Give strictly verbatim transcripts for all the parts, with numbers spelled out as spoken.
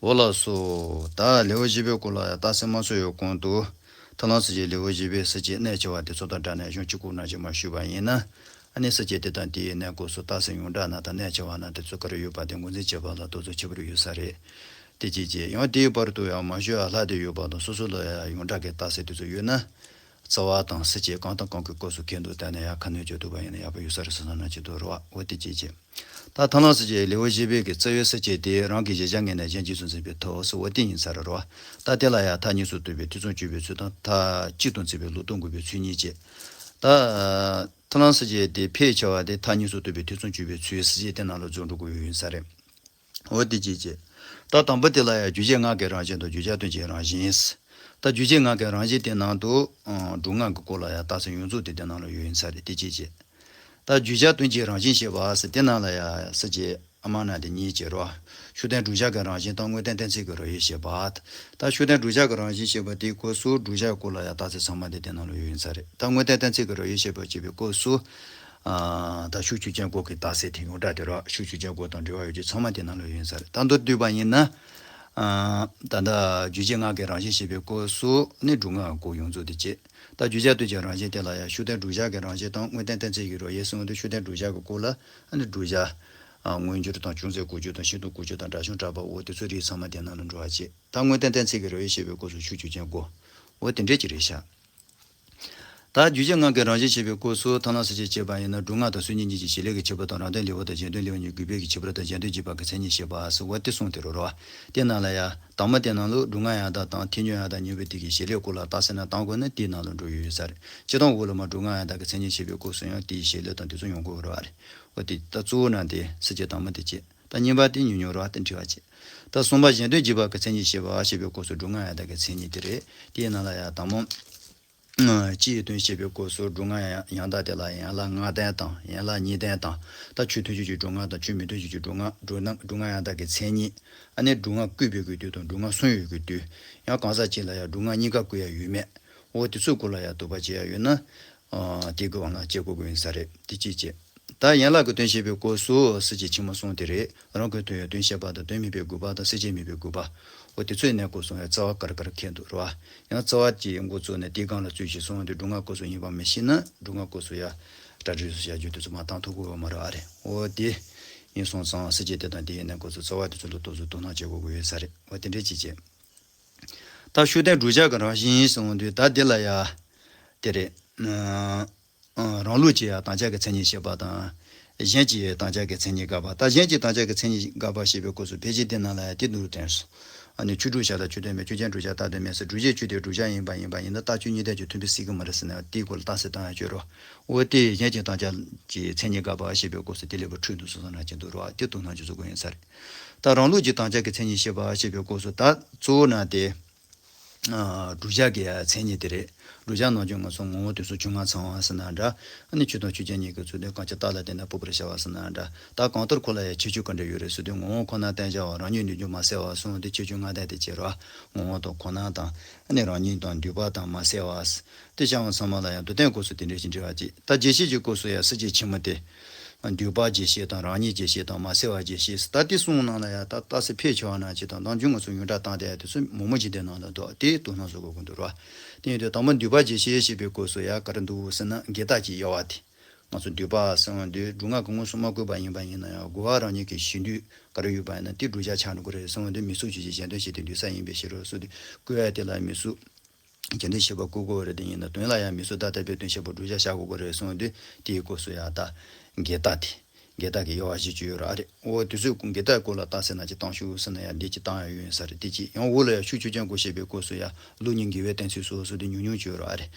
འོ་ལགས་སོ། ད་ལེའུ་བཞི་པའི་སྐོར་ལ་ཡང་རྟགས་གསལ་མ་གསུངས་ཡོད་གོང་དུ། ཐར་ལམ་སྲིད་བྱུས་ལེའུ་བཞི་པའི་སྲིད་བྱུས་གནད་ཆེ་བ་དེ་ཚོ་དང་སྦྲགས་ནས་གཞུང་གཅིག་པུ་ནང་བཞིན་མར་ཞུས་པ་ཡིན་ན། ཨ་ནི་སྲིད་བྱུས་དེ་དང་དེའི་གནས་སྐབས་སུ་རྟགས་གསལ་ཡོངས་གྲགས་ན་དང་གནད་ཆེ་བ་ན་དེ་ཚོ་ག་རེ་ཡོད་པ་དེ་ངོས་འཛིན་བྱེད་པ་ལ་དོགས་ཟོན་ཁྱད་པར་ཡོད་ས་རེད། དེ་གཅིག་བྱས། ཡང་དེའི་བར་དུ་ཡང་མ་ཞུ་ཡ་ལྷག་བསྡད་ཡོད་པ་དང་སོ་སོ་ལ་ཡང་ཡོངས་གྲགས་ཀྱི་རྟགས་གསལ་དེ་ཚོ་ཡོད་ན། རྩ་བ་དང་སྲིད་བྱུས་གང་དང་གང་གི་སྐབས་སུ་ཁེལ་འདུག་བལྟས་ནས་ཡང་ཁ་སྣོན་བྱེད་ཐུབ་པ་ཡིན་ན་ཡག་པོ་ཡོད་ས་རེད་བསམ་ན་ཅི་འདུག་རེད་བ། འོ་དེ་གཅིག་བྱས། ད་ཐར་ལམ་སྲིད་བྱུས་ལེའུ་བཞི་པའི་གི་རྩ་བའི་སྲིད་བྱུས་དེ་རང་གི་གཞལ་བྱ་ངོས་ནས་གཞན་གཅིག་ཏུ་འཛིན་པའི་ཐབས་སུ་འོ་དེ་ཡིན་ས་རེད་རོ། ད་དེ་ལ་ཡང་མཐའ་གཉིས་སུ་གཏུགས་པའི་ཐེ་ཚོམ་གཅོད་པའི་ཚུལ་དང་མཐའ་གཅིག་ཏུ་འཛིན་པའི་ལུགས་སྟོན་དགོས་པའི་ཚུལ་གཉིས་བྱས། ད་ཐར་ལམ་སྲིད་བྱུས་དེ་ཕལ་ཆེ་བ་དེ་མཐའ་གཉིས་སུ་གཏུགས་པའི་ཐེ་ཚོམ་གཅོད་པའི་ཚུལ་སྲིད་བྱུས་དེ་ནང་ལ་འཛུལ་འགྲོ་དགོས་ཡོད་ཡིན་ས་རེད། འོ་དེ་གཅིག་བྱས། ད་དང་པོ་དེ་ལ་ཡང་རྒྱུ་རྐྱེན་ངག་གི་རང་བཞིན་དང་བརྗོད་བྱ་དོན་གྱི་རང་བཞིན། ད་རྒྱུ་རྐྱེན་ངག་གི་རང་བཞིན་དེ་ནང་དུ་སྒྲུབ་ངག་གི་སྐོར་ལ་ཡང་རྟགས་གསལ་ཡོངས་རྫོགས་དེ་དེ་ནང་ལ་ཡོད་ཡིན་ས་རེད། དེ་གཅིག་བྱས། ད་བརྗོད་བྱ་དོན་གྱི་རང་བཞིན་ཞེས་པ་ཟེར་དེ་ནང་ལ་ཡང་སྲིད་བྱུས་ཨ་མ་ན་དེ་གཉིས་བྱས་རོ། ཤུགས་ལྡན་བསྒྲུབ་བྱ་གི་རང་བཞིན་དང་དངོས་བསྟན་གཏན་ཚིགས་ཀྱི་རོ་དབྱེ་ཞེས་པ། ད་ཤུགས་ལྡན་བསྒྲུབ་བྱ་གི་རང་བཞིན་ཞེས་པ་དེའི་སྐབས་སུ་བསྒྲུབ་བྱ་སྐོར་ལ་ཡང་རྟགས་གསལ་ཚང་མ་དེ་དེ་ནང་ལ་ཡོད་ཡིན་ས་རེད། ད་དངོས་བསྟན་གཏན་ཚིགས་ཀྱི་རོ་དབྱེ་ཞེས་པ་བྱེད་པའི་སྐབས་སུ། ཨ་ད་ཤུགས་ཆོས་ཅན་སྒོ་གི་རྟགས་གསལ་དེ་ཡོངས་གྲགས་དེ་རོ། ཤུགས་ཆོས་ཅན་སྒོ་དང་འབྲེལ་བ་ཡོད་ཀྱི་ཚང་མ་དེ་ནང་ལ་ཡོད་ཡིན་ས་རེད། ད་མདོར་བསྡུས་པ་ཡིན་ན། ཨ་ད་ལྟ་རྒྱུ་རྐྱེན་ངག་གི་རང་བཞིན་ཞེས་པའི་སྐབས་སུ་ནི་སྒྲུབ་ངག་གི་སྐོར་ཡོངས་རྫོགས་དེ་བྱས། ད་བརྗོད་བྱ་དོན་གྱི་རང་བཞིན་དེ་ལ་ཡང་ཤུགས་ལྡན་བསྒྲུབ་བྱ་གི་རང་བཞིན་དང་དངོས་བསྟན་གཏན་ཚིགས་ཀྱི་རོ་དབྱེ་གསུངས་ཏེ། ཤུགས་ལྡན་བསྒྲུབ་བྱ་གི་སྐོར་ལ་ཨ་ནི་བསྒྲུབ་བྱ། ཨ་མངོན་གྱུར་དང་ཅུང་ཟད་གོ་རྒྱུ་དང་ཤིན་ཏུ་གོ་རྒྱུ་དང་འདྲ་བྱུང་གྲགས་པ་འོ་དེ་ཚོ་རིགས་ཚང་མ་དེ་ནང་ལ་འགྲོ་བ་བྱེད། ད་དངོས་བསྟན་གཏན་ཚིགས་ཀྱི་རོ་དབྱེ་ཞེས་པའི་སྐབས་སུ་ཤུགས་ཆོས་ཅན་སྒོ། འོ་དེ་འདྲས་ཀྱི་རེད་ཤག་ད་རྒྱུ་རྐྱེན་ངག་གི་རང་བཞིན་ཞེས་པའི་སྐབས་སུ་ཐར་ལམ་སྲིད་བྱུས་བྱས་པ་ཡིན་ན་སྒྲུབ་ངག་དང་སུན་འབྱིན་གཉིས་ཀྱི་བྱེད་ལས་ཀྱི་ཁྱད་པར་དང་རང་དོན་ལེའུ་དང་གཞན་དོན་ལེའུ་གཉིས་དགོས་པའི་གི་ཁྱད་པར་དང་གཞན་དོན་འཇུག་པ་གི་མཚན་ཉིད་ཞེས་པ་ཟེར་བ་དེ་གསུངས་ཏེ་རོ་རོ། དེ་ནང་ལ་ཡང་དང་པོ་དེ་ནང་ལ་སྒྲུབ་ངག་ཡང་དག་དང་ཐལ་འགྱུར་ཡང་དག་གཉིས་པོ་དེ་གི་བྱེད་ལས་སྐོར་ལ་རྟགས་གསལ་ན་གཏང་དགོས་ན་དེའི་ནང་ལ་འགྲོ་ཡོད་ས་རེད། སྤྱིར་བཏང་འོག་ལ་མ་སྒྲུབ་ངག་ཡང་དག་གི་མཚན་ཉིད་ཞེས་པའི་སྐབས་སུ་ཡང་དེའི་བྱེད་ལས་དང་དེ་ཚོ་ཡོང་དགོས་རེད་བ་རེད། འོ་དེ་ད་གཙོ་བོ་ན་དེ་སྲིད་བྱུས་དང་པོ་དེ་བྱེད། ད་གཉིས་པ་དེ་ཉུང་ཉུང་རེད་བ་དེ་འབྲི་བ་བྱེད། ད་གསུམ་པ་གཞན་དོན་འཇུག་པ་གི་མཚན་ཉིད་ཞེས་པ་ཞེས་པའི་སྐབས་སུ་སྒྲུབ་ངག་ཡང་དག་གི་མཚན་ཉིད་དེ་རེད། དེའི་ནང་ལ་ཡང་དང་པོ། སྤྱིའི་དོན་བཤད་པའི་སྐབས་སུ་སྒྲུབ་ངག་ཡང་དག་དེ་ལ་ཡན་ལག་ལྔ་ལྡན་དང་ཡན་ལག་གཉིས་ལྡན་དང་། ད་ཆོས་མཐུན་ཕྱོགས་ཀྱི་སྒྲུབ་ངག་དང་ཆོས་མི་མཐུན་ཕྱོགས་ཀྱི་སྒྲུབ་ངག་སྒྲུབ་ན་སྒྲུབ་ངག་ཡང་དག་གི་མཚན་ཉིད། ཨ་ནི་སྒྲུབ་ངག་བཀོད་པའི་གི་དུས་དང་སྒྲུབ་ངག་གསུངས་ཡོད་གི་དུས། ཡང་གང་ཟག་གཅིག་ལ་ཡང་སྒྲུབ་ངག་གཉིས་ཀ་བཀོད་ཡ་ཡོད་མེད། འོ་དེ་ཚོའི་སྐོར་ལ་ཡང་དོགས་པ་བྱེད་ཡ་ཡོད་ན། ཨ་དེ་གི་དབང་ལ་དཔྱད་དགོས་ཀྱི་ཡིན་ས་རེད། དེ་གཅིག་བྱས། ད་ཡན་ལག་གི་དོན་བཤད་པའི་སྐབས་སུ་སྲིད་བྱུས་ཆེན་མོ་གསུམ་དེ་རེད། རང་གི་དོན་ཡང་དོན་བཤད་པ་དང་དོན་སྨྲས་པའི་དགོས་པ་དང་སེལ་བྱེད་སྨྲས་པའི་དགོས་པ། འོ་དེ་ཚོའི་གནས་སྐབས་སུ་ཡང་རྩ་བ་ག་རེ་ག་རེ་ཁེལ་འདུག་རེད་བ། ཡང་རྩ་བ་གཅིག་འགོ་བཙུགས་ནས་དེའི་སྒང་ལ་རྩོད་གཞི་གསུམ་དེ་སྒྲུབ་ངག་སྐབས་སུ་ཡིན་པ་མི་ཤེས་ན་སྒྲུབ་ངག་སྐབས་སུ་ཡང་གྲ་སྒྲིག་སུ་བྱ་རྒྱུ་དེ་ཚོ་མ་བཏང་ཐུབ་ཀྱི་ཡོད་མ་རེད་བ་རེད། འོ་དེ་ཡིན་སོང་ཙང་སྲིད་བྱུས་དེ་དང་དེའི་གནས་སྐབས་སུ་རྩ་བ་དེ་ཚོ་ལ་དོགས་ཟོན་དོ་སྣང་བྱེད་དགོས་ཀྱི་ཡོད་ས་རེད། འོ་དེ་འདྲས་ཅིག་བྱས། ད་ཤུགས་ལྡན་བསྒྲུབ་བྱ་གི་རང་བཞིན་གསུངས་དུས་ད་འདི་ལ་ཡ། དེ་རེད། ཨ་རང་ལུགས་ཀྱི་ཡང་དམ་བཅའ་གི་མཚན་ཉིད་བཤད་པ་དང་། གཞན་གྱི་དམ་བཅའ་གི་མཚན་ཉིད་དགག་པ། ད་གཞན་གྱི་དམ་བཅའ་གི་མཚན་ཉིད་དགག་པ་ཞེས་པའི་སྐབས་སུ་ཕལ་ཆེར་དེ་ནང་ལ་ཡང་དེ་འདུག་དྲན་སོང་། ཨ་ནི་ཆོས་བསྒྲུབ་བྱ་ལ་ཆོས་དོན་མེད། ཆོས་ཅན་བསྒྲུབ་བྱ་རྟགས་དོན་མེད་ཟེར། སྒྲུབ་བྱའི་ཆོས་དེ་བསྒྲུབ་བྱ་ཡིན་པ་ཡིན་པ་ཡིན་ན་རྟགས་ཆོས་གཉིས་ལྡན་གྱི་མཐུན་དཔེ་སྲིད་ཀྱི་མ་རེད་ཟེར་ན་དེའི་སྐོར་ལ་རྟགས་གསལ་བཏང་ཡང་ཆོག་རོ། འོ་དེ་གཞན་གྱི་དམ་བཅའ་གྱི་མཚན་ཉིད་དགག་པ་ཞེས་པའི་སྐབས་སུ་དེ་ལས་པ་འཁྲུལ་འདུག་སོང་ཙང་ན་ཅི་འདུག་རོ། དེ་དོ་སྣང་ཅི་བཟོ་དགོས་ཡིན་ས་རེད། ད་རང་ལུགས་ཀྱི་དམ་བཅའ་གྱི་མཚན་ཉིད་བཤད་པ་ཞེས་པའི་སྐབས་སུ་ད་གཙོ་བོ་ན་དེ། ཨ་བསྒྲུབ་བྱ་གི་མཚན་ཉིད་དེ་རེད། བསྒྲུབ་བྱ་ནམ་རྒྱུན་ང་ཚོ་ངོ་བོ་དུས་གསུམ་ཆོས་ལྔ་ཚང་བ་ཟེར་ན་འདྲ། ཨ་ནི་ཆོས་དང་ཆོས་ཅན་གཉིས་ཀྱི་ཚུལ་དོན་གང་ཇི་ལྟར་ལ་བརྟེན་ནས་སྤོབས་པར་བྱ་བ་ཟེར་ན་འདྲ། ད་གང་ལྟར་ཁོ་ལ་ཡང་ཁྱད་ཆོས་ག་འདྲ་ཡོད་རེད་ཟེར་དུས་ངོ་བོ་ཁོ་ན་གཏན་བཞག་པ། རང་ཉིད་ནུས་རྒྱུ་མ་གསལ་བ་གསུངས་ཏེ་ཁྱད་ཆོས་ལྔ་ལྡན་དེ་བྱེད་རོགས། ངོ་བོ་དང་ཁོ་ན་དང་། ཨ་ནི་རང་ཉིད་དང་འདུས་པ་དང་མ་གསལ་བ། དེ་བྱ་བ་ཚང་མ་ལ་ཡང་མདོར་བསྟན་སྐབས་སུ་དེ་འདྲ་ཞིག་འབྲི་བ་ཅིག་ད་རྒྱས་བཤད་ཀྱི་སྐབས་སུ་ཡང་སྲིད་བྱུས་ཆེན་མོ་སྟེ། འདུས་པ་རྒྱས་བཤད་དང་རང་ཉིད་རྒྱས་བཤད་དང་མ་གསལ་བ་རྒྱས་བཤད་ཟེར། ད་དེ་གསུམ་ནང་ལ་ཡང་ད་རྟགས་གསལ་ཕལ་ཆེ་བ་ནང་བཞིན་དང་ནམ་རྒྱུན་ང་ཚོ་ཡོངས་གྲགས་བཏང་བསྡད་ཡ་དེ་ཚོ་མང་པོ་ཅིག་དེ་ནང་ལ་འདུག་དེ་དོ་སྣང་བཟོ་དགོས་ཀྱི་འདུག་ར། དེ་ཡིན་དུས་དང་པོ་འདུས་པ་རྒྱས་བཤད་ཞེས་པའི་སྐབས་སུ་ཡང་ག་རེ་འདུག་ཟེར་ན་འགལ་རྟགས་ཀྱི་དབྱེ་བ་དེ། ང་ཚོ་འདུས་པ་ཟེར་བ་འདི་སྒྲུབ་ངག་གི་དངོས་སུ་མ་བཀོད་པ་ཡིན་པ་ཡིན་ན་ཡང་རྒོལ་བ་རང་ཉིད་ཀྱི་གཞི་འདུས་ག་རེ་ཡོད་པ་ཡིན་ན་དེ་བསྒྲུབ་བྱ་ཆགས་འགྲོ་གི་རེད་ཟེར་བ་འདི་མི་ཚུགས་ཀྱི་གཞན་དོན་བྱེད་དེ་འདུས་ས་ཡིན་པའི་ཕྱིར་རོ་ཟེར་དུས་བཀོད་ཡ་དེ་ལ་མི་ཚུགས། རྒྱུ་མཚན་བཤད་པ་བཀོད་དགོས་རེད། དེ་ཡིན་ན་དོན་ལ་ཡང་མི་སྲིད་ད་ལྟ་བའི་དོན་བཤད་པ་བསྒྲུབ་བྱ་བཞག་དགོས་ཀྱི་རེད་གསུངས་དུས་དེའི་སྐབས་སུ་ཡང་ད་འགལ་རྟགས་དེ་འགལ་རྟགས་ཀྱི་དབྱེ་བ་ཞིག་བཅོས་ཡོད་ར་ཨ་རེད། འོ་དུས་ཚོད་འགལ་རྟགས་སྐོར་ལ་རྟགས་གསལ་ན་ཅིག་བཏང་ཤོག་ཟེར་ན་ཡང་འདི་ཅིག་བཏང་ཡ་ཡོད་ཡིན་ས་རེད། དེ་ཅིག་ཡང་འོག་ལ་ཡང་ཤུགས་ཆོས་ཅན་སྐོར་བཤད་པའི་སྐབས་སུ་ཡང་ལུགས་གཉིས་འགལ་བའི་གཏན་ཚིགས་སོ་སོ་དེ་ཉུང་ཉུང་བཅོས་ར་ཨ་རེད།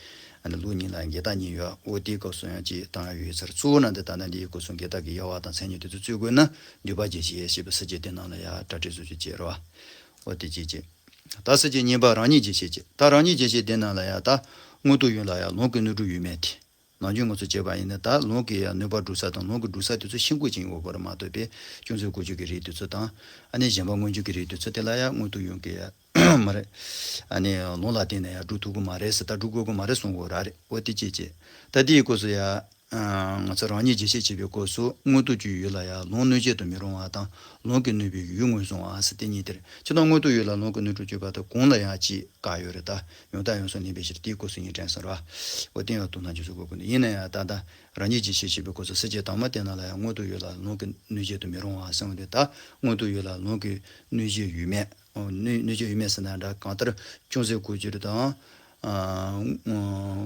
ཨ་ནི་ལུགས་གཉིས་ལ་འགལ་རྟགས་གཉིས་ཡོད། འོ་དེའི་སྐབས་སུ་ཡང་ཅིག་བཏང་ཡ་ཡོད་ཡིན་ས་རེད། གཙོ་བོ་ན་འདི་ད་ལྟ་འདིའི་སྐབས་སུ་འགལ་རྟགས་ཀྱི་དབྱེ་བ་དང་མཚན་ཉིད་དེ་ཚོ་བཅོས་དགོས་ན་འདུས་པ་རྒྱས་བཤད་ཞེས་པའི་ས་བཅད་དེ་ནང་ལ་ཡང་གྲ་སྒྲིག་བཟོ་བཅོས་བྱས་ར་བ། འོ་དེ་ཅིག་བྱས། ད་ས་བཅད་གཉིས་པ་རང་ཉིད་རྒྱས་བཤད་ཅེས། ད་རང་ཉིད་རྒྱས་བཤད་དེ་ནང་ལ་ཡང་ད་དངོས་སྟོབས་ཡོན་ལ་ཡང་ལུང་གི་ནོར་སྒྲུབ་ཡོད་མེད་དེ། ནམ་རྒྱུན་ང་ཚོ་བྱས་པ་ཡིན་ན་ད་ལུང་གི་ཡང་ནོར་བ་སྒྲུབ་ས་དང་ལུང་གི་སྒྲུབ་ས་དེ་ཚོ་ཤེས་དགོས་ཀྱི་ཡོད་པ་རེད་མ་གཏོགས་པའི་ཅུང་ཟད་གོ་རྒྱུ་གི་རིགས་དེ་ཚོ་དང་། ཨ་ནི་གཞན་པ་མངོན་རྒྱུ་གི་རིགས་དེ་ཚོ་དེ་ལ་ཡང་དངོས་སྟོབས་ཡོན་གྱི་ཡང་མ་རེད། ཨ་ནི་ལུང་ལ་བརྟེན་ནས་ཡང་སྒྲུབ་ཐུབ་ཀྱི་མ་རེད་ཟེར། ད་སྒྲུབ་དགོས་ཀྱི་མ་རེད་གསུང་དགོས་ར་རེད། འོ་དེ་ཅིག་བྱས། ད་དེའི་སྐབས་སུ་ཡང་། ཨ་ང་ཚོ་རང་ཉིད་རྗེས་ཤེས་བྱེད་པའི་སྐབས་སུ་མངོན་རྟོགས་ཀྱི་ཡུལ་ལ་ཡང་ལུང་གནོད་བྱེད་དུ་མི་རུང་བ་དང་ལུང་གིས་གནོད་པའི་ཡུལ་ངོས་བཟུང་བ་ཟེར་དེ་གཉིས་དེ་རེད། སྤྱིར་བཏང་མངོན་རྟོགས་ཡུལ་ལ་ལུང་གིས་གནོད་གྲོལ་བྱེད་པ་དང་གང་ལ་ཡང་གཅིག་བཀག་ཡོད་རེད། ད་ཡང་དག་ཡང་སོང་གནས་པའི་ཕྱིར་དེའི་སྐབས་སུ་ཡིན་དྲན་ཟེར་བ། འོ་དེ་ཡང་དུ་ན་རྗེས་སུ་གོ་དགོས་འདུག་ཡིན་ན་ཡང་ད་ལྟ་རང་ཉིད་རྗེས་ཤེས་བྱེད་པའི་སྐབས་སུ་སེལ་བྱེད་དྭངས་མ་དེ་རྣམས་ལ་ཡང་མངོན་རྟོགས་ཡུལ་ལ་ལུང་གིས་གནོད་བྱེད་དུ་མི་རུང་བ་གསུངས་ཏེ། ད་མངོན་རྟོགས་ཡུལ་ལ་ལུང་གིས་གནོད་བྱེད་ཡུལ་མེད། ཨོ་གནོད་གནོད་བྱེད་ཡུལ་མེད་ཟེར་ན་འདྲ། གང་ལྟར་ཅུང་ཟད་གོ་རྒྱུ་རེད་དང་། ཨ་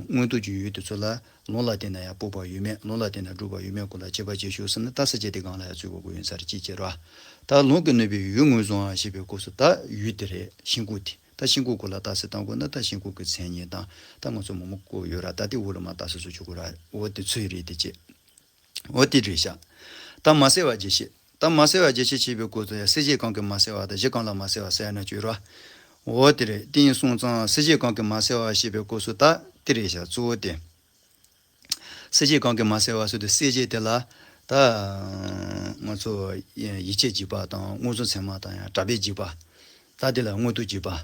མངོན་རྟོགས་ཀྱི་ཡུལ་དེ་ཚོ་ལ་ལུང་ལ་བརྟེན་ན་ཡང་སྤོབས་པ་ཡུལ་མེད། ལུང་ལ་བརྟེན་ན་སྒྲུབ་པ་ཡུལ་མེད་སྐོར་ལ་དཔྱད་པ་བྱེད་ཤོག་ཟེར་ན། ད་སེལ་བྱེད་དེ་སྒང་ལ་ཡང་ཚུད་དགོས་དགོས་ཡིན་ས་རེད། ཅིའི་ཕྱིར་རེད་བ། ད་ལུང་གིས་གནོད་པའི་ཡུལ་ངོས་བཟུང་བ་ཞེས་པའི་སྐབས་སུ་ད་ཡུལ་དེ་རེད། ཤིན་ལྐོག་དེ། ད་ཤིན་ལྐོག་སྐོར་ལ་རྟགས་གསལ་བཏང་དགོས་ན་ད་ཤིན་ལྐོག་གི་མཚན་ཉིད་དང་། ད་ང་ཚོ་མང་པོ་བཀོད་ཡོད་ར། ད་དེ་འོག་ལ་མར་རྟགས་གསལ་བཟོ་ཆོག་གི་ར། འོ་དེ་ཚོ་ཡི་རེད་དེ་ཅེས། འོ་དེ་རེད་ཤག་ད་མ་སེལ་བ་རྗེས་ཤེས། ད་མ་སེལ་བ་རྗེས་ཤེས་བྱེད་པའི་སྐབས་སུ་ཡང་སེལ་བྱེད་གང་གིས་མ་སེལ་བ་དང་གཞི་གང་ལ་མ་སེལ་བ་ཟེར་ན་ཅོ་ར། འོ་དེ་རེད། དེ་ཡིན་སོང་ཙང་སེལ་བྱེད་གང་གིས་མ་སེལ་བ་ཞེས་པའི་སྐབས་སུ་ད་དེ་རེད་ཤག་གཙོ་བོ་དེ། སེལ་བྱེད་གང་གིས་མ་སེལ་བ་ཟེར་དུས་སེལ་བྱེད་དེ་ལ་ད་ང་ཚོ་ཡིད་ཆེས་འཇིགས་པ་དང་མངོན་སུམ་ཚད་མ་དང་ཡང་གྲགས་པས་འཇིགས་པ། ད་དེ་ལ་མངོན་རྟོགས་འཇིགས་པ།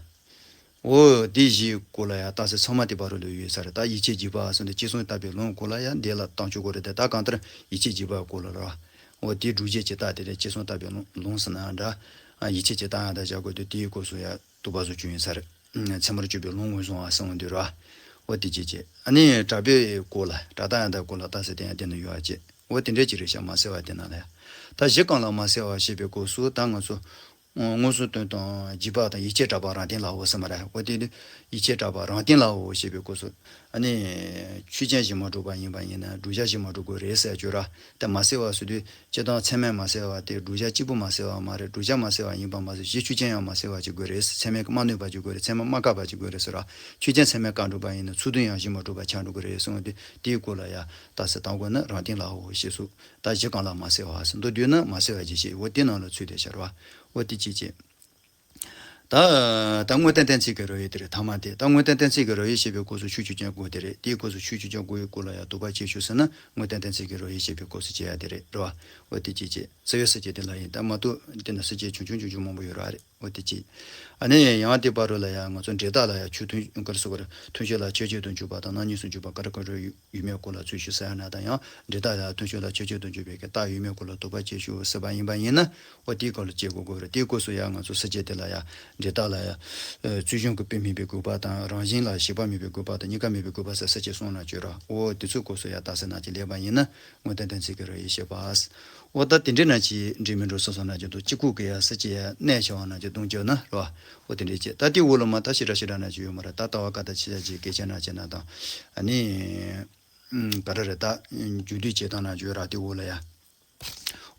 འོ་དེ་བཞིའི་སྐོར་ལ་ཡང་རྟགས་གསལ་ཚང་མ་དེ་བར་དུ་ལ་ཡོད་ས་རེད། ད་ཡིད་ཆེས་འཇིགས་པ་ཟེར་དུས་ཅི་གསུང་བཏབ་པའི་ལུང་སྐོར་ལ་ཡང་འདི་ལ་བཏང་ཆོག་གི་རེད་དེ། ད་གང་ལྟར་ཡིད་ཆེས་འཇིགས་པའི་སྐོར་ལ་རེད་བ། འོ་དེའི་སྒྲུབ་བྱེད་ཀྱི་རྟགས་དེ་ལས་ཅི་གསུང་བཏབ་པའི་ལུང་ལུང་ཟེར་ན་འདྲ། ཡིད་ཆེས་ཀྱི་རྟགས་ཡང་དག་བཞག་དགོས་དུས་དེའི་སྐབས་སུ་ཡང་དུ་བ་བཟོ་རྒྱུ་ཡིན་ས་རེད། ཚད་མར་གྱུར་པའི་ལུང་ངོས་བཟུང་བ་གསུངས་འདུག་ར། འོ་དེ་ཅི་བྱེད། ཨ་ནི་གྲགས་པའི་སྐོར་ལ་གྲགས་རྟགས་ཡང་དག་སྐོར་ལ་རྟགས་གསལ་དེ་ཡང་དེ་ན་ཡོད་ཨ་ཅེ། འོ་དེ་འདྲའི་ཅི་རེད་ཤག་མ་སེལ་བ་དེ་ན་ལ་ཡང་། ད་གཞི་གང་ལ་མ་སེལ་བ་ཞེས་པའི་སྐབས་སུ་ད་ང་ཚོ། མངོན་སུམ་དོན་དམ་འཇིགས་པ་དང་ཡིད་ཆེས་གྲགས་པ་རང་སྟེང་ལའོ་ཟེར་མ་རེད། འོ་དེ་ནི་ཡིད་ཆེས་གྲགས་པ་རང་སྟེང་ལའོ་ཞེས་པའི་སྐབས་སུ། ཨ་ནི་ཆོས་ཅན་གཞི་མ་གྲུབ་པ་ཡིན་པ་ཡིན་ན་བསྒྲུབ་བྱ་གཞི་མ་གྲུབ་དགོས་རེད་ཟེར་རྒྱུ་ར། དེ་མ་སེལ་བ་ཟེར་དུས་སྤྱིར་བཏང་ཚད་མས་མ་སེལ་བ་དེ་བསྒྲུབ་བྱ་གཅིག་པུ་མ་སེལ་བ་མ་རེད། བསྒྲུབ་བྱ་མ་སེལ་བ་ཡིན་པ་མ་ཟད་གཞི་ཆོས་ཅན་ཡང་མ་སེལ་བ་ཅིག་དགོས་རེད། ཚད་མས་མ་གནོད་པ་ཅིག་དགོས་རེད། ཚད་མས་མ་བཀག་པ་ཅིག་དགོས་རེད་ཟེར་ར། ཆོས་ཅན་ཚད་མས་བཀག་འགྲོ་བ་ཡིན་ན་ཚུལ་མཐུན་ཡང་གཞི་མ་གྲུབ་པ་ཆགས་འགྲོ་གི་རེད་གསུངས་ཏེ། དེའི་སྐོར་ལ་ཡང་རྟགས་གསལ་བཏང་དགོས་ན་རང་སྟེང་ལའོ་ཞེས་སུ། ད་གཞི་གང་ལ་མ་སེལ་བ་ཟེར་མདོར་བསྡུས་ན་མ་སེལ་བ་རྗེས་ཤེས། འོ་དེ་ནང་ལ་ཚུད་དེ་ཤར་བ། འོ་དེ་ཅི་བྱེད། ད་ད་དངོས་བསྟན་གཏན་ཚིགས་ཀྱི་རོ་ཡི་དེ་རེད། ཐ་མ་དེ་ད་དངོས་བསྟན་གཏན་ཚིགས་ཀྱི་རོ་ཡི་ཞེས་པའི་སྐབས་སུ་ཆོས་ཆོས་ཅན་དགོས་དེ་རེད། དེའི་སྐབས་སུ་ཆོས་ཆོས་ཅན་དགོས་ཡི་སྐོར་ལ་ཡང་དོགས་པ་ཅི་ཞུ་ཟེར་ན་དངོས་བསྟན་གཏན་ཚིགས་ཀྱི་རོ་ཡི་ཞེས་པའི་སྐབས་སུ་བྱེད་ཡ་དེ་རེད་རོ། འོ་དེ་ཅི་བྱེད། བསིལ་བའི་ས་སྐྱ་དེ་ལ་ཡིན། ད་མ་གཏོགས་དེ་ན་ས་སྐྱ་ཆུང་ཆུང་ཆུང་ཆུང་མང་པོ་ཡོད་ར་རེད། འོ་དེ་ཅི། ཨ་ནི་ཡང་དེ་བར་དུ་ལ་ཡང་ང་ཚོ་འབྲས་རྟགས་ལ་ཡང་ཆོས་མཐུན་ག་རེ་ཟེར་དགོས་རེད། མཐུན་ཕྱོགས་ལ་ཆོས་ཅན་དུ་འཇུག་པ་དང་རྣམ་གཉིས་སུ་འཇུག་པ་ག་རེ་ག་རེ་ཡོད་མེད་སྐོར་ལ་ཚུལ་ཞུ་ས་ཡ་ན་དང་ཡང་འབྲས་རྟགས་ལ་ཡང་མཐུན་ཕྱོགས་ལ་ཆོས་ཅན་དུ་འཇུག་པའི་གི་རྟགས་ཡོད་མེད་སྐོར་ལ་དོགས་པ་ཅི་ཞུ་ཟེར་བ་ཡིན་པ་ཡིན་ན། འོ་དེའི་སྐོར་ལ་དཔྱད་དགོས་དགོས་རེད། དེའི་སྐབས་སུ་ཡང་ང་ཚོ་ས་སྐྱ་དེ་ལ་ཡང་འབྲས་རྟགས་ལ་ཡང་། ཨ་རྩོལ་བྱུང་གི་དཔེ་སྨོས་པའི་དགོས་པ་དང་རང་བཞིན་ལ་གཞིག་པ་མེད་པའི་དགོས་པ་དང་གཉིས་ཀ་མེད་པའི་དགོས་པ་ཟེར་ས་སྐྱ་གསུངས་ན་བརྗོད་ར། འོ་དེ་ཚོའི་སྐབས་སུ་ཡང་རྟགས་གསལ་ན་ཅི་ལེགས་པ་ཡིན་ན། དངོས་བསྟན་གཏན་ཚིགས་ཀྱི་རོ་ཡི་ཞེས་པ། འོ་ད་དེ་འདྲས་ན་ཅི་འགྲིག་མི་འགྲིག་སོ་སོ་ན་ཅི་འདུག་སྤྱི་ཁོག་གི་ཡ་ས་ཅི་ཡ་གནས་བྱ་བ་ན་ཅི་གདོང་བཅོས་ན་རོ། འོ་དེ་འདྲས་ཅི་ད་དེ་འོ་ལོ་མ་ད་ཞེ་དྲག་ཞེ་དྲག་ན་ཅི་ཡོད་མ་རེད། ད་ལྟ་བ་ཀ་ད་ཆི་ཡ་ཅི་སྐད་ཆ་ན་ཅི་ན་དང་། ཨ་ནི། ཨུམ་ག་རེ་རེད། ད་རྒྱུ་དུས་བྱེད་སྟངས་ན་ཅི་ཡོད་ར་དེ་འོ་ལ་ཡ།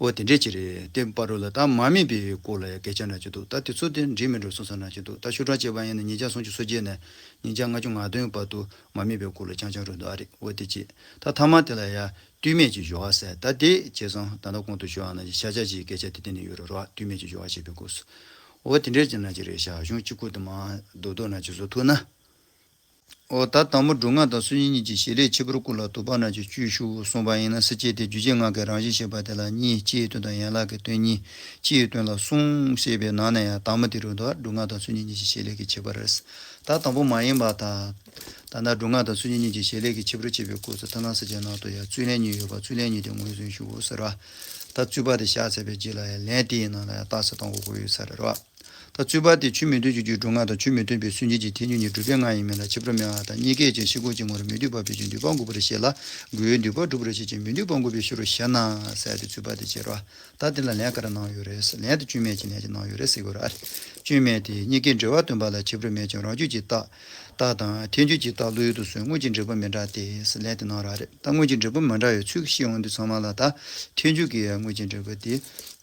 འོ་དེ་འདྲས་ཅི་རེད། དེ་བར་དུ་ལ་ད་མ་དམིགས་པའི་སྐོར་ལ་ཡ་སྐད་ཆ་ན་ཅི་འདུག་ད་དེ་ཚོ་དེ་འགྲིག་མི་འགྲིག་སོ་སོ་ན་ཅི་འདུག་ད་ཤོག་གྲངས་བྱས་པ་ཡིན་ན་ཉིས་བརྒྱ་སུམ་ཅུ་སོ་བརྒྱད་ནས་ཉིས་བརྒྱ་ལྔ་བཅུ་ང་བདུན་བར་དུ་མ་དམིགས་པའི་སྐོར་ལ་རྐྱང་རྐྱང་རེད་འདུག་ཨ་རེད། འོ་དེ་ཅི། ད་ཐ་མ་དེ་ལ་ཡ། ལྟོས་མེད་ཀྱི་སྦྱོར་བ་ཟེར། ད་དེ་བྱས་ཙང་ད་ལྟ་གོང་དུ་ཞུ་བ་ནང་བཞིན་ཤཱཀྱ་ཀྱི་སྐད་ཆ་དེ་དེ་ནས་ཡོད་རེད་རོ། ལྟོས་མེད་ཀྱི་སྦྱོར་བ་ཞེས་པའི་སྐབས་སུ། འོ་དེ་འདྲའི་ཅི་ན་ཅི་རེད་ཤག་གཞུང་གཅིག་པུ་དུ་མ་རྡོག་རྡོག་ན་ཅི་བཟོ་ཐུབ་ན། འོ་ད་དང་པོ་སྒྲུབ་ངག་དང་སུམ་ཅུ་གཉིས་ཀྱི་བྱེད་ལས་ཁྱད་པར་སྐོར་ལ་དོགས་པ་ན་ཅི་དཔྱོད་ཤོག་གསུངས་པ་ཡིན་ན་སེལ་བྱེད་དེ་རྒྱུད་ཀྱི་ངག་གི་རང་བཞིན་བཤད་པ་དེ་ལ་གཉིས། སྤྱིའི་དོན་དང་ཡན་ལག་གི་དོན་གཉིས། སྤྱིའི་དོན་ལ་གསུམ་བཤད་པའི་ནང་ནས་ཡང་དང་པོ་དེ་རུ་འདུག་སྒྲུབ་ངག་དང་སུམ་ཅུ་གཉིས་ཀྱི་བྱེད་ལས་ཀྱི་ཁྱད་པར། ད་དང་པོ་མ་ཡིན་པར་ཐལ། ད་ལྟ་སྒྲུབ་ངག་དང་སུམ་ཅུ་གཉིས་ཀྱི་བྱེད་ལས་ཀྱི་ཁྱད་པར་བྱེད་པའི་སྐབས་སུ་ཐར་ལམ་ས་བཅད་ནང་དུ་ཡང་རྩོད་ལན་གཉིས་ཡོད་པ་རྩོད་ལན་གཉིས་དེ་ངོས་ཟིན་ཞུའོ་ཟེར་བ། ད་རྩོད་པ་དེ་བཞག་ཚར་བའི་རྗེས་ལ་ཡང་ལན་དེའི་ནང་ལ་ཡང་རྟགས་གསལ་གཏོང་དགོས་ཀྱི་ཡོད་ས་རེད་བ། ད་རྩོད་པ་དེ་ཆོས་མི་མཐུན་ཕྱོགས་ཀྱི་སྒྲུབ་ངག་དང་ཆོས་མི་མཐུན་པའི་སུན་འབྱིན་གྱི་ཐལ་འགྱུར་གཉིས་སྒྲུབ་པའི་ངག་ཡིན་མིན་ལ་ཁྱད་པར་མེད་པ་དང་གཉིས་ཀས་ཀྱང་ཤེས་ཁུངས་ཀྱི་ངོར་མི་མཐུན་པ་བོད་ཀྱི་འདུས་པ་འགོག་པར་བཤད་ལ་དགོས་འདུས་པ་སྒྲུབ་པར་བཤད་ཅིང་མི་མཐུན་པ་འགོག་པའི་ཕྱིར་རོ་ཞེ་ན་ཟེར་ཏེ་རྩོད་པ་དེ་བྱེད་རོ། ད་དེ་ལ་ལན་ག་རེ་གནང་ཡོད་རེད། ལན་དེ་སྐྱོན་མེད་ཀྱི་ལན་ཅིག་གནང་ཡོད་རེད་ཟེར་དགོས་ར། སྐྱོན་མེད་དེ་གཉིས་ཀའི་འབྲེལ་བ་སྟོན་པ་ལ་ཁྱད་པར་མེད་ཀྱང་རང་རྒྱུད་ཀྱི་རྟགས་རྟགས་དང་ཐལ་འགྱུར་གྱི་རྟགས་བློ་ཡུལ་དུ་སོང་དངོས་ཀྱི་འབྲས་བུ་མི་འདྲ་སྟེ་ཟེར་ལན་དེ་གནང་ར་རེད། ད་དངོས་ཀྱི་འབྲས་བུ་མི་འདྲ་བའི་ཚུལ་གྱིས་ཤེས་འོང་དུས་ཚང་མ་ལ་ད་ཐལ་འགྱུར་གྱི་དངོས་ཀྱི་འབྲས་བུ་དེ་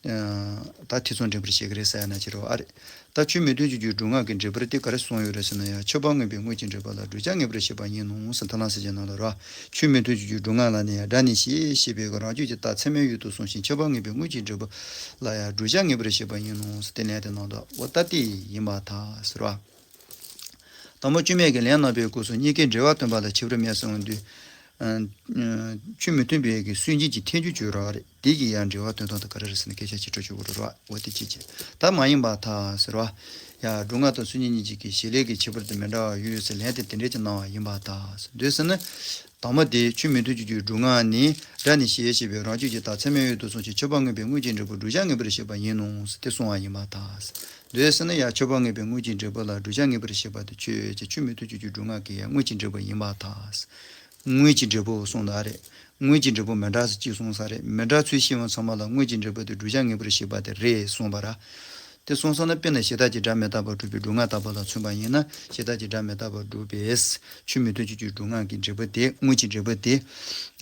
ད་ཐེ་ཚོམ་འདྲེན་པར་བྱེད་ཀྱི་རེད་ཟེར་ཡ་ན་ཅི་རེད་བ་ཨ་རེད། ད་ཆོས་མི་མཐུན་ཕྱོགས་ཀྱི་སྒྲུབ་ངག་གི་འབྲས་བུར་དེ་ག་རེ་གསུངས་ཡོད་རེད་ཟེར་ན་ཡང་ཁྱབ་པ་ངེས་པའི་དངོས་ཀྱི་འབྲས་བུ་ལ་བསྒྲུབ་བྱ་ངེས་པར་བྱེད་པ་ཡིན་ནོ་ཟེར་ཐར་ལམ་ས་བཅད་ནང་ལ་ར། ཆོས་མི་མཐུན་ཕྱོགས་ཀྱི་སྒྲུབ་ངག་ལ་ནི་ཡང་སྒྲ་ནི་ཞེས་བཤད་པའི་རང་རྒྱུད་ཀྱི་རྟགས་ཚད་མའི་ཡུལ་དུ་སོང་ཞིང་ཁྱབ་པ་ངེས་པའི་དངོས་ཀྱི་འབྲས་བུ་ལ་ཡང་བསྒྲུབ་བྱ་ངེས་པར་བྱེད་པ་ཡིན་ནོ་ཟེར་དེ་ལན་དེ་གནང་འདུག་འོ་ད་དེ་ཡིན་པར་ཐལ་ཟེར་བ། དང་པོ་སྐྱོན་མེད་ཀྱི་ལན་གནང་བའི་སྐབས་སུ་གཉིས་ཀའི་འབྲེལ་བ་སྟོན་པ་ལ་ཁྱད་པར་མེད་གསུངས་དུས། ཨ་ཨ་ཆོས་མི་མཐུན་པའི་གི་སུན་འབྱིན་གྱི་ཐལ་འགྱུར་བརྗོད་རོགས་རེད། དེ་གི་ཡང་འབྲེལ་བ་སྟོན་སྟངས་དེ་ག་རེ་རེད་ཟེར་ན་སྐད་ཆ་ཅིག་འཕྲོ་ཆོག་གི་རེད་རོགས། འོ་དེ་ཅི་ཅི། ད་མ་ཡིན་པར་ཐལ་ཟེར་བ། ཡ་སྒྲུབ་ངག་དང་སུམ་ཅུ་གཉིས་ཀྱི་བྱེད་ལས་ཀྱི་ཁྱད་པར་དེ་མི་འདྲ་བ་ཡོད་ཟེར་ལན་དེ་དེ་འདྲས་ཀྱི་གནང་བ་ཡིན་པར་ཐལ་ཟེར་འདོད་ཟེར་ན། དང་པོ་དེ་ཆོས་མི་མཐུན་ཕྱོགས་ཀྱི་སྒྲུབ་ངག་ནི། སྒྲ་ནི་ཞེས་བྱ་བའི་རང་ཆོས་ཀྱི་རྟགས་ཚད་མའི་དབྱིངས་སུ་སོང་ཞིང་། ཆོས་པ་ངེས་པའི་དངོས་ཀྱི་འབྲས་བུ་བསྒྲུབ་བྱ་ངེས་པར་བྱེད་པ་ཡིན་ནོ་ཞེས་ཏེ་གསུངས་པ་ཡིན་པར་ཐལ། འདོད་ཟེར་ན་ཡང་ཆོས་པ་ངེས་པའི་དངོས་ཀྱི་འབྲས་བུ་ལ་བསྒྲུབ་བྱ་ངེས་པར་བྱེད་པ་དེ་ཆོས་ཅན། ཆོས་མི་མཐུན་ཕྱོགས་ཀྱི་སྒྲུབ་ངག་གི་ཡང་དངོས་ཀྱི་འབྲས་བུ་ཡིན་པར་ཐལ། དངོས་ཀྱི་འབྲས་བུ་གསུངས་ད་རེད། དངོས་ཀྱི་འབྲས་བུ་མི་འདྲ་ཟེར་གཅིག་གསུངས་ས་རེད། མི་འདྲ་ཚུལ་བཞི་པོ་ཚང་མ་ལ་དངོས་ཀྱི་འབྲས་བུ་དེ་བསྒྲུབ་བྱ་ངེས་པར་བྱེད་པ་དེ་རེད་གསུངས་པ་ར། དེ་གསུངས་ས་ན་དཔེར་ན་གཞི་བདག་གི་སྒྲ་མི་རྟག་པར་སྒྲུབ་པའི་སྒྲུབ་ངག་ལྟ་བུ་ལ་མཚོན་པ་ཡིན་ན། གཞི་བདག་གི་སྒྲ་མི་རྟག་པར་སྒྲུབ་པའི་ཆོས་མི་མཐུན་ཕྱོགས་ཀྱི་སྒྲུབ་ངག་གི་འབྲས་བུ་དེ། དངོས་ཀྱི་འབྲས་བུ་དེ་ཡ་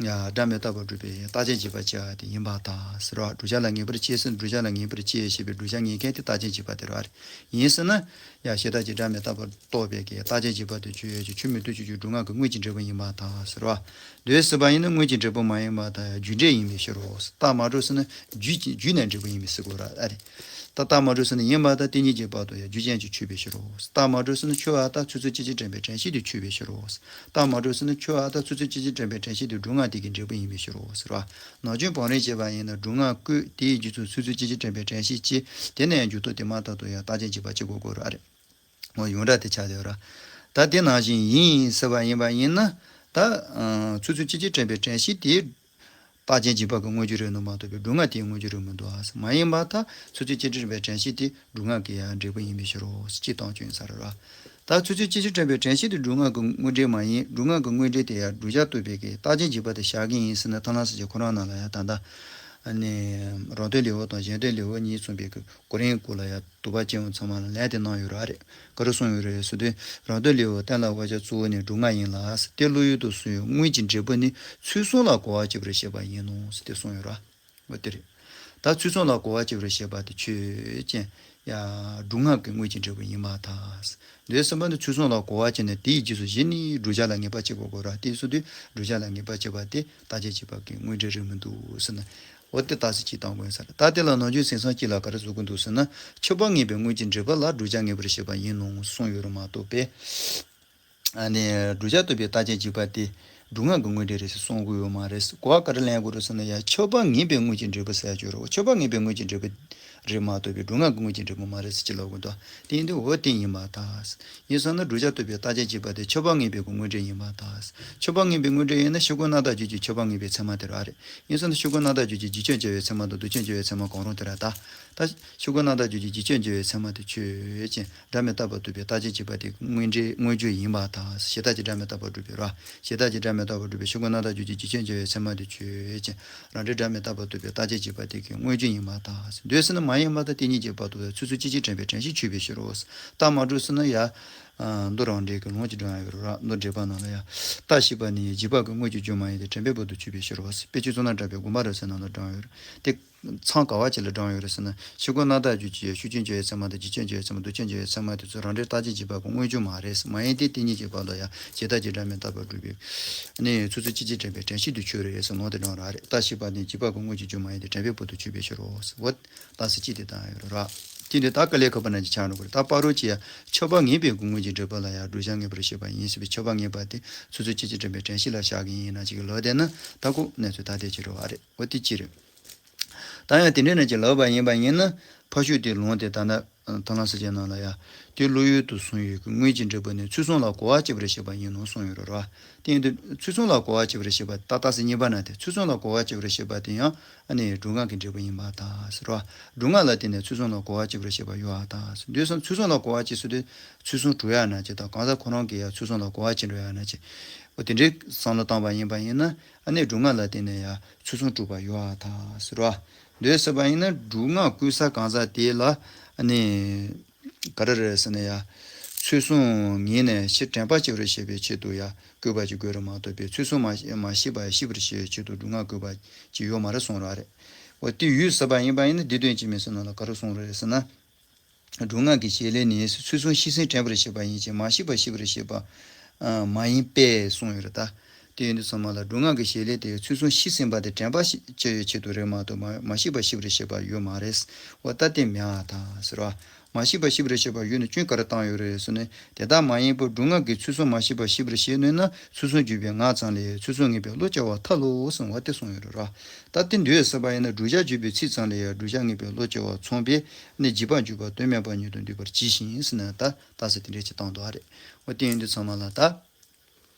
སྒྲ་མི་རྟག་པར་སྒྲུབ་པའི་རྟགས་ཅན་འཇིག་པར་བྱེད་པ་དེ་ཡིན་པར་ཐལ་ཟེར་བ། བསྒྲུབ་བྱ་ལ་ངེས་པར་བྱེད་ཟེར། བསྒྲུབ་བྱ་ལ་ངེས་པར་བྱེད་ཞེས་པའི་བསྒྲུབ་བྱ་ངེས་མཁན་དེ་རྟགས་ཅན་འཇིག་པ་དེ་རེད། ཡིན་ཟེར་ན། ཡང་གཞི་བདག་གི་སྒྲ་མི་རྟག་པར་རྟོགས་པའི་གི་རྟགས་ཅན་འཇིག་པ་དེ་ཆོས་ཅན། ཆོས་མི་མཐུན་ཕྱོགས་ཀྱི་སྒྲུབ་ངག་གི་དངོས་ཀྱི་འབྲས་བུ་ཡིན་པར་ཐལ་ཟེར་བ། འདོད་ཟེར་བ་ཡིན་ན་དངོས་ཀྱི་འབྲས་བུ་མ་ཡིན་པར་ཐལ། རྒྱུ་འབྲས་ཡིན་པའི་ཕྱིར་རོ། རྟགས་མ་གྲུབ་ཟེར་ན་རྒྱུ་རྒྱུ་ནས་འབྲས་བུ་ཡིན་པའི་ཕྱིར་རོ། ཨ་རེ། ད་རྟགས་མ་གྲུབ་ཟེར་ན་ཡིན་པར་ཐལ། དེ་གཉིས་ཀྱི་བར་དུ་ཡང་རྒྱུ་ཅན་གྱི་ཆོས་པའི་ཕྱིར་རོ། རྟགས་མ་གྲུབ་ཟེར་ན་ཆོས་ཨ་རྟག་ཚུལ་གསུམ་གཅིག་ཅར་དྲན་པའི་དྲན་ཤེས་དེ་ཆོས་པའི་ཕྱིར་རོ། རྟགས་མ་གྲུབ་ཟེར་ན་ཆོས་ཨ་རྟག་ཚུལ་གསུམ་གཅིག་ཅར་དྲན་པའི་དྲན་ཤེས་དེ་སྒྲུབ་ངག་དེ་གི་འབྲས་བུ་ཡིན་པའི་ཕྱིར་རོ་ཟེར་བ། ནང་ཆོས་བང་རིམ་བྱས་པ་ཡིན་ན་སྒྲུབ་ངག་བཀོད་དེའི་རྗེས་སུ་ཚུལ་གསུམ་གཅིག་ཅར་དྲན་པའི་དྲན་ཤེས་བྱེད། དེ་ནས་ཡང་འཇུག་ལྡོག་དེ་མ་ཐག་ཏུ་ཡང་རྟགས་ཅན་འཇིག་པ་བྱེད་དགོས་དགོས་ར་རེད། འོ་ཡོངས་གྲགས་དེ་ཆགས་ཡོད་ར། ད་དེ་ནང་བཞིན་ཡིན་ཟེར་བ་ཡིན་པ་ཡིན་ན། ད་ཚུལ་གསུམ་གཅིག་ཅར་དྲན་པའི་དྲན་ཤེས་དེ་རྟགས་ཅན་འཇིག་པ་གི་དངོས་རྒྱུ་རེད་ནོ་མ་གཏོགས་པའི་སྒྲུབ་ངག་དེའི་དངོས་རྒྱུ་རེད་མི་འདུག་ཨ། མ་ཡིན་པར་ཐལ། ཚུལ་གསུམ་གཅིག་ཅར་དྲན་པའི་དྲན་ཤེས་དེ་སྒྲུབ་ངག་གི་ཡང་འབྲས་བུ་ཡིན་པའི་ཕྱིར་རོ། སྤྱིར་བཏང་སྐྱོན་ས་རེད་ར། ད་ཚུལ་གསུམ་གཅིག་ཅར་དྲན་པའི་དྲན་ཤེས་དེ་སྒྲུབ་ངག་གི་དངོས་འབྲས་མ་ཡིན། སྒྲུབ་ངག་གི་དངོས་འབྲས་དེ་ཡང་བསྒྲུབ་བྱ་རྟོགས་པའི་གི་རྟགས་ཅན་འཇིག་པ་དེ་བཞག་གི་ཡིན་ཟེར་ན། ཐར་ལམ་སྲིད་ཀྱི་ཁོ་རང་ནང་ལ་ཡང་ད་ལྟ་ནི་རང་དོན་ལེའུ་དང་གཞན་དོན་ལེའུ་གཉིས་མཚུངས་པའི་གི་གོ་རིམ་སྐོར་ལ་ཡང་དོགས་པ་ཅན་ཚང་མ་ལ་ལན་དེ་གནང་ཡོད་ར་རེད། ག་རེ་གསུངས་ཡོད་རེད་ཟེར་དུས། རང་དོན་ལེའུ་གཏན་ལ་དབབ་བྱ་གཙོ་བོ་ནི་སྒྲུབ་ངག་ཡིན་ལ། དེ་བློ་ཡུལ་དུ་སོང་བའི་དངོས་ཀྱི་འབྲས་བུ་ནི་ཚུལ་གསུམ་ལ་གོ་བ་བྱེད་པར་བཤད་པ་ཡིན་ནོ་ཟེར་ཏེ་གསུངས་ཡོད་ར། འོ་དེ་རེད། ད་ཚུལ་གསུམ་ལ་གོ་བ་བྱེད་པར་བཤད་པ་དེ་ཆོས་ཅན། ཡ། སྒྲུབ་ངག་གི་དངོས་ཀྱི་འབྲས་བུ་ཡིན་པར་ཐལ། འདོད་ཟེར་བ་ནི་ཚུལ་གསུམ་ལ་གོ་བ་བྱས་ནས་དེའི་རྗེས་སུ་གཞི་ནས་བསྒྲུབ་བྱ་ལ་ངེས་པ་བྱེད་དགོས་དགོས་ར། དེ་སོང་དུས་བསྒྲུབ་བྱ་ལ་ངེས་པ་བྱེད་པ་དེ་རྟགས་ཅན་འཇིག་པ་གི་དངོས་འབྲས་རེད་མི་འདུག་ཟེར་ན། འོ་དེ་རྟགས་གསལ་གཅིག་བཏང་དགོས་ས་རེད། ད་དེ་ལ་ནང་ཆོས་ཟིན་སང་གཅིག་ལ་ག་རེ་བཟོ་དགོས་འདུག་ཟེར་ན། ཆོས་པ་ངེས་པའི་དངོས་ཀྱི་འབྲས་བུ་ལ་བསྒྲུབ་བྱ་ངེས་པར་བྱེད་པ་ཡིན་ནོ་གསུངས་ཡོད་རེད་མ་གཏོགས་པས། ཨ་ནི་བསྒྲུབ་བྱ་རྟོགས་པའི་རྟགས་ཅན་འཇིག་པ་དེ་སྒྲུབ་ངག་གི་དངོས་འབྲས་རེད་ཟེར་གསུང་གི་ཡོད་མ་རེད། གོ་བ་ག་རེ་ལེན་དགོས་རེད་ཟེར་ན། ཡ། ཆོས་པ་ངེས་པའི་དངོས་ཀྱི་འབྲས་བུ་ཟེར་ཡ་ཅིག་ཡོད་རེད། ཆོས་པ་ངེས་པའི་དངོས་ཀྱི་འབྲས་བུ་རེད་མ་གཏོགས་པའི་སྒྲུབ་ངག་གི་དངོས་ཀྱི་འབྲས་བུ་མ་རེད་ཟེར་ཅིག་ལབ་དགོས་འདུག་དེ་ཡིན་དུས་འོ་དེ་ཡིན་པར་ཐལ། ཡིན་ཙང་ན་བསྒྲུབ་བྱ་རྟོགས་པའི་རྟགས་ཅན་འཇིག་པ་དེ་ཆོས་པ་ངེས་པའི་དངོས་འབྲས་ཡིན་པར་ཐལ། ཆོས་པ་ངེས་པའི་དངོས་འབྲས་ཡིན་ན་ཕྱི་རྒོལ་རྣམ་དག་རྒྱུད་ཀྱི་ཆོས་པ་ངེས་པའི་ཚད་མ་དེ་རེད་པ། ཡིན་ཙང་ན་ཕྱི་རྒོལ་རྣམ་དག་རྒྱུད་ཀྱི་རྗེས་དཔྱོད་འབྱུང་བའི་ཚད་མ་དང་སྡུག་དཔྱོད་འབྱུང་བའི་ཚད་མ་གང་རུང་དེ་རེད་ད། ད་ཕྱི་རྒོལ་རྣམ་དག་རྒྱུད་ཀྱི་རྗེས་དཔྱོད་འབྱུང་བའི་ཚད་མ་དེ་ཆོས་ཅན། སྒྲ་མི་རྟག་པར་རྟོགས་པའི་རྟགས་ཅན་འཇིག་པ་དེ་དངོས་འབྲས་དངོས་རྒྱུ་ཡིན་པར་ཐལ། གཞི་བདག་གི་སྒྲ་མི་རྟག་པར་སྒྲུབ་པའི་ར། གཞི་བདག་གི་སྒྲ་མི་རྟག་པར་སྒྲུབ་པའི་ཕྱི་རྒོལ་རྣམ་དག་རྒྱུད་ཀྱི་རྗེས་དཔྱོད་འབྱུང་བའི་ཚད་མ་དེ་ཆོས་ཅན། རང་འབྲས་སྒྲ་མི་རྟག་པར་རྟོགས་པའི་རྟགས་ཅན་འཇིག་པ་དེ་གི་དངོས་རྒྱུ་ཡིན་པར་ཐལ། འདོད་ཟེར་ན་མ་ཡིན་པར་ཐལ། དེ་གཉིས་ཀྱི་བར་དུ་ཚུལ་གསུམ་གཅིག་ཅར་དྲན་པའི་དྲན་ཤེས་ཆོས་པའི་ཕྱིར་རོ། རྟགས་མ་གྲུབ་ཟེར་ན་ཡ། མདོ་རང་འགྲེལ་གྱི་ལུང་གཅིག་དྲངས་ཡོད་རེད་པ། མདོ་འགྲེལ་པ་ནང་ལ་ཡ། རྟགས་ཞེས་པ་ནི་འཇིག་པ་གི་དངོས་ཀྱི་རྒྱུ་མ་ཡིན་ཏེ། དྲན་པའི་བར་དུ་ཆོས་པའི་ཕྱིར་རོ། དཔེ་ཆོས་གཙུག་ན་འདྲ་བའི་དགོངས་པ་རབ་གསལ་ནང་ལ་དྲངས་ཡོད་རེད། དེ། མཚམས་ག་བ་ཅིག་ལ་དྲངས་ཡོད་རེད་ཟེར་ན། ཕྱི་རྒོལ་རྣམ་དག་རྒྱུད་ཀྱི་ཕྱོགས་ཆོས་འབྱུང་བའི་ཚད་མ་དང་རྗེས་དཔྱོད་འབྱུང་བའི་ཚད་མ། སྡུག་དཔྱོད་འབྱུང་བའི་ཚད་མ་དེ་ཚོ་རང་འབྲས་རྟགས་ཅན་འཇིག་པ་གི་དངོས་རྒྱུ་མ་རེད། མ་ཡིན་ཏེ། དེ་གཉིས་ཀྱི་བར་ལ་ཡང་གཞི་བདག་གི་སྒྲ་མི་རྟག་པར་སྒྲུབ་པའི་ནི་ཚུལ་གསུམ་གཅིག་ཅར་དྲན་པའི་དྲན་ཤེས་དེ་ཆོས་རེད་ཟེར་ལུང་དེ་དྲངས་ར་རེད། རྟགས་ཞེས་པ་ནི་འཇིག་པ་གི་དངོས་ཀྱི་རྒྱུ་མ་ཡིན་ཏེ། དྲན་པའི་བར་དུ་ཆོས་པའི་ཕྱིར་རོ། འོ། རྟགས་གསལ་གཅིག་དེ་བཏང་ཡོད་རེད་ར། དེ་འདི་ད་དཀའ་ལས་ཁག་པོ་ནང་གི་ཆགས་འགྲོ་གི་རེད། ད་བར་རོ་ཅི་ཡ། ཆོས་པ་ངེས་པའི་དངོས་ཀྱི་འབྲས་བུ་ལ་ཡང་བསྒྲུབ་བྱ་ངེས་པར་བཤད་པ་ཡིན་ཟེར་བའི་ཆོས་པ་ངེས་པ་དེ་ཚུལ་གསུམ་གཅིག་ཅར་དྲན་པའི་དྲན་ཤེས་ལ་བཞག་གི་ཡིན་ན་ཅིག་ལབ་བསྡད་ན། ད་ཁོ་གནས་ཚུལ་ད་ལྟའི་ཕྱིར་རོ་བ་རེད། འོ་དེ་གཅིག་རེད། ད་ཡང་དེ་འདྲའི་ནང་གི་ལབ་པ་ཡིན་པ་ཡིན་ན། ཕར་ཕྱོགས་དེའི་ལུང་དེ་ལྟར་ན། ཐར་ལམ་སྲིད་ཅན་ནང་ལ་ཡ། དེ་བློ་ཡུལ་དུ་བཟུང་བའི་དངོས་ཀྱི་འབྲས་བུ་ནི་ཚུལ་གསུམ་ལ་གོ་བ་བྱེད་པར་བཤད་པ་ཡིན་ནོ་གསུངས་ཡོད་རེད་བ། དེ་ཡིན་དུས་ཚུལ་གསུམ་ལ་གོ་བ་བྱེད་པར་བཤད་པ་ད་རྟགས་གསལ་གཉིས་པ་ན་དེ། ཚུལ་གསུམ་ལ་གོ་བ་བྱེད་པར་བཤད་པ་དེ་ཡང་ཨ་ནི་སྒྲུབ་ངག་གི་འབྲས་བུ་ཡིན་པར་ཐལ་ཟེར་བ། སྒྲུབ་ངག་ལ་བརྟེན་ནས་ཚུལ་གསུམ་ལ་གོ་བ་བྱེད་པར་བཤད་པ་ཡོད་པར་ཐལ་ཟེར། འདོད་སོང་ཚུལ་གསུམ་ལ་གོ་བ་བྱེད་ཟེར་དུས་ཚུལ་གསུམ་གྲུབ་ཡ་ན་ཅིག་དང་གང་ཟག་ཁོ་རང་གིས་ཡང་ཚུལ་གསུམ་ལ་གོ་བ་བྱེད་འགྲོ་ཡ་ན་ཅིག་འོ་དེ་འདྲའི་བསམ་བློ་བཏང་བ་ཡིན་པ་ཡིན་ན། ཨ་ནི་སྒྲུབ་ངག་ལ་བརྟེན་ནས་ཡང་ཚུལ་གསུམ་གྲུབ་པ་ཡོད་པར་ཐལ་ཟེར་བ། འདོད་ཟེར་བ་ཡིན་ན་སྒྲུབ་ངག་བཀོད་ས་གང་ཟག་དེ་ལ་ཨ་ནི་ག་རེ་རེད་ཟེར་ན་ཡང་ཚུལ་གསུམ་ངེས་ནས་ཕྱིར་དྲན་པ་སྐྱེ་བར་བྱེད་པའི་ཆེད་དུ་ཡང་བཀོད་པ་ཅིག་དགོས་རེད་མ་གཏོགས་པའི་ཚུལ་གསུམ་མ་མ་ཤེས་པ་ཤེས་པར་བྱེད་པའི་ཆེད་དུ་སྒྲུབ་ངག་བཀོད་པ་ཅིག་ཡོད་མ་རེད་གསུངས་ར་རེད། འོ་དེ་ཡོད་ཟེར་བ་ཡིན་པ་ཡིན་ན་སྡེ་བདུན་གྱི་མི་སེར་ནང་ལ་ག་རེ་གསུངས་རེད་ཟེར་ན། སྒྲུབ་ངག་གི་བྱེད་ལས་ནི་ཚུལ་གསུམ་ཤེས་ཟིན་དྲན་པར་བྱེད་པ་ཡིན་ཞིང་། མ་ཤེས་པ་ཤེས་པར་བྱེད་པ་མ་ཡིན་པས་གསུངས་ཡོད་རེད་ད། དེ་ཡིན་དུས་ཚང་མ་ལ་སྒྲུབ་ངག་གི་བྱེད་ལས་དེ་ཚུལ་གསུམ་ཤེས་ཟིན་པ་དེ་དྲན་པ་ཤེས་ཡོད་ཆེད་དུ་རེད་མ་གཏོགས་མ་མ་ཤེས་པ་ཤེས་པར་བྱེད་པ་ཡོད་མ་རེད། འོ་ད་དེ་མེད་པར་ཐལ་ཟེར་བ། མ་ཤེས་པ་ཤེས་པར་བྱེད་པ་ཡོད་ན་སྐྱོན་ག་རེ་བཏང་ཡོད་རེད་ཟེར་ན། དེ་ལྟ་མ་ཡིན་པར་སྒྲུབ་ངག་གིས་ཚུལ་གསུམ་མ་ཤེས་པ་ཤེས་པར་བྱེད་ནུས་ན། ཚུལ་གསུམ་བརྗོད་པའི་ངག་ཙམ་ལས་ཚུལ་གསུམ་ངེས་པའི་བློ་སྐྱེ་བར་ཐལ་ལོ་གསུངས་པ་དེ་གསུངས་ཡོད་རེད་ར། ད་དེ་འདོད་ཟེར་བ་ཡིན་ན་བསྒྲུབ་བྱ་བརྗོད་པའི་ཚིག་ཙམ་ལས་ཡང་བསྒྲུབ་བྱ་ངེས་པའི་བློ་སྐྱེ་བ་མཚུངས་པས་ནི་འཇིག་པར་འཇུག་པ་དོན་མེད་པ་ཉིད་དུ་འདོད་པར་གྱིས་ཤིག་ཟེར་ན། ད་རྟགས་གསལ་དེ་འདྲ་ཅིག་བཏང་འདུག་ཨ་རེད། འོ་དེ་ཡིན་དུས་ཚང་མ་ལ་ད།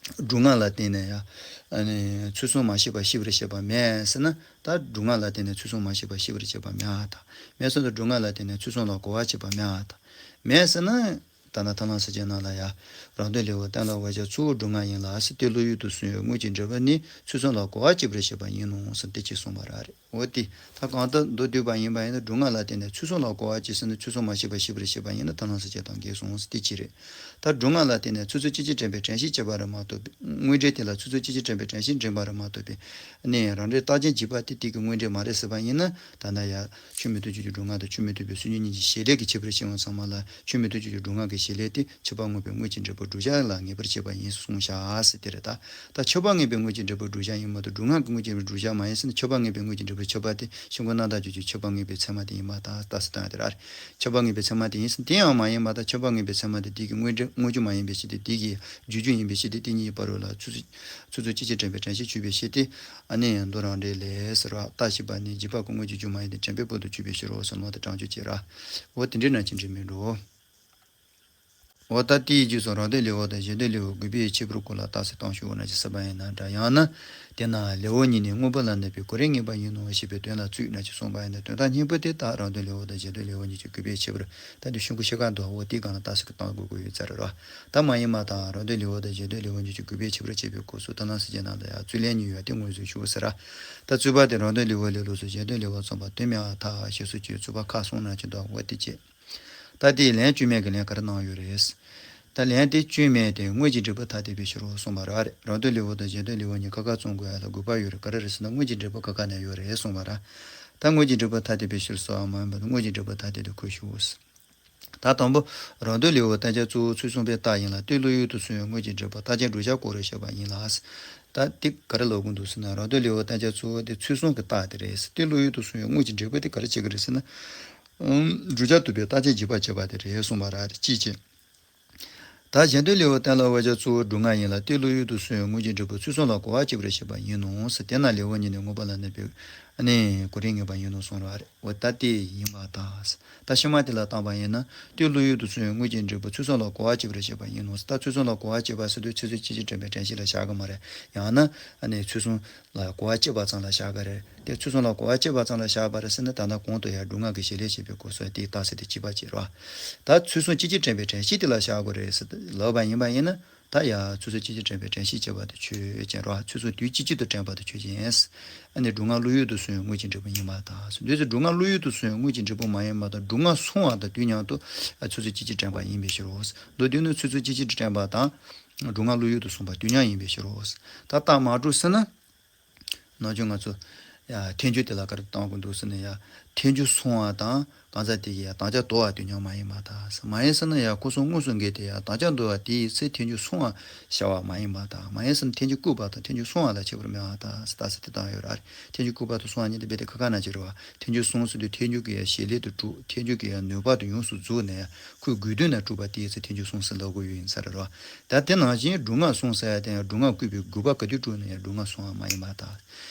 སྒྲུབ་ངག་ལ་བརྟེན་ནས་ཡང་ཨ་ནི་ཚུལ་གསུམ་མ་སྐྱེས་པ་ཤེས་པར་བྱེད་པ་མེད་ཟེར་ན། ད་སྒྲུབ་ངག་ལ་བརྟེན་ནས་ཚུལ་གསུམ་མ་སྐྱེས་པ་ཤེས་པར་བྱེད་པ་མེད་པ་དང་། མེད་ཟེར་ན་སྒྲུབ་ངག་ལ་བརྟེན་ནས་ཚུལ་གསུམ་ལ་གོ་བ་བྱེད་པ་མེད་པ་དང་། མེད་ཟེར་ན། ད་ནི་ཐར་ལམ་གསལ་བྱེད་ནང་ལ་ཡང་། རང་དོན་ལས་འོག་གཏན་ལ་དབབ་བྱ་གཙོ་བོ་སྒྲུབ་ངག་ཡིན་ལ་ཟེར། དེ་བློ་ཡུལ་དུ་སོང་བའི་དངོས་ཀྱི་འབྲས་བུ་ནི་ཚུལ་གསུམ་ལ་གོ་བ་བྱེད་པར་བྱེད་པ་ཡིན་ནོ་ཟེར། དེ་ཅིག་གསུངས་པ་རེད། འོ་དེ། ད་གང་ལྟར་མདོར་བསྡུས་པ་ཡིན་པ་ཡིན་ན། སྒྲུབ་ངག་ལ་བརྟེན་ནས་ཚུལ་གསུམ་ལ་གོ་བ་བྱེད་ཟེར་ན། ཚུལ་གསུམ་མ་སྐྱེས་པ་ཤེས་པར་བྱེད་པ་ཡིན་ན་ཐར་ལམ་གསལ་བྱེད་དང་འགལ་སོང་ཟེར། དེ་གཅིག་རེད། ད་སྒྲུབ་ངག་ལ་བརྟེན་ནས་ཚུལ་གསུམ་སྐྱེ་མཆེད་དྲན་པའི་དྲན་ཤེས་སྐྱེ་བ་རེད་མ་གཏོགས་པའི། དངོས་འབྲས་དེ་ལ་ཚུལ་གསུམ་སྐྱེ་མཆེད་དྲན་པའི་དྲན་ཤེས་འདྲེན་པ་རེད་མ་གཏོགས་པའི། ཨ་ནི་རང་འབྲས་རྟག་ཅན་འཇིག་པ་དེ་དེ་གི་དངོས་འབྲས་མ་རེད་ཟེར་བ་ཡིན་ན། ད་ལྟ་ཡང་ཆོས་མི་མཐུན་ཕྱོགས་ཀྱི་སྒྲུབ་ངག་དང་ཆོས་མི་མཐུན་པའི་སུན་འབྱིན་གཉིས་ཀྱི་བྱེད་ལས་ཀྱི་ཁྱད་པར་ཕྱེ་བ་ཚང་མ་ལ། ཆོས་མི་མཐུན་ཕྱོགས་ཀྱི་སྒྲུབ་ངག་གི་བྱེད་ལས་དེ་ཆོས་པ་དངོས་པོའི་དངོས་ཀྱི་འབྲས་བུ་བསྒྲུབ་བྱ་ལ་ངེས་པར་བྱེད་པ་ཡིན་གསུངས་བཞག་ཟེར་དེ་རེད། ད་ད་ཆོས་པ་དངོས་པོའི་དངོས་ཀྱི་འབྲས་བུ་བསྒྲུབ་བྱ་ཡིན་མ་གཏོགས་སྒྲུབ་ངག་གི་དངོས་ཀྱི་བསྒྲུབ་བྱ་མ་ཡིན་ཟེར་ན། ཆོས་པ་དངོས་པོའི་དངོས་ཀྱི་འབྲས་བུ་ཆོས་པ་དེ་ཤིན་ལྐོག་རྣམ་དག་རྒྱུད་ཀྱི་ཆོས་པ་དངོས་པོའི་ཚད་མ་དེ་ཡིན་པ་དང་ལྟ་ས་དང་དེ་རེད། ཆོས་པ་དངོས་པོའི་ཚད་མ་དེ་ཡིན་ཟེར་ན། དེ་ཡང་མ་ཡིན་པ་དང་། ཆོས་པ་དངོས་པོའི་ཚད་མ་དེ་དེ་གི་དངོས་འབྲས་དངོས་རྒྱུ་མ་ཡིན་པའི་ཕྱིར་ཏེ། དེ་གི་རྒྱུ་རྒྱུ་ཡིན་པའི་ཕྱིར་ཏེ། དེ་གཉིས་ཀྱི་བར་རོ་ལ་ཚུལ་གསུམ་ཚུལ་གསུམ་སྐྱེ་མཆེད་དྲན་པའི་དྲན་ཤེས་གཅོད་པའི་ཕྱིར་ཏེ། ཨ་ནི་མདོ་རང་འགྲེལ་ལས་ཟེར་བ་ལྟར་ཞིག་པ་ནི། འཇིག་པ་ཀུན་དངོས་ཀྱི་རྒྱུ་མ་ཡིན་ཏེ། དྲན་པས་བོར་དུ་གཅོད་པའི་ཕྱིར་རོ་ཟེར་ནོ་དེ་དྲང་གཅོད་བྱེད་ར། འོ་དེ་འདྲའི་རྣམ་ཅན་འདྲེ་མི་འགྲོ། འོ་ད་དེའི་རྗེས་སུ་རང་དོན་ལས་འོག་དང་གཞན་དོན་ལས་འོག་དགོས་པའི་ཁྱད་པར་སྐོར་ལ་རྟགས་གསལ་གཏམ་ཤོད་འོ་ན་ཅི་ཟེར་བ་ཡིན་ན་འདྲ། ཡང་ན། དེས་ན་ལས་འོག་གཉིས་ནི་དངོས་པོ་ལ་གནས་པའི་གོ་རིམ་ངེས་པ་ཡིན་ནོ་ཞེས་པའི་དོན་ལ་རྩོད་ན་ཅི་གསུངས་པ་ཡིན་ན། དོན་དག་སྙིང་པོ་དེ་ལྟར་རང་དོན་ལས་འོག་དང་གཞན་དོན་ལས་འོག་གཉིས་ཀྱི་དགོས་པའི་ཁྱད་པར། ད་འདི་ཤོད་གི་ཤེས་ཀ་འདུག་འོ་དེའི་སྒང་ལ་རྟགས་གསལ་གྱི་གཏམ་དགོས་དགོས་ཡོད་ཚར་རེད་རོ། ད་མ་ཡིན་པ་དང་རང་དོན་ལས་འོག་དང་གཞན་དོན་ལས་འོག་གཉིས་ཀྱི་དགོས་པའི་ཁྱད་པར་འཆད་པའི་སྐབས་སུ་ཐར་ལམ་གསལ་བྱེད་ནང་ལ་ཡང་རྩོད་ལན་གཉིས་ཡོད་དེ་ངོས་བཟུང་ཞུ་ཟེར་ར། ད་རྩོད་པ་དེ་རང་དོན་ལས་འོག་ལས་ལོགས་སུ་གཞན་དོན་ལས་འོག་མཚུངས་པར་སྟོན་མི་འ་ཐ་ཞེས་སོགས་ཀྱི་རྩོད་པ་ཁག་གསུངས་ན་ཅི་འདུག་འོ་དེ་བྱེད། ད་དེའི་ལན་བཅོས་མའི་གི་ལན་ག་རེ་གནང་ཡོད་རེད། ད་ལན་དེ་བཅོས་མའི་དེ་དངོས་ཀྱི་འབྲས་བུ་ཐ་དད་པའི་ཕྱིར་རོ་གསུངས་པ་རེད། རང་དོན་ལས་འོག་དང་གཞན་དོན་ལས་འོག་གཉིས་ཁ་ཁ་བཙུན་དགོས་ཡ་ལ་དགོས་པ་ཡོད་རེད། ག་རེ་རེད་ཟེར་ན་དངོས་ཀྱི་འབྲས་བུ་ཁ་ཁ་ན་ཡོད་རེད་གསུངས་པ་རེད། ད་དངོས་ཀྱི་འབྲས་བུ་ཐ་དད་པའི་ཕྱིར་ཟེར་བ་མ་ཡིན་པར་དངོས་ཀྱི་འབྲས་བུ་ཐ་དད་དུ་ཁོ་ཞུ། ད་དང་པོ། རང་དོན་ལས་འོག་བསྟན་བྱ་གཙོ་བོ་ཚུལ་གསུམ་པའི་རྟགས་ཡིན་ལ། དེ་བློ་ཡུལ་དུ་སོང་བའི་དངོས་ཀྱི་འབྲས་བུ་རྟགས་ཅན་བསྒྲུབ་བྱ་སྐོར་རོ་ཞེས་པ་ཡིན་ལ། ད་དེ་ག་རེ་ལབ་དགོས་འདུག་ཟེར་ན། རང་དོན་ལས་འོག་བསྟན་བྱ་གཙོ་བོ་དེ་ཚུལ་གསུམ་གྱི་རྟགས་དེ་རེད། དེ་བློ་ཡུལ་དུ་སོང་བའི་དངོས་ཀྱི་འབྲས་བུ་དེ་ག་རེ་བྱེད་ཀྱི་རེད་ཟེར་ན། ཨུམ། བསྒྲུབ་བྱ་རྟོགས་པའི་རྟགས་ཅན་འཇིག་པར་བྱེད་པ་དེ་རེད་གསུངས་པ་རེད། གཅིག་བྱས། ད་གཞན་དོན་ལས་འོག་གཏན་ལ་དབབ་བྱ་གཙོ་བོ་སྒྲུབ་ངག་ཡིན་ལ། དེ་བློ་ཡུལ་དུ་སོང་བའི་དངོས་ཀྱི་འབྲས་བུ་ཚུལ་གསུམ་ལ་གོ་བ་བྱེད་པར་བྱེད་པ་ཡིན་ནོ་ཟེར། དེས་ན་ལས་འོག་གཉིས་ནི་དངོས་པོ་ལ་གནས་པའི་ཨ་ནི་གོ་རིམ་ངེས་པ་ཡིན་ནོ་གསུངས་ར་རེད། འོ་ད་དེ་ཡིན་པ་དང་། ད་ཕྱི་མ་དེ་ལ་བཏང་པ་ཡིན་ན། དེ་བློ་ཡུལ་དུ་སོང་བའི་དངོས་ཀྱི་འབྲས་བུ་ཚུལ་གསུམ་ལ་གོ་བ་བྱེད་པར་བྱེད་པ་ཡིན་ནོ་ཟེར། ད་ཚུལ་གསུམ་ལ་གོ་བ་བྱེད་པ་ཟེར་དུས་ཚུལ་གསུམ་སྐྱེ་མཆེད་དྲན་པའི་དྲན་ཤེས་ལ་བཞག་གི་མ་རེད། ཡང་ན་ཨ་ནི་ཚུལ་གསུམ་ལ་གོ་བ་བྱེད་པ་ཙམ་ལ་བཞག་གི་རེད། དེ་ཚུལ་གསུམ་ལ་གོ་བ་བྱེད་པ་ཙམ་ལ་བཞག་པ་རེད་ཟེར་ན། ད་ལྟ་གོང་དུ་ཡང་སྒྲུབ་ངག་གི་བྱེད་ལས་བྱེད་པའི་སྐབས་སུ་དེའི་རྟགས་གསལ་དེ་གཅིག་པ་བྱེད་རོགས། ད་ཚུལ་གསུམ་སྐྱེ་མཆེད་དྲན་པའི་དྲན་ཤེས་དེ་ལ་བཞག་དགོས་རེད་ཟེར་ལབ་པ་ཡིན་པ་ཡིན་ན། ད་ཡང་ཚུལ་གསུམ་སྐྱེ་མཆེད་དྲན་པའི་དྲན་ཤེས་བྱེད་པ་དེ་ཆོས་ཅན་རོགས། ཚུལ་གསུམ་དུས་གཅིག་གཅིག་ཏུ་དྲན་པ་དེ་ཆོས་ཅན། ཨ་ནི་སྒྲུབ་ངག་བློ་ཡུལ་དུ་སོང་བའི་དངོས་ཀྱི་འབྲས་བུ་ཡིན་པ་དང་། འདོད་ཚུལ་སྒྲུབ་ངག་བློ་ཡུལ་དུ་སོང་བའི་དངོས་ཀྱི་འབྲས་བུ་མ་ཡིན་པ་དང་། སྒྲུབ་ངག་སོང་བ་དང་དུས་མཉམ་དུ་ཚུལ་གསུམ་སྐྱེ་མཆེད་དྲན་པ་ཡིན་པའི་ཕྱིར་རོ། མདོར་བསྡུས་ན་ཚུལ་གསུམ་སྐྱེ་མཆེད་དྲན་པ་དང་། སྒྲུབ་ངག་བློ་ཡུལ་དུ་སོང་བ་དུས་མཉམ་ཡིན་པའི་ཕྱིར་རོ། ད་རྟགས་མ་གྲུབ་ཟེར་ན། ནམ་རྒྱུན་ང་ཚོ་ཡ་ཐལ་འགྱུར་དེ་ལ་ག་རེ་བཏང་དགོས་འདུག་ཟེར་ན། ཡ་ཐལ་འགྱུར་སོང་བ་དང་གང་ཟག་དེ་གིས་ཡ་དམ་བཅའ་དོར་བ་དུས་མཉམ་མ་ཡིན་པ་དང་། མ་ཡིན་ཟེར་ན་ཡ་ཁོ་སོང་དངོས་སུ་འགལ་ཏེ། ཡ་དམ་བཅའ་དོར་བ་དེའི་ཚེ་ཐལ་འགྱུར་སོང་བ་བྱ་བ་མ་ཡིན་པ་དང་། མ་ཡིན་ཟེར་ན་ཐལ་འགྱུར་བཀོད་པ་དང་ཐལ་འགྱུར་སོང་བ་ལ་ཁྱད་པར་མེད་པ་དང་ཟེར། རྟགས་གསལ་དེ་བཏང་ཡོད་ར། ཐལ་འགྱུར་བཀོད་པ་དང་སོང་བ་གཉིས་དེ་རྦད་དེ་ཁ་ཁ་ན་ཅིག་རེད་བ། ཐལ་འགྱུར་སོང་ཟེར་དུས་ཐལ་འགྱུར་གྱི་ཡ་བྱེད་ལས་དེ་གྲུབ། ཐལ་འགྱུར་གྱི་ཡ་ནུས་པ་དེ་ཡོངས་སུ་རྫོགས་ནས་ཡ་ཁོའི་དགོས་དོན་ལ་གྲུབ་པ་དེའི་ཚེ་ཐལ་འགྱུར་སོང་ཟེར་ལབ་དགོས་ཡོད་ཡིན་ས་རེད་ར། ད་དེ་ནང་བཞིན་སྒྲུབ་ངག་སོང་ཟེར་ཡ་དེ་ཡང་སྒྲུབ་ངག་བཀོད་པའི་དགོས་པ་ག་དུས་གྲུབ་ན་ཡང་སྒྲུབ་ངག་སོང་བ་མ་ཡིན་པ་དང་།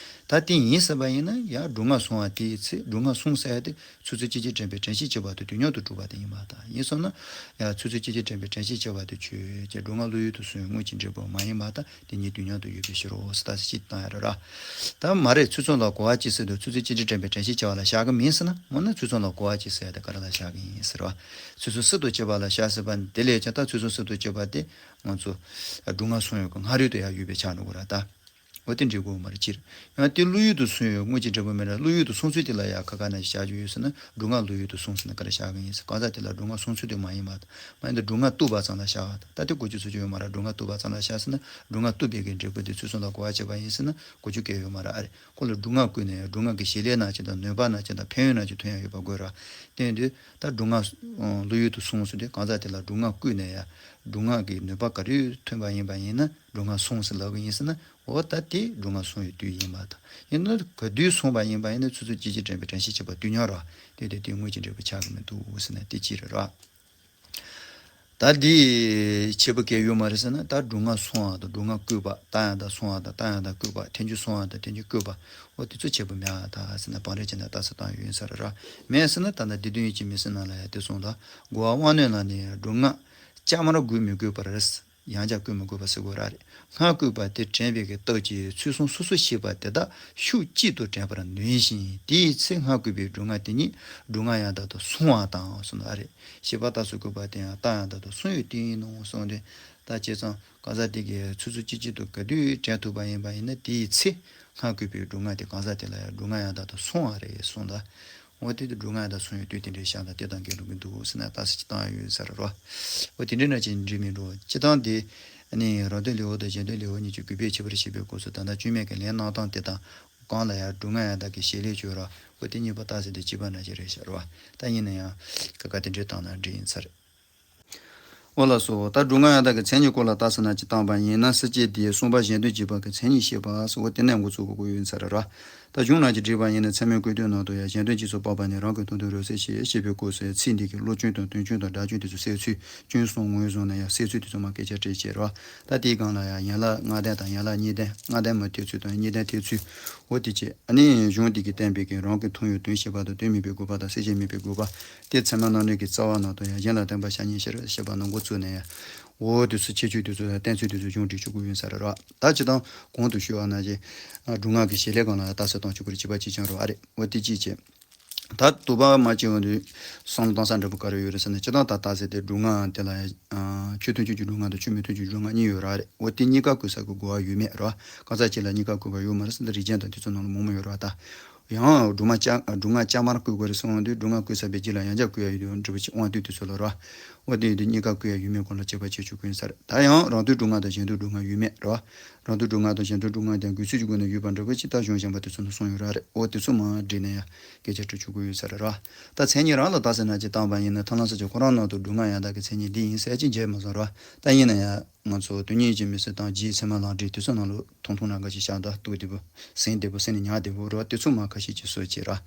ད་དེ་ཡིན་ཟེར་བ་ཡིན་ན་ཡང་སྒྲུབ་ངག་སོང་བ་དེའི་ཚེ། སྒྲུབ་ངག་སོང་ཟེར་ཡ་དེ་ཚུལ་གསུམ་སྐྱེ་མཆེད་དྲན་པའི་དྲན་ཤེས་བྱེད་པ་དེ་དུས་མཉམ་དུ་གྲུབ་པ་དེ་ཡིན་པ་དང་། ཡིན་སོང་ན་ཡང་ཚུལ་གསུམ་སྐྱེ་མཆེད་དྲན་པའི་དྲན་ཤེས་བྱེད་པ་དེ་ཆོས་ཅན། སྒྲུབ་ངག་བློ་ཡུལ་དུ་སོང་བའི་དངོས་ཀྱི་འབྲས་བུ་མ་ཡིན་པ་དང་། དེ་གཉིས་དུས་མཉམ་དུ་ཡོད་པའི་ཕྱིར་རོ་ཟེར། རྟགས་གསལ་གཅིག་བཏང་ཡ་རེད་ར། ད་མ་རེད། ཚུལ་གསུམ་ལ་གོ་བ་གཅིག་ཟེར་དུས་ཚུལ་གསུམ་སྐྱེ་མཆེད་དྲན་པའི་དྲན་ཤེས་བྱ་བ་ལ་བཞག་གི་མིན་ཟེར་ན། འོ་ན་ཚུལ་གསུམ་ལ་གོ་བ་གཅིག་ཟེར་ཡ་དེ་ག་རེ་ལ་བཞག་གི་ཡིན་ཟེར་བ། ཚུལ་གསུམ་སྲིད་དུ་གཅོད་པ་ལ་བཞག་ཟེར་བ་དེ་ལས་ཀྱང་། ད་ཚུལ་གསུམ་སྲིད་དུ་གཅོད་པ་དེ་ང་ཚོ་སྒྲུབ་ངག་སོང་ཡོད་གི་སྔ་རོལ་དུ་ཡང་ཡོད་པའི་ཆ་འགྲོ་གི་ར། ད་འོ་དེ་འགྲིག་གི་མ་རེད། སྤྱིར་ཡང་དེ་བློ་ཡུལ་དུ་སོང་བའི་དངོས་ཀྱི་འབྲས་བུ་མིན་ལ། བློ་ཡུལ་དུ་སོང་ཚུལ་དེ་ལ་ཡང་ཁ་ཁ་ན་བཞག་རྒྱུ་ཡོད་ཟེར་ན། སྒྲུབ་ངག་བློ་ཡུལ་དུ་སོང་ཟེར་ན་ག་རེ་བཞག་གི་ཡིན་ཟེར། གང་ཟག་དེ་ལ་སྒྲུབ་ངག་སོང་ཚུལ་དེ་མ་ཡིན་པ་དང་། མ་ཡིན་ན་སྒྲུབ་ངག་བཏུབ་པ་ཙམ་ལ་བཞག་པ་དང་། ད་དེ་གོ་རྒྱུ་ཚོར་རྒྱུ་ཡོད་མ་རེད། སྒྲུབ་ངག་བཏུབ་པ་ཙམ་ལ་བཞག་ཟེར་ན། སྒྲུབ་ངག་བཏུབ་པའི་གི་འབྲས་བུ་དེ་ཚུལ་གསུམ་ལ་གོ་བ་བྱེད་པ་ཡིན་ཟེར་ན་གོ་རྒྱུ་གལ་ཡོད་མ་རེད། ཨ་རེ། ཁོ་ལ་སྒྲུབ་ངག་བཀོད་ནས་ཡང་སྒྲུབ་ངག་གི་བྱེད་ལས་ནང་བཞིན་དང་། ནུས་པ་ནང་བཞིན་དང་། ཕན་ཡོན་ནང་བཞིན་ཐོན་ཡ་ཡོད་པ་དགོས་ར། དེ་ཡིན་དུས་ད་སྒྲུབ་ངག་བློ་ཡུལ་དུ་སོང་ཟེར་དུས་གང་ཟག་དེ་ལ་སྒྲུབ་ངག་བཀོད་ནས་ཡང་སྒྲུབ་ངག་གི་ནུས་པ་ག་དུས་ཐོན་པ་ཡིན་པ་ཡིན་ན། སྒྲུབ་ངག་སོང་ཟེར་ལབ་གི་ཡིན་ཟེར་ན། འོ་ད་དེ་སྒྲུབ་ངག་སོང་བའི་དུས་ཡིན་པ་དང་། ཡིན་ན་ག་དུས་སོང་བ་ཡིན་པ་ཡིན་ན་ཚུལ་གསུམ་སྐྱེ་མཆེད་དྲན་པའི་དྲན་ཤེས་བྱེད་པ་དུས་མཉམ་ར། དེ་དེ་དེ་དངོས་ཀྱི་འབྲས་བུ་ཆགས་ཀྱི་མི་འདུག་ཟེར་ན་དེ་ཅི་རེད་ར། ད་འདི་ཁྱད་པར་གང་ཡང་ཡོད་མ་རེད་ཟེར་ན། ད་སྒྲུབ་ངག་སོང་བ་དང་སྒྲུབ་ངག་བཀོད་པ། རྟགས་ཡང་དག་སོང་བ་དང་རྟགས་ཡང་དག་བཀོད་པ། ཐལ་འགྱུར་སོང་བ་དང་ཐལ་འགྱུར་བཀོད་པ། འོ་དེ་ཚོ་ཁྱད་པར་མེད་པ་དང་ཟེར་ན། བང་རིམ་བྱས་ན་རྟགས་གསལ་བཏང་ཡོད་ས་རེད་ར། མེད་ཟེར་ན་ད་ལྟ་སྡེ་བདུན་ཡིད་ཀྱི་མུན་སེལ་ནང་ལ་ཡང་དེ་གསུངས་ལ། རྒོལ་བ་དབང་རྣོན་ལ་ནི་སྒྲུབ་ངག་བཅའ་མར་དགོས་མི་དགོས་པར། ཡང་བསྐྱར་བསྐུལ་མི་དགོས་པ་ཟེར་དགོས་ར་རེད། སྔར་བསྐུལ་བ་དེ་དྲན་པའི་གི་རྟགས་ཀྱིས་ཚུལ་གསུམ་སོ་སོར་ཤེས་པ་དེ་དག་ཤུགས་གཅིག་ཏུ་དྲན་པར་ནུས་ཤིང་། དེའི་ཚེ་སྔར་བསྐུལ་བའི་སྒྲུབ་ངག་དེ་ཉིད་སྒྲུབ་ངག་ཡང་དག་ཏུ་སོང་བ་དང་གསུངས་པ་རེད། ཤེས་པ་རྟགས་སུ་བཀོད་པ་དེ་ཡང་རྟགས་ཡང་དག་ཏུ་སོང་བའི་དོན་ཡིན་ནོ་གསུངས་ཏེ། ད་བྱས་ཙང་གང་ཟག་དེ་གིས་ཚུལ་གསུམ་གཅིག་གཅིག་ཏུ་ག་དུས་དྲན་ཐུབ་པ་ཡིན་པ་ཡིན་ན། དེའི་ཚེ་སྔར་བསྐུལ་བའི་སྒྲུབ་ངག་དེ་གང་ཟག་དེ་ལ་ཡང་སྒྲུབ་ངག་ཡང་དག་ཏུ་སོང་བ་རེད་གསུངས་ད། འོ་དེ་དུས་སྒྲུབ་ངག་ཡང་དག་སོང་བའི་དུས་དེ་འདྲའི་ཤ་དང་དེ་དང་འགལ་འགྲོ་གི་འདུག་ཟེར་ན་རྟགས་གསལ་གྱི་བཏང་ཡོད་ཟེར་རོ། འོ་དེ་འདྲའི་ན་ཅི་འགྲིག་མི་འགྲོ། སྤྱིར་བཏང་དེ་ནི་རང་དོན་ལེའུ་དང་གཞན་དོན་ལེའུ་གཉིས་ཀྱི་གུས་པས་ཁྱད་པར་ཕྱེ་བའི་སྐབས་སུ། ད་ལྟ་བཅོས་མའི་གི་ལན་གནང་སྟངས་དེ་དང་། གང་ལ་ཡང་སྒྲུབ་ངག་ཡང་དག་གི་བྱེད་ལས་བཅོས་རོ། འོ་དེ་གཉིས་པོ་རྟགས་གསལ་དེ་གཅིག་པ་འདྲ་ཅིག་རེད་ཤག་རོ། ད་ཡིན་ན་ཡང་ཀ་ཁ་དེ་འདྲའི་བཏང་ན་འགྲིག་ཡིན་ས་རེད། འོ་ལགས་སོ། ད་སྒྲུབ་ངག་ཡང་དག་གི་མཚན་ཉིད་སྐོར་ལ་རྟགས་གསལ་ན་ཅིག་བཏང་པ་ཡིན་ན། སྲིད་སྐྱེས་དེས་གསུངས་པ་གཞན་དོན་བྱེད་པ་གི་མཚན་ཉིད་བཤད་པ་སོགས་འོ་དེ་ནས་འགོ་ཚུགས་དགོས་ཀྱི་ཡོད་ས་རེད་རོ། ད་གཞུང་ནང་གི་བསྒྲིགས་པ་ཡིན་ན་ཚད་མའི་བཀོད་དོན་ནང་དུ་ཡང་གཞན་དོན་བྱེད་ཚུལ་དཔག་པ་ནི་རང་གི་མཐོང་ཐོས་རོ་གསལ་ཞེས་བཤད་པའི་སྐབས་སུ་ཡང་ཚིག་འདི་གི་བློ་སྐྱོན་དང་དོན་སྐྱོན་དང་སྒྲ་སྐྱོན་དེ་ཚོ་གསལ་ཚུལ་སྐྱོན་གསུམ་ངོས་བཟུང་ནས་ཡང་གསལ་ཚུལ་དེ་ཚོ་མར་སྐད་ཆ་དྲིས་བྱས་རོ། ད་དེའི་སྒང་ལ་ཡང་ཡན་ལག་ལྔ་ལྡན་དང་ཡན་ལག་གཉིས་ལྡན། ལྔ་ལྡན་མ་ཐེབས་ཚུལ་དང་གཉིས་ལྡན་ཐེབས་ཚུལ། འོ་དེ་བྱས། ཨ་ནི་གཞུང་འདི་གིས་བསྟན་པའི་གི་རང་གི་མཐོང་ཡུལ་དོན་བྱེད་པ་དང་དོན་མེད་པའི་དགོས་པ་དང་གསལ་བྱེད་མེད་པའི་དགོས་པ། དེ་ཚད་མ་རྣམ་འགྲེལ་གྱི་རྩ་བ་ནང་དུ་ཡང་གཞན་ལ་བརྟེན་པར་བྱ་ཉིད་ཕྱིར་ཞེས་པ་ནང་འགོ་བཙུགས་ནས་ཡང་། འོ་དེ་ཚོ་ཁྱད་ཆོས་དེ་ཚོ་དང་བསྟན་ཚུལ་དེ་ཚོ་གཞུང་འགྲེལ་བྱེད་དགོས་ཡོད་ས་རེད་རོ། ད་སྤྱིར་བཏང་གོང་དུ་ཞུས་པ་ནང་བཞིན་སྒྲུབ་ངག་གི་བྱེད་ལས་སྒང་ལ་ཡང་རྟགས་གསལ་གཏོང་བྱེད་དགོས་རེད། བྱེད་པ་གཅིག་རྐྱང་རེད་པ་རེད། འོ་དེ་གཅིག་བྱས། ད་དུ་བ་མ་བྱས་འོང་དུས་བསམ་བློ་གཏོང་ས་འདྲ་པོ་ག་རེ་ཡོད་རེད་ཟེར་ན། སྤྱིར་བཏང་ད་རྟགས་གསལ་དེ་སྒྲུབ་ངག་དེ་ལ་ཡང་ཆོས་མཐུན་ཕྱོགས་ཀྱི་སྒྲུབ་ངག་དང་ཆོས་མི་མཐུན་ཕྱོགས་ཀྱི་སྒྲུབ་ངག་གཉིས་ཡོད་རེད་པ་རེད། འོ་དེ་གཉིས་ཀ་བཀོད་ས་གི་དགོས་པ་ཡོད་མེད་རེད་པ། གང་ཟག་གཅིག་ལ་གཉིས་ཀ་བཀོད་པ་ཡོད་མ་རེད་ཟེར་ན། རིགས་ཅན་དང་དེ་ཚོ་ནང་ལ་མང་མང་ཡོད་རེད་པ། ད། ཡང་སྒྲུབ་ངག་བཅའ་སྒྲུབ་ངག་བཅའ་མར་བཀོད་དགོས་རེད་གསུངས་དུས། སྒྲུབ་ངག་བཀོད་ས་པའི་རྗེས་ལ་ཡང་བསྐྱར་བཀོད་ཡ་ཡོད་འདྲ་པོ་ཅིག་དབང་དུས་དུས་ཚོད་ལ་རོ། འོ་དེ་ཡོད་དུས་གཉིས་ཀ་བཀོད་ཡ་ཡོད་མེད་སྐོར་ལ་དཔྱད་པ་བྱེད་ཆོག་གི་ཡིན་ས་རེད། ད་ཡང་རང་དོན་སྒྲུབ་ངག་དང་གཞན་དོན་སྒྲུབ་ངག་ཡོད་མེད་རོ། རང་དོན་སྒྲུབ་ངག་དང་གཞན་དོན་སྒྲུབ་ངག་དེ་འགོད་ཚུལ་གྱི་སྒོ་ནས་ཡོད་པ་འདྲ་པོ་ཅིག་ད་གཞུང་གཞན་པ་དེ་ཚོ་ནང་གསུངས་ཡོད་ར་རེད། འོ་དེ་ཚོ་མར་བསྒྲིགས་ནས་ཡང་སྐད་ཆ་དྲི་ཆོག་གི་ཡོད་ས་རེད་རོ། ད་མཚན་ཉིད་རང་ལ་རྟགས་གསལ་ན་ཅིག་བཏང་པ་ཡིན་ན། ཐར་ལམ་སྲིད་ཆེན་ཁོ་རང་ནང་དུ་སྒྲུབ་ངག་ཡང་དག་གི་མཚན་ཉིད་འདི་ཡིན་ཟེར་ཅིག་མཇལ་མ་སོང་རོ། ད་ཡིན་ན་ཡང་། ང་ཚོ་དོན་གཉིས་ཀྱི་མི་ཚེ་དང་རྗེའི་ཚད་མ་ལམ་འབྲས་དེ་ཚོ་ནང་ལོགས་ཐུང་ཐུང་རང་འགའ་ཞིག་བཞག་ད། ལྟོ་བདེ་པོ། ཟིན་བདེ་པོ། ཟིན་ནས་ཉལ་བདེ་པོ་རོ། དེ་ཚོ་མར་ཁ་ཤས་ཅིག་གསུངས་བྱས་ར།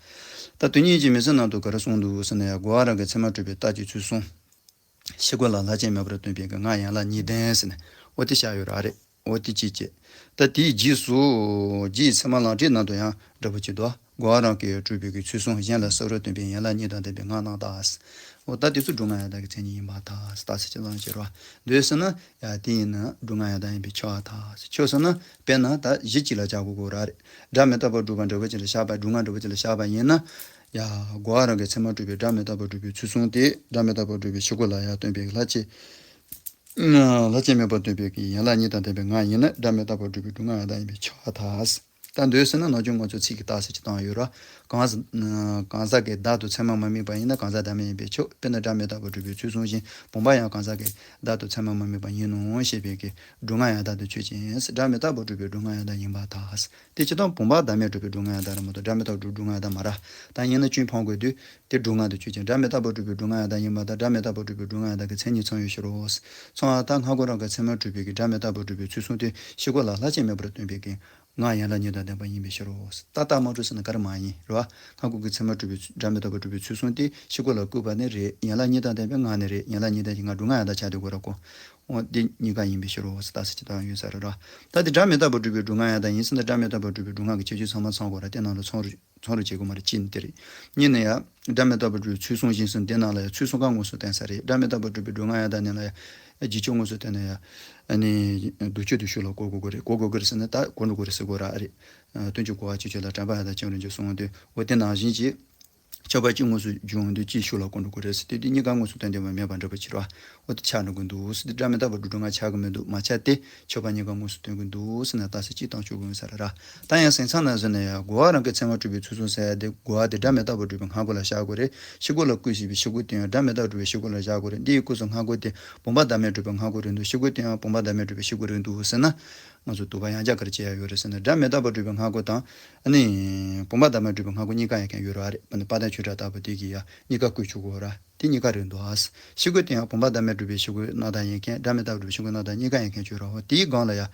ད་དོན་གཉིས་ཀྱི་མི་ཚེ་ནང་དུ་ག་རེ་གསུངས་འདུག་ཟེར་ན་ཡང་། རྒོལ་བ་རང་གིས་ཚད་མར་གྲུབ་པའི་རྟགས་ཀྱི་ཚུལ་གསུམ། ཤེས་རྒོལ་ལ་བསླད་བྱ་མེད་པར་སྟོན་པའི་གི་ངག་ཡན་ལག་གཉིས་ལྡན་ཟེར་ནས་འོ་དེ་བཞག་ཡོད་ར་རེད། འོ་དེ་གཅིག་བྱས། ད་དེའི་རྗེས་སུ་རྗེའི་ཚད་མ་ལམ་འབྲས་ནང་དུ་ཡང་འདྲ་པོ་ཅིག་འདུག་རྒོལ་བ་རང་གིས་གྲུབ་པའི་གི་ཚུལ་གསུམ་གཞན་ལ་གསལ་བར་སྟོན་པའི་ཡན་ལག་གཉིས་དང་ལྡན་པའི་ངག་རྣམ་དག་འོ་ད་དེ་ཚོ་སྒྲུབ་ངག་ཡང་དག་གི་མཚན་ཉིད་ཡིན་པར་ཐལ། རྟགས་གསལ་གྱི་ལམ་བྱེད་རོ། འདོད་ཟེར་ན་ཡང་དེ་ཡིན་ན་སྒྲུབ་ངག་ཡང་དག་ཡིན་པས་ཁྱབ་པར་ཐལ། ཁྱབ་ཟེར་ན་དཔེར་ན་ད་གཞི་གཅིག་ལ་བཞག་དགོས་ཀྱི་ར་རེད། སྒྲ་མི་རྟག་པར་སྒྲུབ་པ་འདྲ་པོ་ཅིག་ལ་བཞག་པ། སྒྲུབ་ངག་འདྲ་པོ་ཅིག་ལ་བཞག་པ་ཡིན་ན། ཡང་རྒོལ་བ་རང་གིས་ཚད་མར་གྲུབ་པའི་སྒྲ་མི་རྟག་པར་སྒྲུབ་པའི་ཚུལ་གསུམ་དེ། སྒྲ་མི་རྟག་པར་སྒྲུབ་པའི་ཤེས་རྒོལ་ལ་ཡང་སྟོན་པའི་བསླད་བྱ། བསླད་བྱ་མེད་པར་སྟོན་པའི་གི་ཡན་ལག་གཉིས་དང་ལྡན་པའི་ངག་ཡིན་ན། སྒྲ་མི་རྟག་པར་སྒྲུབ་པའི་སྒྲུབ་ངག་ཡང་དག་ཡིན་པས་ཁྱབ་པར་ཐལ། ད་འདོད་ཟེར་ན་ནམ་རྒྱུན་ང་ཚོ་ཚིག་གི་རྟགས་གསལ་ཅིག་བཏང་ཡོད་ར། གང་ཟག་གང་ཟག་གི་བདག་ཏུ་ཚད་མ་མ་དམིགས་པ་ཡིན་ན་གང་ཟག་བདག་མེད་ཡིན་པས་ཁྱབ། དཔེར་ན་སྒྲ་མི་རྟག་པར་སྒྲུབ་པའི་ཚུལ་གསུམ་བཞིན། བུམ་པ་ཡང་གང་ཟག་གི་བདག་ཏུ་ཚད་མ་མ་དམིགས་པ་ཡིན་ནོ་ཞེས་པའི་གི་སྒྲུབ་ངག་ཡང་དག་ཏུ་ཆོས་ཅན། སྒྲ་མི་རྟག་པར་སྒྲུབ་པའི་སྒྲུབ་ངག་ཡང་དག་ཡིན་པར་ཐལ། དེ་སྤྱིར་བཏང་བུམ་པ་བདག་མེད་སྒྲུབ་པའི་སྒྲུབ་ངག་ཡང་དག་རེད་མ་གཏོགས། སྒྲ་མི་རྟག་སྒྲུབ་སྒྲུབ་ངག་ཡང་དག་མ་རེད། ད་ཡིན་ན་གཅིན་འཕང་དགོས་དུས་དེ་སྒྲུབ་ངག་ཏུ་ཆོས་ཅན། སྒྲ་མི་རྟག་པར་སྒྲུབ་པའི་སྒྲུབ་ངག་ཡང་དག་ཡིན་པར་ཐལ། སྒྲ་མི་རྟག་པར་སྒྲུབ་པའི་སྒྲུབ་ངག་ཡང་དག་གི་མཚན་ཉིད་ཚང་བའི་ཕྱིར་རོ། ཚང་བ་ད་སྔ་རྒོལ་རང་གིས་ཚད་མར་གྲུབ་པའི་གི་སྒྲ་མི་རྟག་པར་སྒྲུབ་པའི་ཚུལ་གསུམ་དེ་ཤེས་རྒོལ་ལ་བསླད་བྱ་མེད་པར་སྟོན་པའི་གི་ངག་ཡན་ལག་གཉིས་དང་ལྡན་པ་ཡིན་པའི་ཕྱིར་རོ། ད་རྟགས་མ་གྲུབ་ཟེར་ན་ག་རེ་མ་ཡིན་རེད་བ། སྔ་རྒོལ་གྱིས་ཚད་མར་གྲུབ་པའི་སྒྲ་མི་རྟག་པར་སྒྲུབ་པའི་ཚུལ་གསུམ་དེ་ཤེས་རྒོལ་ལ་བསྐུལ་བ་ནི་རེད། ཡན་ལག་གཉིས་དང་ལྡན་པའི་ངག་ནི་རེད། ཡན་ལག་གཉིས་ལྡན་གྱི་ངག་སྒྲུབ་ངག་ཡང་དག་ཆགས་བསྡད་དགོས་ར་གོ། འོ་དེ་གཉིས་ཀ་ཡིན་པའི་ཕྱིར་རོ་ཟེར་རྟགས་གསལ་གྱི་རྟགས་ཡོད་ས་རེད་ར། ད་དེ་སྒྲ་མི་རྟག་པར་སྒྲུབ་པའི་སྒྲུབ་ངག་ཡང་དག་ཡིན་ཟེར་ན། སྒྲ་མི་རྟག་པར་སྒྲུབ་པའི་སྒྲུབ་ངག་གི་ཁྱད་ཆོས་ཚང་མ་ཚང་དགོས་ར། དེ་ནང་ལ་ཚང་རུ་ཚང་རུ་བྱེད་དགོས་མ་རེད། གཅིག་ནི་དེ་རེད། གཉིས་ནི་ཡང་སྒྲ་མི་རྟག་པར་སྒྲུབ་པའི་ཚུལ་གསུམ་བཞིན་ཟེར་དེ་ནང་ལ་ཡང་ཚུལ་གསུམ་ཀ་དངོས་སུ་བསྟན་ས་རེད། སྒྲ་མི་རྟག་པར་སྒྲུབ་པའི་སྒྲུབ་ངག་ཡང་དག་ནང་ལ་ཡང་རྗེས་ཁྱབ་དངོས་སུ་བསྟན་ན་ཡང་། ཨ་ནི་བསྡུ་ཁྱབ་ཏུ་ཤུགས་ལ་གོ་དགོས་ཀྱི་རེད། གོ་དགོས་ཀྱི་རེད་ཟེར་ན་ད་གོ་འགྲོ་དགོས་རེད་ཟེར་དགོས་ར་རེད། སྟོན་གྱི་གོ་བ་ཁྱད་ཆོས་ལ་དྲན་པ་ཡང་དག་ཅན་རེད་འཇུག་གསུངས་ཏེ། འོ་དེ་ནང་བཞིན་གྱི། ཁྱབ་པ་གཅིག་དངོས་སུ་འབྱུང་དུས་གཅིག་ཤུགས་ལ་གོ་འགྲོ་དགོས་རེད་ཟེར་དུས། དེ་གཉིས་ཀ་དངོས་སུ་བསྟན་བསྡད་པ་མེད་པ་འདྲ་པོ་ཅིག་རེད་བ། འོ་དེ་ཆགས་འགྲོ་གི་འདུག་ཟེར་དུས། སྒྲ་མི་རྟག་པར་སྒྲུབ་སྒྲུབ་ངག་ཆགས་ཀྱི་མི་འདུག་མ་ཆགས་ཏེ་ཁྱབ་པ་གཉིས་ཀ་དངོས་སུ་སྟོན་གྱི་འདུག་ཟེར་ན་རྟགས་གསལ་གཅིག་བཏང་ཆོག་གི་ཡོད་ས་རེད་ར། ད་ཡང་ཟིན་མཚམས་ནང་ཟེར་ན་ཡང་རྒོལ་བ་རང་གིས་ཚད་མར་གྲུབ་པའི་ཚུལ་གསུམ་ཟེར་ཡ་དེ། རྒོལ་བ་དེ་སྒྲ་མི་རྟག་པར་སྒྲུབ་པའི་སྔ་རྒོལ་ལ་བཞག་དགོས་རེད། ཤེས་རྒོལ་ལ་བསྐུལ་བྱས་པའི་ཤེས་རྒོལ་དེ་ཡང་སྒྲ་མི་རྟག་པར་སྒྲུབ་པའི་ཤེས་རྒོལ་ལ་བཞག་དགོས་རེད། འདི་ཡི་སྐབས་སུ་སྔ་རྒོལ་དེ་བུམ་པ་བདག་མེད་སྒྲུབ་པའི་སྔ་རྒོལ་རེད་འདུག་ཤེས་རྒོལ་དེ་ཡང་བུམ་པ་བདག་མེད་སྒྲུབ་པའི་ཤེས་རྒོལ་རེད་འདུག་ཟེར་ན། ང་ཚོ་དུ་བ་ཡང་བསྐྱར་ག་རེ་བྱེད་ཡ་ཡོད་རེད་ཟེར་ན། སྒྲ་མི་རྟག་པར་སྒྲུབ་པའི་སྔ་རྒོལ་དང་། ཨ་ནི་བུམ་པ་བདག་མེད་སྒྲུབ་པའི་སྔ་རྒོལ་གཉིས་ཀ་ཡང་ཁྱད་ཡོད་རེད་བ་རེད། ཨ་ནི་དཔལ་ལྡན་ཆོས་གྲགས་ལྟ་བུ་དེ་གིས་ཡང་གཉིས་ཀ་བཀོད་ཆོག་གི་ཡོད་རེད། དེ་གཉིས་ཀ་རེད་འདུག་ཨ། ཤེས་རྒོལ་དེ་ཡང་བུམ་པ་བདག་མེད་སྒྲུབ་པའི་ཤེས་རྒོལ་རྣམ་དག་ཡིན་མཁན། སྒྲ་མི་རྟག་པར་སྒྲུབ་པའི་ཤེས་རྒོལ་རྣམ་དག་གཉིས་ཀ་ཡང་ཁྱད་ཆོས་རེད་བ། དེའི་སྒང་ལ་ཡང་།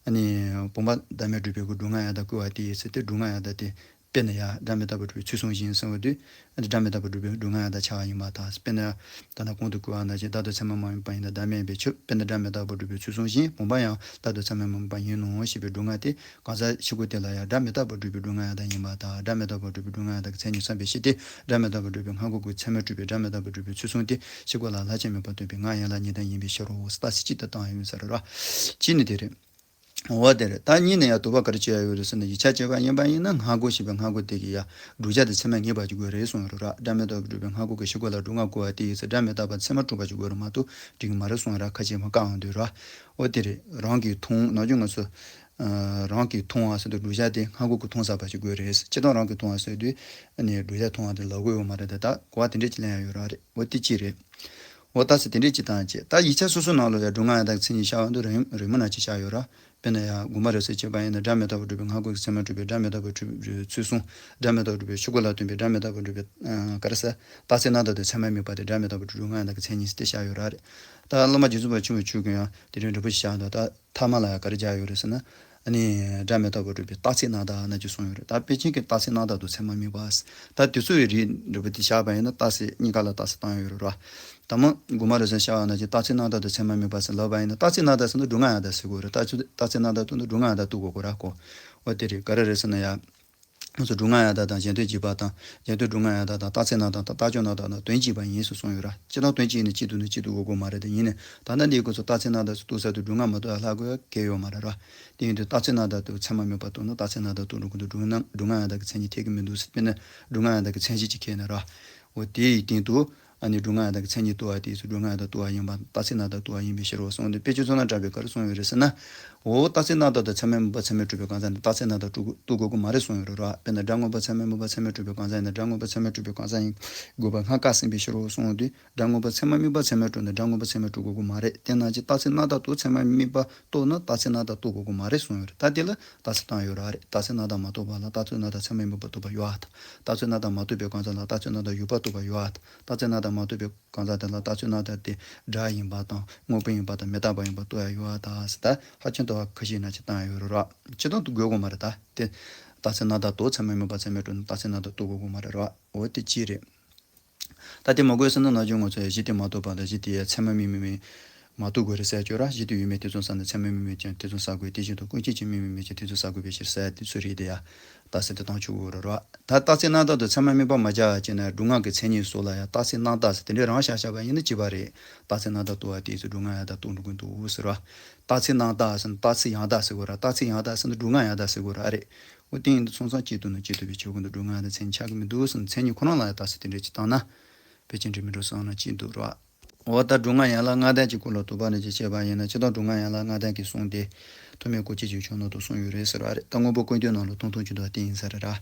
ཨ་ནི་བུམ་པ་བདག་མེད་སྒྲུབ་པའི་སྒོ་སྒྲུབ་ངག་ཡང་དག་བཀོད་པ་དེ་ཡིན་ཟེར་ཏེ། སྒྲུབ་ངག་ཡང་དག་དེ། དཔེར་ན་ཡང་སྒྲ་མི་རྟག་པར་སྒྲུབ་པའི་ཚུལ་གསུངས་ཤིང་གསུངས་པ་དུས། སྒྲ་མི་རྟག་པར་སྒྲུབ་པའི་སྒྲུབ་ངག་ཡང་དག་ཆགས་པ་ཡིན་པར་ཐལ། དཔེར་ན་ཡང་ད་ལྟ་གོང་དུ་བཀོད་པ་ནང་བཞིན་བདག་ཏུ་ཚད་མ་མ་དམིགས་པ་ཡིན་ན་བདག་མེད་པའི་ཕྱིར། དཔེར་ན་སྒྲ་མི་རྟག་པར་སྒྲུབ་པའི་ཚུལ་གསུངས་ཤིང་། བུམ་པ་ཡང་བདག་ཏུ་ཚད་མ་མ་དམིགས་པ་ཡིན་ནོ་ཞེས་པའི་སྒྲུབ་ངག་སྟེ། གང་ཟག་ཕྱི་རྒོལ་དེ་ལ་ཡང་སྒྲ་མི་རྟག་པར་སྒྲུབ་པའི་སྒྲུབ་ངག་ཡང་དག་ཡིན་པར་ཐལ། སྒྲ་མི་རྟག་པར་སྒྲུབ་པའི་སྒྲུབ་ངག་ཡང་དག་གི་མཚན་ཉིད་བསམ་པའི་ཕྱིར་ཏེ། སྒྲ་མི་རྟག་པར་སྒྲུབ་པའི་སྔ་རྒོལ་གྱི་ཚད་མས་གྲུབ་པའི་སྒྲ་མི་རྟག་པར་སྒྲུབ་པའི་ཚུལ་གསུངས་ཏེ། ཕྱི་རྒོལ་ལ་ལྷག་ཆད་མེད་པར་སྟོན་པའི་ངག་ཡན་ལག་གཉིས་ལྡན་ཡིན་པའི་ཕྱིར་རོ། རྟགས་གཅིག་ཏུ་བཏང་ཡོད་ཟེར་རོ། གཅིག་ནི་དེ་རེད། འོ་དེ་རེད། ད་གཉིས་ནས་ཡང་དོགས་པ་ག་རེ་བྱེད་ཡ་ཡོད་རེད་ཟེར་ན། ཡིག་ཆ་བྱས་པ་ཡིན་པ་ཡིན་ན་སྔ་རྒོལ་ཞེས་པའི་སྔ་རྒོལ་དེ་གི་ཡ་བསྒྲུབ་བྱ་དེ་ཚད་མས་ངེས་པ་ཅིག་དགོས་རེད་གསུངས་ཡོད་རེད་ར། སྒྲ་མི་རྟག་པར་སྒྲུབ་པའི་སྔ་རྒོལ་གྱི་ཕྱི་རྒོལ་ལ་སྒྲུབ་ངག་བཀོད་པ་དེ་ཡིན་ཚེ་སྒྲ་མི་རྟག་པ་ཚད་མས་གྲུབ་པ་ཅིག་དགོས་རེད་མ་གཏོགས་འགྲིག་གི་མ་རེད་གསུངས་ཡོད་ར། ཁ་ཆེ་མ་བཀའ་འོང་དུས་ར། འོ་དེ་རེད། རང་གིས་མཐོང་ནམ་རྒྱུན་ང་ཚོ་ཨ་རང་གིས་མཐོང་བ་ཟེར་དུས་བསྒྲུབ་བྱ་དེ་སྔ་རྒོལ་གྱི་མཐོང་ས་པ་ཅིག་དགོས་རེད། སྤྱིར་བཏང་རང་གིས་མཐོང་བ་ཟེར་དུས་ཨ་ནི་བསྒྲུབ་བྱ་མཐོང་བ་དེ་ལབ་དགོས་ཡོད་མ་རེད་དེ། ད་གོ་བ་དེ་འདྲས་ཅིག་ལེན་ཡ་ཡོད་ར་རེད། འོ་དེ་གཅིག་རེད། འོ་རྟགས་གསལ་དེ་འདྲས་ཅིག་བཏང་བྱས། ད་ཡིག་ཆ་སོ་སོའི་ནང་ལ་ཡང་སྒྲུབ་ངག་ཡང་དག་གི་མཚན་ཉིད་བཞག་པ་འདུག་རིང་རིང་མོ་ནང་ཅིག་བཞག་ཡོད་ར། དཔེར་ན་ཡང་དགོངས་པ་རབ་གསལ་བྱས་པ་ཡིན་ན་སྒྲ་མི་རྟག་པར་སྒྲུབ་པའི་སྔ་རྒོལ་གྱི་ཚད་མས་གྲུབ་པའི་སྒྲ་མི་རྟག་པར་སྒྲུབ་པའི་ཚུལ་གསུངས། སྒྲ་མི་རྟག་པར་སྒྲུབ་པའི་ཕྱི་རྒོལ་ལ་སྟོན་པའི་སྒྲ་མི་རྟག་པར་སྒྲུབ་པའི་ཨ་ག་རེ་ཟེར། རྟགས་གསལ་རྣམ་དག་ཏུ་ཚད་མས་དམིགས་པ་དེ་སྒྲ་མི་རྟག་པར་སྒྲུབ་སྒྲུབ་ངག་ཡང་དག་གི་མཚན་ཉིད་ཟེར་ཏེ་བཞག་ཡོད་ར་རེད། ད་བླ་མ་རྗེ་བཙུན་པ་ཆེན་པོ་མཆོག་གིས་ཡང་དེ་རིང་འདྲ་པོ་ཞིག་བཞག་འདུག་ད་ཐ་མ་ལ་ཡང་ག་རེ་བཞག་ཡོད་རེད་ཟེར་ན། ཨ་ནི་སྒྲ་མི་རྟག་པར་སྒྲུབ་པའི་རྟགས་གསལ་རྣམ་དག་ནང་བཞིན་གསུངས་ཡོད་རེད། ད་པཎ་ཆེན་གྱིས་རྟགས་གསལ་རྣམ་དག་ཏུ་ཚད་མས་དམིགས་པ། ད་དེ་ཚོ་ཡི་རིགས་འདྲ་པོ་དེ་བཞག་པ་ཡིན་ན་རྟགས་གསལ་གཉིས་ཀ་ལ་རྟགས་གསལ་བཏང་ཡོད་རེད་ར། དང་པོ་དགོངས་པ་རབ་གསལ་བྱ་བ་ནང་བཞིན་རྟགས་གསལ་རྣམ་དག་ཏུ་ཚད་མས་དམིགས་པ་ཟེར་ལབ་པ་ཡིན་ན། རྟགས་གསལ་རྣམ་དག་ཟེར་ན་སྒྲུབ་ངག་ཡང་དག་ཟེར་དགོས་རེད། རྟགས་གསལ་རྟགས་གསལ་རྣམ་དག་ཏུ་ན་སྒྲུབ་ངག་ཡང་དག་ཏུ་དགོས་དགོས་ར་གོ། འོ་དེ་རེད། ག་རེ་རེད་ཟེར་ན་ཡ། ང་ཚོ་སྒྲུབ་ངག་ཡང་དག་དང་གཞན་དོན་གཅིག་པ་དང་། གཞན་དོན་སྒྲུབ་ངག་ཡང་དག་དང་རྟགས་གསལ་རྣམ་དག་དང་རྟགས་སྐྱོང་རྣམ་དག་ནི་དོན་གཅིག་པ་ཡིན་ཟེར་གསུངས་ཡོད་ར། སྤྱིར་བཏང་དོན་གཅིག་ཡིན་ན་གཅིག་ཏུ་ནི་གཅིག་ཏུ་དགོས་དགོས་མ་རེད་དེ། ཡིན་ནའི་ད་ལྟ་འདིའི་སྐབས་སུ་རྟགས་གསལ་རྣམ་དག་ཟེར་གཏུགས་ས་དེ་སྒྲུབ་ངག་མ་གཏོགས་ཡང་ལྷག་དགོས་ཡ་གང་ཡང་ཡོད་མ་རེད་ར། དེ་ཡིན་དུས་རྟགས་གསལ་རྣམ་དག་ཏུ་ཚད་མས་དམིགས་པ་གཏུགས་ན་རྟགས་གསལ་རྣམ་དག་གཏུགས་འགྲོ་གི་འདུག་སྒྲུབ་ངག་སྒྲུབ་ངག་ཡང་དག་གི་མཚན་ཉིད་འཐད་ཀྱི་མི་འདུག་དཔེར་ན་སྒྲུབ་ངག་ཡང་དག་གི་མཚན་གཞི་ཅིག་ཁྱེར་ན་ར། འོ་དེ་ཡི་སྟེང་དུ་ཨ་ནི་སྒྲུབ་ངག་ཡང་དག་གི་མཚན་ཉིད་རྟོགས་པ་དེ་ཚོ་སྒྲུབ་ངག་ཡང་དག་རྟོགས་པ་ཡིན་པ་རྟགས་གསལ་རྣམ་དག་རྟོགས་པ་ཡིན་པའི་ཕྱིར་རོ་གསུངས་ཏེ། དཔེ་ཆོས་མཚོ་སྣ་གྲགས་པས་ག་རེ་གསུངས་ཡོད་རེད་ཟེར་ན། འོ་རྟགས་གསལ་རྣམ་དག་ཏུ་ཚད་མས་དམིགས་པ་ཚད་མས་གྲུབ་པའི་གང་ཟག་ནི་རྟགས་གསལ་རྣམ་དག་རྟོགས་རྟོགས་དགོས་ཀྱི་མ་རེད་གསུངས་ཡོད་རེད་ར། དཔེར་ན་སྒྲ་མངོན་པ་ཚད་མས་དམིགས་པ་ཚད་མས་གྲུབ་པའི་གང་ཟག་ཡིན་ན་སྒྲ་མངོན་པ་ཚད་མས་གྲུབ་པའི་གང་ཟག་ཡིན་དགོས་པ་སྔར་བཀག་ཟིན་པའི་ཕྱིར་རོ་གསུངས་དུས། སྒྲ་མངོན་པ་ཚད་མས་དམིགས་པ་ཚད་མས་གྲུབ་ན་སྒྲ་མངོན་པ་ཚད་མས་གྲུབ་དགོས་ཀྱི་མ་རེད། དེ་ནང་བཞིན་རྟགས་གསལ་རྣམ་དག་ཏུ་ཚད་མས་དམིགས་པ་རྟོགས་ན་རྟགས་གསལ་རྣམ་དག་རྟོགས་དགོས་ཀྱི་མ་རེད་གསུངས་ཡོད་རེད། ད་དེ་ལ་རྟགས་གསལ་བཏང་ཡོད་ར་རེད། རྟགས་གསལ་རྣམ་དག་མ་རྟོགས་པ་ལ་རྟགས་གསལ་རྣམ་དག་ཚད་མས་དམིགས་པ་རྟོགས་པ་ཡོད་ཨ་ད། རྟགས་གསལ་རྣམ་དག་མ་རྟོགས་པའི་གང་ཟག་ལ་རྟགས་གསལ་རྣམ་དག་ཡོད་པ་རྟོགས་པ་ཡོད་ཨ་ད། རྟགས་གསལ་རྣམ་དག་མ་རྟོགས་པའི་གང་ཟག་དེ་ལ་རྟགས་གསལ་རྣམ་དག་དེ་སྒྲ་ཡིན་པ་དང་དངོས་པོ་ཡིན་པ་དང་མི་རྟག་པ་ཡིན་པ་རྟོགས་ཡ་ཡོད་ཨ་ད་ཟེར། ད་ཧ་ཅང་དོགས་པ་ཁ་ཤས་ནང་བཞིན་བཏང་ཡ་ཡོད་རེད་ར། སྤྱིར་བཏང་དུ་དགོས་དགོས་མ་རེད། ད་དེ་རྟགས་གསལ་རྣམ་དག་ཏུ་ཚད་མས་དམིགས་པ་ཚད་མས་གྲུབ་ན་རྟགས་གསལ་རྣམ་དག་རྟོགས་དགོས་ཀྱི་མ་རེད་ར། འོ་དེ་གཅིག་རེད། ད་དེ་མ་དགོས་ཟེར་ན་ནམ་རྒྱུན་ང་ཚོ་ཡང་གཞི་དེ་མ་རྟོགས་པ་དང་གཞི་དེ་ཡང་ཚད་མས་དམིགས་མི་དམིགས་མ་རྟོགས་དགོས་རེད་ཟེར་ཡ་ཅིག་ཡོད་ར། གཞི་དེ་ཡོད་མེད་དེ་ཚོ་བསམ་ན་ཚད་མས་དམིགས་མེད་ཀྱང་དེ་ཚོ་བསལ་དགོས། དེ་བཞིན་དུ་ཀུན་མཁྱེན་གྱིས་དམིགས་མི་དམིགས་ཀྱང་དེ་ཚོ་བསལ་དགོས་པའི་ཕྱིར་ཟེར་ཡ་དེ་ཚོ་རེད་དེ། ཡ་རྟགས་གསལ་དེ་བཏང་ཆོག་གི་རེད་ར། ད་རྟགས་གསལ་རྣམ་དག་ཏུ་ཚད་མས་དམིགས་པ་མ་བྱ་བ་བྱས་ན་སྒྲུབ་ངག་གི་མཚན་ཉིད་སོགས་ལ་ཡང་རྟགས་གསལ་རྣམ་དག་ཟེར་དེ་འདྲའི་རང་བཞག་བཞག་པ་ཡིན་ན་བྱེད་པ་རེད། རྟགས་གསལ་རྣམ་དག་རྟོགས་པ་དེ་ཚོ་སྒྲུབ་ངག་ཡང་དག་རྟོགས་འགྲོ་གི་འདུག་ཟེར་བ། རྟགས་གསལ་རྣམ་དག་ཟེར་ན་རྟགས་གསལ་ཡང་དག་ཟེར་དགོས་ར། རྟགས་གསལ་ཡང་དག་ཟེར་ན་སྒྲུབ་ངག་ཡང་དག་ཟེར་དགོས་ར་རེད། འོ་དེ་ཡིན་དུས་མཚུངས་ས་གཅིག་ཏུ་ནི་གཅིག་ཏུ་བའི་ཆོས་ཀུན་ཏུ་སྒྲུབ་ངག་དང་མཚན་ཉིད་ཆགས་ཀྱི་མི་འདུག་ཟེར་ན་མཚན་ཉིད་ཁོ་རང་ལ་ཡང་རྟགས་གསལ་དེ་འདྲ་ཅིག་བཏང་ན། ཕལ་ཆེར་འགྲིག་མི་འགྲིག་བསམ་ན་གཅིག་འདུག་ར། འོ་ད་སྒྲུབ་ངག་ཡན་ལག་ལྔ་ལྡན་གྱི་སྐོར་ལ་དོགས་པ་ནི་ཅི་བྱས་པ་ཡིན་ན། སྤྱིར་བཏང་སྒྲུབ་ངག་ཡན་ལག་ལྔ་ལྡན་གྱི་གསུང་དེ་ཐོགས་མེད་སྐུ་སྐྱེ་ཆོས་ཆོས་ནང་དུ་གསུངས་ཡོད་རེད་ཟེར་བ་རེད། ད་དངོས་པོ་ཀུན་བཏུས་ནང་ལ་ཐུང་ཐུང་ཅིག་འདུག་དེ་ཡིན་ས་རེད་ར།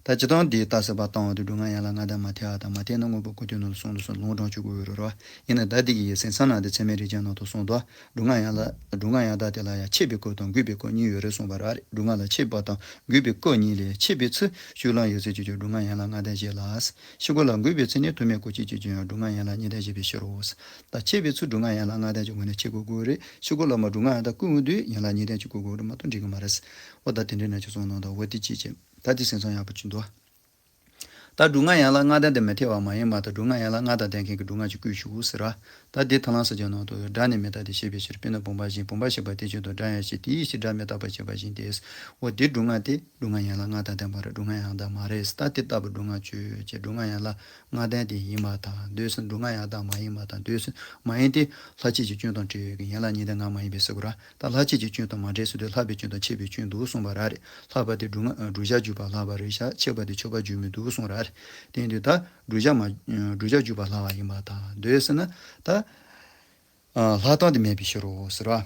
ད་སྤྱིར་བཏང་འདིའི་རྟགས་གསལ་བ་བཏང་བ་དེ་སྒྲུབ་ངག་ཡན་ལག་ལྔ་ལྡན་མ་ཐེ་བ་དང་མ་ཐེ་ན་དངོས་པོ་ཀུན་བཏུས་ནང་ལ་གསུངས་འདུག་ཟེར་ལུང་དྲངས་ཆོག་གི་ཡོད་རེད་ར། ཡིན་ན་ད་འདི་གི་ཡིག་ཚད་མཚན་ནང་དེ་ཚད་མའི་རིགས་ཅན་ནང་དུ་གསུངས་འདུག་སྒྲུབ་ངག་ཡན་ལག་སྒྲུབ་ངག་ཡང་དག་དེ་ལ་ཡང་འཆད་པའི་སྐབས་དང་འགོད་པའི་སྐབས་གཉིས་ཡོད་རེད་གསུངས་པ་རེད། སྒྲུབ་ངག་ལ་འཆད་པ་དང་འགོད་པའི་སྐབས་གཉིས་ལས། འཆད་པའི་ཚེ་ཤུགས་ལམ་ཡོད་ཚད་ཀྱི་སྒྲུབ་ངག་ཡན་ལག་ལྔ་ལྡན་བཞེད་ལ། ཕྱི་རྒོལ་ལ་འགོད་པའི་ཚེ་ནི་ཐོགས་མེད་སྐུ་སྐྱེ་ཆོས་ཀྱི་ཡང་སྒྲུབ་ངག་ཡན་ལག་གཉིས་ལྡན་བཞེད་པའི་ཕྱིར་རོ། ད་འཆད་པའི་ཚུལ་སྒྲུབ་ངག་ཡན་ལག་ལྔ་ལྡན་གྱི་སྒོ་ནས་འཆད་དགོས་དགོས་རེད། ཕྱི་རྒོལ་ལ་མ་སྒྲུབ་ངག་ཡང་དག་བཀོད་འོང་དུས་ཡན་ལག་གཉིས་ལྡན་གྱི་བཀོད་དགོས་རེད་མ་གཏོགས་འགྲིག་གི་མ་རེད། འོ་ད་དེ་འདྲའི་ནང་ཆ་གསུངས་གནང་དང་འོ་དེ་ཅིའི་ཕྱིར། ད་དེ་སེམས་ཙམ་ཡག་པོ་ཅིག་འདུག་ད་སྒྲུབ་ངག་ཡན་ལག་ལྔ་ལྡན་དེ་མི་འཐད་པ་མ་ཡིན་པར་ཐལ། སྒྲུབ་ངག་ཡན་ལག་ལྔ་དང་ལྡན་མཁན་གྱི་སྒྲུབ་ངག་ཅིག་བཀོད་ཆོག་ཟེར་བ། ད་དེ་ཐར་ལམ་གསལ་བྱེད་ནང་དུ་སྒྲ་ནི་མི་རྟག་སྟེ་ཞེས་པའི་ཕྱིར། དཔེར་ན་བུམ་པ་བཞིན། བུམ་པ་ཞེས་པ་དེ་བཞིན་དུ་སྒྲ་ཡང་ཞེས་དེའི་ཕྱིར་སྒྲ་མི་རྟག་པ་ཞེས་པ་བཞིན་ཏེ། འོ་དེ་སྒྲུབ་ངག་དེ་སྒྲུབ་ངག་ཡན་ལག་ལྔ་དང་ལྡན་པ་རེད། སྒྲུབ་ངག་ཡང་དག་མ་རེད། ད་དེ་ལྟ་བུ་སྒྲུབ་ངག་ཆོས་ཅན། སྒྲུབ་ངག་ཡན་ལག་ལྔ་ལྡན་དེ་ཡིན་པར་ཐལ། འདོད་ཟེར་སྒྲུབ་ངག་ཡང་དག་མ་ཡིན་པར་ཐལ། འདོད་ཟེར་མ་ཡིན་ཏེ་ལྷག་བཅས་ཀྱི་སྐྱོན་དང་བྲལ་བའི་ཡན་ལག་གཉིས་ལྡན་ངག་མ་ཡིན་པའི་ཟེར་དགོས་ར། ད་ལྷག་བཅས་ཀྱི་སྐྱོན་དང་མ་བྲལ་ཟེར་དུས་ལྷག་པའི་སྐྱོན་དང་ཆད་པའི་སྐྱོན་འདུག་གསུངས་པ་ར་རེད། ལྷག་པ་དེ་སྒྲུབ་ངག་བསྒྲུབ་བྱ་བརྗོད་པ་ལྷག་པ་རེད་ཤག་ཆད་པ་དེ་ཆད་པ་བརྗོད་མི་འདུག་གསུངས་ར་རེད། དེ་ཡིན་དུས་ད་བསྒྲུབ་བྱ་མ་བསྒྲུབ་བྱ་བརྗོད་པ་ལྷག་པ་ཡིན་པར་ཐལ། འདོད་ཟེར་ན་ད། ལྷག་སྟངས་དེ་མེད་པའི་ཕྱིར་རོ་ཟེར་བ།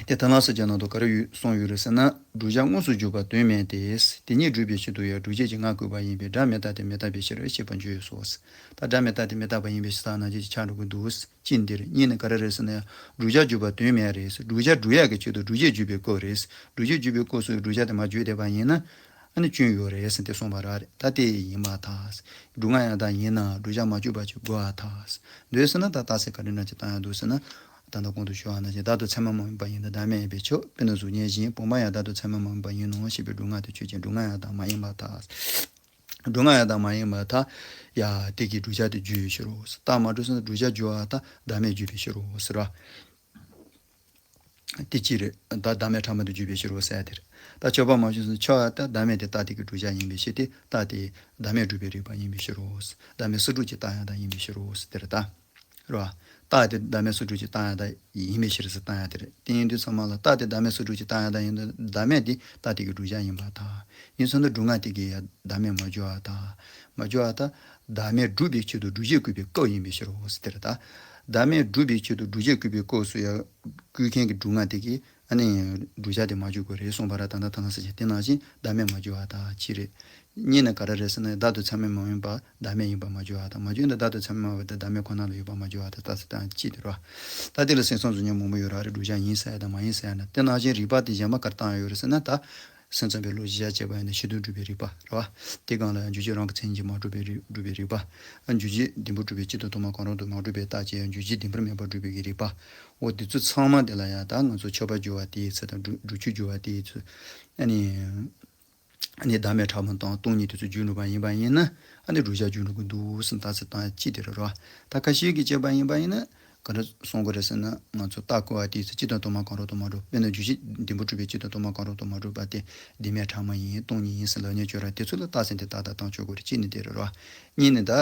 དེ་ཐར་ལམ་གསལ་བྱེད་ནང་དུ་ག་རེ་ཡོད་གསུངས་ཡོད་རེད་ཟེར་ན། བསྒྲུབ་བྱ་དངོས་སུ་འཇུག་པ་དོན་མེད་དེ། དེ་ཉིད་སྒྲུབ་པའི་ཕྱིར་དུ་ཡང་སྒྲུབ་བྱེད་ཀྱི་ངག་བཀོད་པ་ཡིན་པས་སྒྲ་མི་རྟག་སྟེ་མི་རྟག་པའི་ཕྱིར་ཞེས་པ་འཇུག་སོ། ད་སྒྲ་མི་རྟག་སྟེ་མི་རྟག་པ་ཡིན་པའི་ཕྱིར་ཟེར་ན་ཅི་ཆགས་འགྲོ་གི་འདུག་ཅི་འདིར་གཉིས་ནི་ག་རེ་རེད་ཟེར་ན་ཡང་བསྒྲུབ་བྱ་འཇུག་པ་དོན་མེད་རེད། བསྒྲུབ་བྱ་སྒྲུབ་ཡག་གི་ཆེད་དུ་སྒྲུབ་བྱེད་འཇུག་པའི་སྐབས་རེད། སྒྲུབ་བྱེད་འཇུག་པའི་སྐབས་སུ་བསྒྲུབ་བྱ་དེ་མར་བརྗོད་བསྡད་པ་ཡིན་ན། ཨ་ནི་སྐྱོན་ཡོད་རེད་ཟེར་ཏེ་གསུངས་པ་ར་རེད། ད་དེ་ཡིན་པར་ཐལ། སྒྲུབ་ངག་ཡང་དག་ཡིན་ན་བསྒྲུབ་བྱ་མ་བརྗོད་པ་ཅིག་དགོས་པར་ཐལ། འདོད་ཟེར་ན་ད་རྟགས་གསལ་ག་རེ་ན་ཅིག་བཏང་ཡག་འདུག་ཟེར་ན། ད་ལྟ་གོང་དུ་ཞུ་བ་ནང་བཞིན་བདག་ཏུ་ཚད་མ་མ་ཡིན་པ་ཡིན་ན་བདག་མེད་ཡིན་པས་ཆོག་དཔེར་ན་གཟུགས་བརྙན་བཞིན་བུམ་པ་ཡང་བདག་ཏུ་ཚད་མ་མ་ཡིན་པ་ཡིན་ནོ་ཞེས་པའི་སྒྲུབ་ངག་དེ་ཆོས་ཅན། སྒྲུབ་ངག་ཡང་བདག་མ་ཡིན་པར་ཐལ། སྒྲུབ་ངག་ཡང་བདག་མ་ཡིན་པར་ཐལ། ཡ། དེ་གིས་བསྒྲུབ་བྱ་དེ་བརྗོད་པའི་ཕྱིར་རོ། རྟགས་མ་གྲུབ་ཟེར་ན་བསྒྲུབ་བྱ་བརྗོད་པར་ཐལ། བདག་མེད་བརྗོད་པའི་ཕྱིར་རོ་ཟེར་བ། དེ་གཅིག་རེད། ད་བདག་མེད་ཕྲ་མོ་དེ་བརྗོད་པའི་ཕྱིར་རོ་ཟེར་ཡ་དེ་རེད། ད་ཁྱབ་པ་མ་བྱུང་ཟེར་ན་ཁྱབ་པ་ལྟར་བདག་མེད་དེ་རྟགས་དེ་གི་བསྒྲུབ་བྱ་ཡིན་པའི་ཕྱིར་ཏེ། རྟགས་དེ་བདག་མེད་སྒྲུབ་པའི་རིགས་པ་ཡིན་པའི་ཕྱིར་རོ། བདག་མེད་སུ་སྒྲུབ་ཀྱི་རྟགས་ཡང་དག་ཡིན་པའི་ཕྱིར་རོ་ཟེར་དེ་རེད་ད། རེད་བ། རྟགས་དེ་བདག་མེད་སུ་སྒྲུབ་ཀྱི་རྟགས་ཡང་དག་ཡིན་པའི་ཕྱིར་ཟེར་བཏང་ཡ་དེ་རེད། དེ་ཡིན་དུས་ཚང་མ་ལ་རྟགས་དེ་བདག་མེད་སུ་སྒྲུབ་ཀྱི་རྟགས་ཡང་དག་ཡིན་དུས་བདག་མེད་དེ་རྟགས་དེ་གི་བསྒྲུབ་བྱ་ཡིན་པར་ཐལ། ཡིན་ཚུལ་འདི་སྒྲུབ་ངག་དེ་གིས་ཡང་བདག་མེད་མ་བརྗོད་པར་ཐལ། མ་བརྗོད་པར་ཐལ། བདག་མེད་སྒྲུབ་པའི་ཆེད་དུ་སྒྲུབ་བྱེད་བཀོད་པའི་སྐབས་ཡིན་པའི་ཕྱིར་རོ་ཟེར་དེ་རེད་ད། བདག་མེད་སྒྲུབ་པའི་ཆེད་དུ་སྒྲུབ་བྱེད་བཀོད་པའི་སྐབས་སུ་ཡང་བཀོད་མཁན་གྱི་སྒྲུབ་ངག་དེ་གིས་ཨ་ནི་བསྒྲུབ་བྱ་དེ་མ་བརྗོད་དགོས་རེད་གསུངས་པ་ར། ད་ལྟ་ཐ་ན་ས་ཆེ་དེ་ནང་བཞིན་བདག་མེད་མ་བརྗོད་པར་ཐལ་གཅིག་རེད། གཉིས་ནི་ག་རེ་རེད་ཟེར་ན་བདག་ཏུ་ཚད་མ་མ་ཡིན་པ་བདག་མེད་ཡིན་པ་མ་བརྗོད་པར་ཐལ། མ་བརྗོད་ན་བདག་ཏུ་ཚད་མ་མ་ཡིན་པ་དེ་བདག་མེད་ཁོ་ན་ལ་ཡོད་པ་མ་བརྗོད་པར་ཐལ། རྟགས་གསལ་བཏང་གཅིག་དེ་རེད་བ། ད་དེ་ལ་སེམས་ཙམ་གཟུགས་བརྙན་མང་པོ་ཡོད་ར་རེད། བསྒྲུབ་བྱ་ཡིན་ཟེར་ཡ་དང་མ་ཡིན་ཟེར་ཡ་ན། དེ་ནང་བཞིན་རིགས་པ་དེ་གཞན་པ་ག་རེ་བཏང་ཡ་ཡོད་རེད་ཟེར་ན་ད། སེམས་ཙམ་པའི་བློ་གཞི་བཞག་བྱས་པ་ཡིན་ན་ཕྱི་དོན་སྒྲུབ་པའི་རིགས་པ་རེད་བ། དེ་སྒང་ལ་ཡང་འཇུག་བྱེད་རང་གི་མཚན་ཉིད་ཀྱིས་མ་གྲུབ་པའི་རིགས་སྒྲུབ་པའི་རིགས་པ། འཇུག་བྱེད་བདེན་པར་གྲུབ་པའི་སྤྱི་དང་དུ་མ་གང་རུང་དུ་མ་གྲུབ་པའི་རྟགས་ཀྱིས་ཡང་འཇུག་བྱེད་བདེན་པར་མེད་པར་སྒྲུབ་པའི་རིགས་པ། འོ་དེ་ཚོ་ཚང་མ་དེ་ལ་ཡང་ད་ང་ཚོ་ཁྱབ་པ་སྦྱོར་བ་དེའི་ཚེ་དང་སྒྲུབ་སྒྲུབ་ཆོས་སྦྱོར་བ་དེའི་ཚེ། ཨ་ནི། ཨ་ནི་བདག་མེད་ཕྲ་མོ་དང་སྟོང་ཉིད་དེ་ཚོ་རྒྱུད་འགྲུབ་པ་ཡིན་པ་ཡིན་ན། ཨ་ནི་བསྒྲུབ་བྱ་རྒྱུད་འགྲུབ་ཀྱི་འདུག་ཟེར་རྟགས་གསལ་བཏང་ཡ་གཅིག་དེ་རེད་རོ། ད་ཁ་ཤས་ཀྱིས་བྱས་པ་ཡིན་པ་ཡིན་ན། ག་འདྲ་གསུང་གི་རེད་ཟེར་ན་ང་ཚོ་རྟགས་བཀོད་པ་དེའི་ཚེ་སྤྱི་དང་དུ་མ་གང་རུང་དུ་མ་གྲུབ། དཔེར་ན་འཇུག་བྱེད་བདེན་པར་གྲུབ་པའི་སྤྱི་དང་དུ་མ་གང་རུང་དུ་མ་གྲུབ་པ་དེ་བདེན་མེད་ཕྲ་མོ་ཡིན་སྟོང་ཉིད་ཡིན་ཟེར་ལབ་མཁན་ཅིག་ཡོད་ར། དེ་ཚོ་ལ་རྟགས་གསལ་དེ་ཏག་ཏག་བཏང་ཆོག་གི་རེད། གཅིག་ནི་དེ་རེད་རོ། གཉིས་ནི་ད་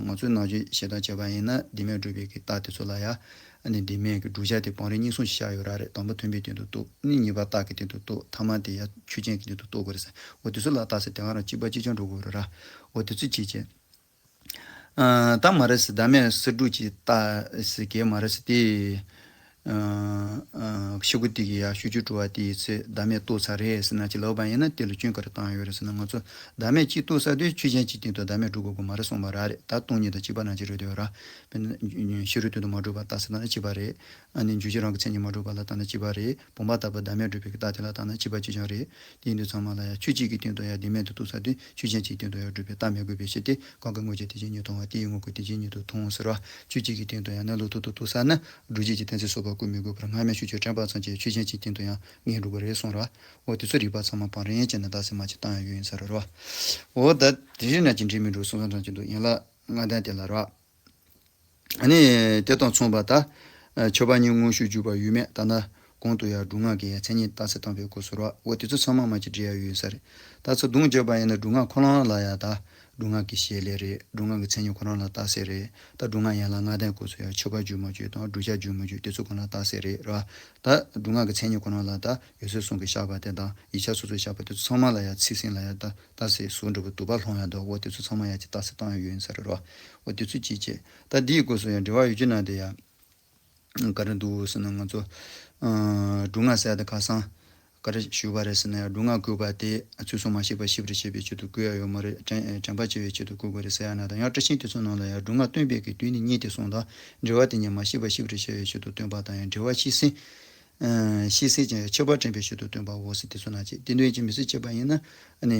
ང་ཚོའི་ནང་བཞིན་བྱེད་སྟངས་བྱས་པ་ཡིན་ན་བདེན་མེད་སྒྲུབ་པའི་གི་རྟགས་དེ་ཚོ་ལ་ཡ། ཨ་ནི་བདེན་མེད་ཀྱི་བསྒྲུབ་བྱ་དེ་བང་རིམ་གཉིས་གསུམ་ཞིག་བཞག་ཡོད་ར་རེད། དང་པོ་མཐུན་དཔེའི་སྟེང་དུ་གཏུགས། ཨ་ནི་གཉིས་པ་རྟགས་ཀྱི་སྟེང་དུ་གཏུགས། ཐ་མ་དེ་ཡ་ཆོས་ཅན་གྱི་སྟེང་དུ་གཏུགས་དགོས་རེད་ཟེར། འོ་དེ་ཚོ་ལ་རྟགས་གསལ་དེ་ག་རང་གཅིག་པ་གཅིག་རྐྱང་འགྲོ་དགོས་རེད་ར། འོ་དེ་ཚོ་གཅིག་བྱས། ཨ། ད་མ་རེད་ཟེར། བདག་མེད་སུ་སྒྲུབ་ཀྱི་རྟགས་ཟེར་གྱི་མ་རེད་ཟེར་ཏེ། ཨ། ཨ། ཤོག་གུ་དེ་གི་ཡ་ཤོག་གུ་དྲུག་པ་དེའི་ཚེ་བདག་མེད་གཏུགས་ཚར་རེད་ཟེར་ན་ཅིག་ལབ་པ་ཡིན་ན་དེ་ལ་སྐྱོན་ག་རེ་བཏང་ཡོད་རེད་ཟེར་ན། ང་ཚོ་བདག་མེད་གཅིག་གཏུགས་ཚར་དུས་ཆོས་ཅན་གྱི་སྟེང་དུ་བདག་མེད་སྒྲུབ་དགོས་ཀྱི་མ་རེད་གསུངས་པ་ར་རེད། ད་སྟོང་ཉིད་དང་གཅིག་པ་ནང་བཞིན་རེད་འདོད་ར། དཔེར་ན་ཕྱི་རོལ་སྟེང་དུ་མ་གྲུབ་པ་རྟགས་ཟེར་ན་གཅིག་པ་རེད། ཨ་ནི་འཇུག་བྱེད་རང་གི་མཚན་ཉིད་མ་གྲུབ་པ་ལ་བརྟགས་ན་གཅིག་པ་རེད། བུམ་པ་ལྟ་བུ་བདག་མེད་སྒྲུབ་པའི་གི་རྟགས་དེ་ལ་བརྟགས་ན་གཅིག་པ་གཅིག་རྐྱང་རེད། དེ་ཡིན་དུས་ཚང་མ་ལ་ཡང་ཆོས་གཅིག་གི་སྟེང་དུ་ཡང་བདེན་མེད་དུ་གཏུགས་ཚར་དུས་ཆོས་ཅན་གཅིག་སྟེང་དུ་ཡང་སྒྲུབ་པའི་རྟགས་མི་དགོས་པའི་ཕྱིར་ཏེ། གང་གི་དངོས་ཀྱིས་དེ་བཞིན་ཉིད་མཐོང་བ་དེ་ཡི་དངོས་ཀྱིས་དེ་བཞིན་ཉིད་དུ་མཐོང་ཟེར་བ། ཆོས་གཅིག་གི་སྟེང་དུ་ཡང་གནས་ལུགས་ཐོག་ཏུ་གཏུགས་ཚར་ན་སྒྲུབ་བྱེད་ཀྱི་གཏན་ཚིགས་གསུམ་པ་བཀོད་མི་དགོས་པར་སྔ་མའི་ཤུགས་ཀྱིས་དྲན་པ་ཙམ་གྱིས་ཆོས་ཅན་གཅིག་སྟེང་དུ་ཡང་ངེས་འགྲོ་གི་རེད་གསུངས་ར། འོ་དེ་ཚོ་རིགས་པ་ཚང་མ་བང་རིམ་བྱས་ནས་རྟགས་གསལ་མ་ཅིག་བཏང་ཡ་ཡོད་ཡིན་ས་རེད་ར། འོ་ད་དེ་བཞིན་ན་ཅི་འདྲེ་མི་འགྲོ་གསུང་བ་ཙམ་གྱི་འདུག་ཡན་ལག་ལྔ་ལྡན་དེ་ལ་ར། ཨ་ནི་དེ་དང་མཚུངས་པ་ད། ཁྱབ་པ་གཉིས་དངོས་ཤུགས་འཇུག་པ་ཡོད་མེད་ལྟར་ན། གོང་དུ་ཡང་སྒྲུབ་ངག་གི་ཡང་མཚན་ཉིད་རྟགས་གསལ་བཏང་པའི་སྐབས་སུ་རོ། འོ་དེ་ཚོ་ཚང་མ་མ་གཅིག་འགྲིག་ཡ་ཡོད་ས་རེད། ད་ཚོ་བསྡོམས་བརྒྱབ་པ་ཡིན་ན་སྒྲུབ་ངག་ཁོ་རང་ལ་ཡང་ད། སྒྲུབ་ངག་གི་བྱེད་ལས་རེད། སྒྲུབ་ངག་གི་མཚན་ཉིད་ཁོ་རང་ལ་རྟགས་གསལ་རེད། ད་སྒྲུབ་ངག་ཡན་ལག་ལྔ་ལྡན་སྐབས་སུ་ཡང་ཁྱབ་པ་འཇུག་མ་འཇུག་དང་བསྒྲུབ་བྱ་འཇུག་མ་འཇུག་དེ་ཚོ་ཁོ་རང་རྟགས་གསལ་རེད་ར། ད་སྒྲུབ་ངག་གི་མཚན་ཉིད་ཁོ་རང་ལ་ད་འོད་གསལ་གསུམ་གྱིས་བཞག་པ་དེ་དང་ཡིག་ཆ་སོ་སོས་བཞག་པ་དེ་ཚོ་ཚང་མ་ལ་ཡང་ཚིག་ཟིན་ལ་ཡང་ད། རྟགས་གསལ་ཟུར་འདྲ་པོ་དུ་བ་ལྷོང་ཡ་འདུག་འོ་དེ་ཚོ་ཚང་མ་ཡ་གཅིག་རྟགས་གསལ་བཏང་ཡ་ཡོད་ཡིན་ས་རེད་རོ། འོ་དེ་ཚོ་གཅིག་བྱས། ད་འདིའི་སྐབས་སུ་ཡང་འགྲེལ་བ་ཡོད་ཀྱི་ན་དེ་ཡ། ག་རེ་འདུག་ཟེར་ན་ང་ཚོ། ཨ། སྒྲུབ་ངག་ཟེར་ཡ་དེ་ཁ་སང་། ག་རེ་ཞུས་པ་རེད་ཟེར་ན་ཡང་སྒྲུབ་ངག་བཀོད་པ་དེ་ཚུལ་གསུམ་མ་སྐྱེས་པ་ཤེས་པར་བྱེད་པའི་ཆེད་དུ་བཀོད་ཡ་ཡོད་མ་རེད། དྲན་དྲན་པ་བྱེད་པའི་ཆེད་དུ་བཀོད་དགོས་རེད་ཟེར་ཡ་ན་ད་ཡང་བཀྲ་ཤིས་དེ་ཚོ་ནང་ལ་ཡང་སྒྲུབ་ངག་སྟོན་པའི་གི་དུས་ནི་གཉིས་དེ་གསུངས་དང་འགྲེལ་བ་དེ་ཉིད་མ་སྐྱེས་པ་ཤེས་པར་བྱ་བའི་ཆེད་དུ་སྟོན་པ་དང་ཡང་འགྲེལ་བ་ཤེས་ཟིན། ཤེས་ཟིན་ཅིང་ཁྱད་པར་དྲན་པའི་ཆེད་དུ་སྟོན་པའོ་ཟེར་དེ་ཚོ་ན་ཅིག་དེ་འདྲ་ཡིན་གྱི་མི་སྲིད་ཅེས་པ་ཡིན་ན། ཨ་ནི།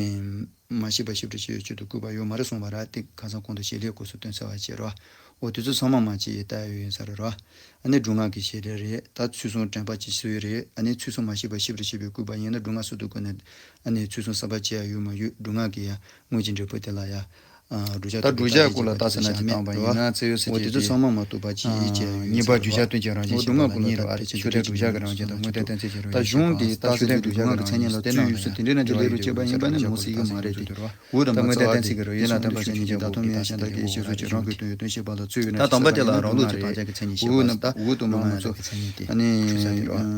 མ་ཤེས་པ་ཤེས་པར་བྱ་བའི་ཆེད་དུ་བཀོད་པ་ཡོད་མ་རེད་གསུངས་པ་ར་དེ་ཁ་སང་གོང་དུ་བྱེད་ལས་སྐབས་སུ་སྟོན་ཚར་བ་བྱས་རོ། འོ་དེ་ཚོ་ཚང་མ་མ་བྱས་ཡི་ལྟ་ཡ་ཡོད་ཡིན་ས་རེད་རོ། ཨ་ནི་སྒྲུབ་ངག་གི་བྱེད་ལས་རེད། ད་ཚུལ་གསུམ་དྲན་པ་བྱེད་ཚུལ་རེད། ཨ་ནི་ཚུལ་གསུམ་མ་ཤེས་པ་ཤེས་པར་བྱ་བའི་བཀོད་པ་ཡིན་ན་སྒྲུབ་ངག་སུ་དུ་བཀོད་ནས། ཨ་ནི་ཚུལ་གསུམ་གསལ་པ་བྱེད་ཡ་ཡོད་མ་ཡོད་སྒྲུབ་ངག་གི་ཡ། དངོས་ཀྱི་འབྲས་བུ་དེ་ལ་ཡང་། ཨ། བསྒྲུབ་བྱ། ད་བསྒྲུབ་བྱའི་སྐོར་ལ་རྟགས་གསལ་ན་ཅིག་བཏང་བ་ཡིན་ན་བཙལ་ཡོད་ཟེར་གྱི་འོ་དེ་ཚོ་ཚང་མ་མ་གཏོགས་པ་ཅིག་ཡིད་ཆེས་ཡོད་ཡིན་ས་རེད། ཉེས་པ་བསྒྲུབ་བྱ་སྟོན་ཅིང་རང་བཞིན་ཞེས་པ་ལ་གཉིས་རེད་བ། དེ་ཆོས་དང་བསྒྲུབ་བྱ་གི་རང་བཞིན་དང་དངོས་བསྟན་གཏན་ཚིགས་ཀྱི་རང་བཞིན་ཞེས་པ་ད་གཞུང་འདིའི་རྟགས་ཆོས་དང་བསྒྲུབ་བྱ་གི་མཚན་ཉིད་ལ་ཚུལ་ཡོད་ཚུལ་དེ་འདྲའི་རྣམ་འགྲེལ་ལས་རུ་དཔྱད་པ་ཡིན་པ་ནི་མུ་གསལ་གྱི་མ་རེད་དེ། འོ་དང་མ་ཚོགས་ཨ་ནི་ཞེས་པའི་ད་ཐོག་མའི་ཞེན་ཆགས་ཀྱི་ཞེན་ཆགས་ཀྱི་རང་གི་དོན་ཡོད་དོན་ཞེས་པ་ལ་ཚུལ་ཡོད་ན་ད་དམ་པ་དེ་ལ་རང་ལུགས་ཀྱི་དམ་བཅའ་གི་མཚན་ཉིད་ཞེས་པ་ད། འོ་དང་མ་ཚོགས་ཨ་ནི།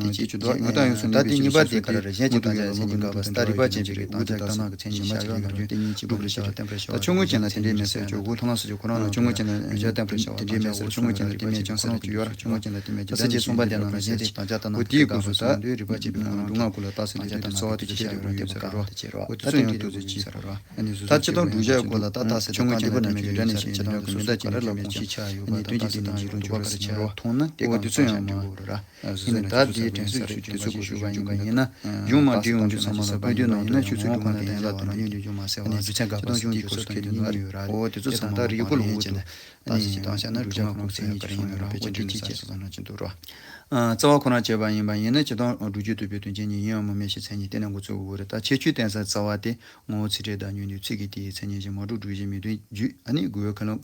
དེ་ཅི་ཆུ་དོག་དངོས་དང་ཡོངས་སུ་གནས་པའི་ཞེན་ཆགས་ཀྱི་མཚན་ཉིད་ཀྱི་ད་དེ་ཉིད་པ་ཅན་གྱི་རིགས་དང་ཅག་ལྟ་ན་གི་མཚན་ཉིད་ཤར་ཡོད་ན་ཡང་དེ་ཉིད་ཀྱི་སྒྲུབ་པར་བྱ་བ་བསྟན་པར་བྱ་བ་ད་ཆོས་མངོན་ཅན་ལ་དེ་འདྲའི་མེད་ཟེར་ཆོག་གོ། ཐོག་མ་སོ་ཅོག་ཁོ་རང་ལ་ཆོས་མངོན་ཅན་ལ་རིགས་ཆ་བསྟན་པར་བྱ་བ་དེ་འདྲའི་མེད་ཟེར། ཆོས་མངོན་ཅན་ལ་དེ་མེད་ཅང་ས་ལོག་ཅིག་ཡོད་ར། ཆོས་མངོན་ཅན་ལ་དེ་མེད་ཅང་ས་ལོག་ཅིག་ཡོད་ར། ཆོས་མངོན་ཅན་ལ་དེ་མེད་ཅང་ས་ལོག་ཅིག་ཡོད་ར། ཆོས་མངོན་ཅན་ལ་དེ་མེད་ཅང་ས་ལོག་ཅིག་ཡོད་ར། ད་ས་ཆེ་གསུམ་པ་དེ་ནང་ལ་གཞན་དེ་དང་ཅག་ལྟ་ན་གི་དེའི་སྐབས་སུ་ད་རིགས་པ་བྱེད་པའི་ངང་སྒྲུབ་ངག་ཀུན་ལ་རྟགས་གསལ་ལས་དོན་དུ་རྩ་བ་དེ་ཅི་ཐད་རེ་རུ་ཡོད་ཟེར་རོ། འོ་དེ་ཚོ་ཡང་ཏོག་ཙམ་ཅིག་ཟེར་རོ། ད་སྤྱི་དང་བསྒྲུབ་བྱའི་སྐོར་ལ་ད་རྟགས་གསལ་ལས་དོན་ད་འདི་པ་རྣམས་ཀྱི་འགྲོ་གྲོན་ནས་ཞེས་བྱེད་སྟངས་ཀྱི་མི་འདའ་ཅིག་ནས་ཞེས་མེད་ཅིག་ཆ་ཡོད་པ་དང་རྟགས་གསལ་བཏང་ཞིང་འགྲོ་གྲོན་ག་རེ་ཆ་མཐོང་ན་དེ་ག་རྟགས་གསལ་བཏང་ཞིང་འགྲོ་གྲོན་ག་རེ་ཆ། ཡིན་ནས་ད་དེའི་དྲན་གསོའི་ཆོས་ཅན་གྱི་ས་ཆ་སྤེལ་དུས་ཞུས་པ་ཡིན་པ་ཡིན་ན། གཞུང་མ་འདྲིས་འོང་དུས་ཚང་མ་ལ་བོད་དུ་ནང་ཡིན་ན་ཆོས་ཚུལ་སྒྲུབ་ངག་དང་ཡན་ལག་ཏུ་ནང་ཡོད་འདུག་ཀྱང་མ་ཟད་པ། ཨ་ནི་གཞུང་དེའི་སྐབས་སུ་ཁྱེད་དོན་ཡོད་ཟེར་ཏེ་ནོ། ཡོད་ར། འོ་དེ་ཚོ་ཚང་མ་རིགས་པ་ལོངས་སུ་སྤྱད་ནས་ད་སྲིད་ཅིག་བཏང་བཞག་ན་སྒྲུབ་བྱ་ཁོ་རང་ཚོ་ཡང་ག་རེ་ཡིན་ཡོད་ར། འོ་དེ་འདྲ་ཅིག་བྱས་སོང་ན་ཅི་འདུག་ར། རྩ་བ་ཁོ་ན་བྱས་པ་ཡིན་པ་ཡིན་ན་སྤྱིར་བཏང་སྒྲུབ་བྱེད་བསྡུ་བའི་དོན་རྐྱེན་ཉིད་ཡིན་ཡང་མི་དམིགས་ཤིང་མཚན་ཉིད་བསྟན་ནས་འགོ་ཚུགས་དགོས་རེད། ད་ཁྱད་ཆོས་བསྟན་ས་རྩ་བ་དེ་ངོ་བོ་ཚིག་ཕྲད་བརྡ་རྙིང་དུས་ཚིག་གི་དེའི་མཚན་ཉིད་ཀྱིས་མ་གྲུབ་སྒྲུབ་བྱེད་མི་དོན་བརྒྱུད་ཨ་ནི་དགོས་པའི་ཁས་བླངས་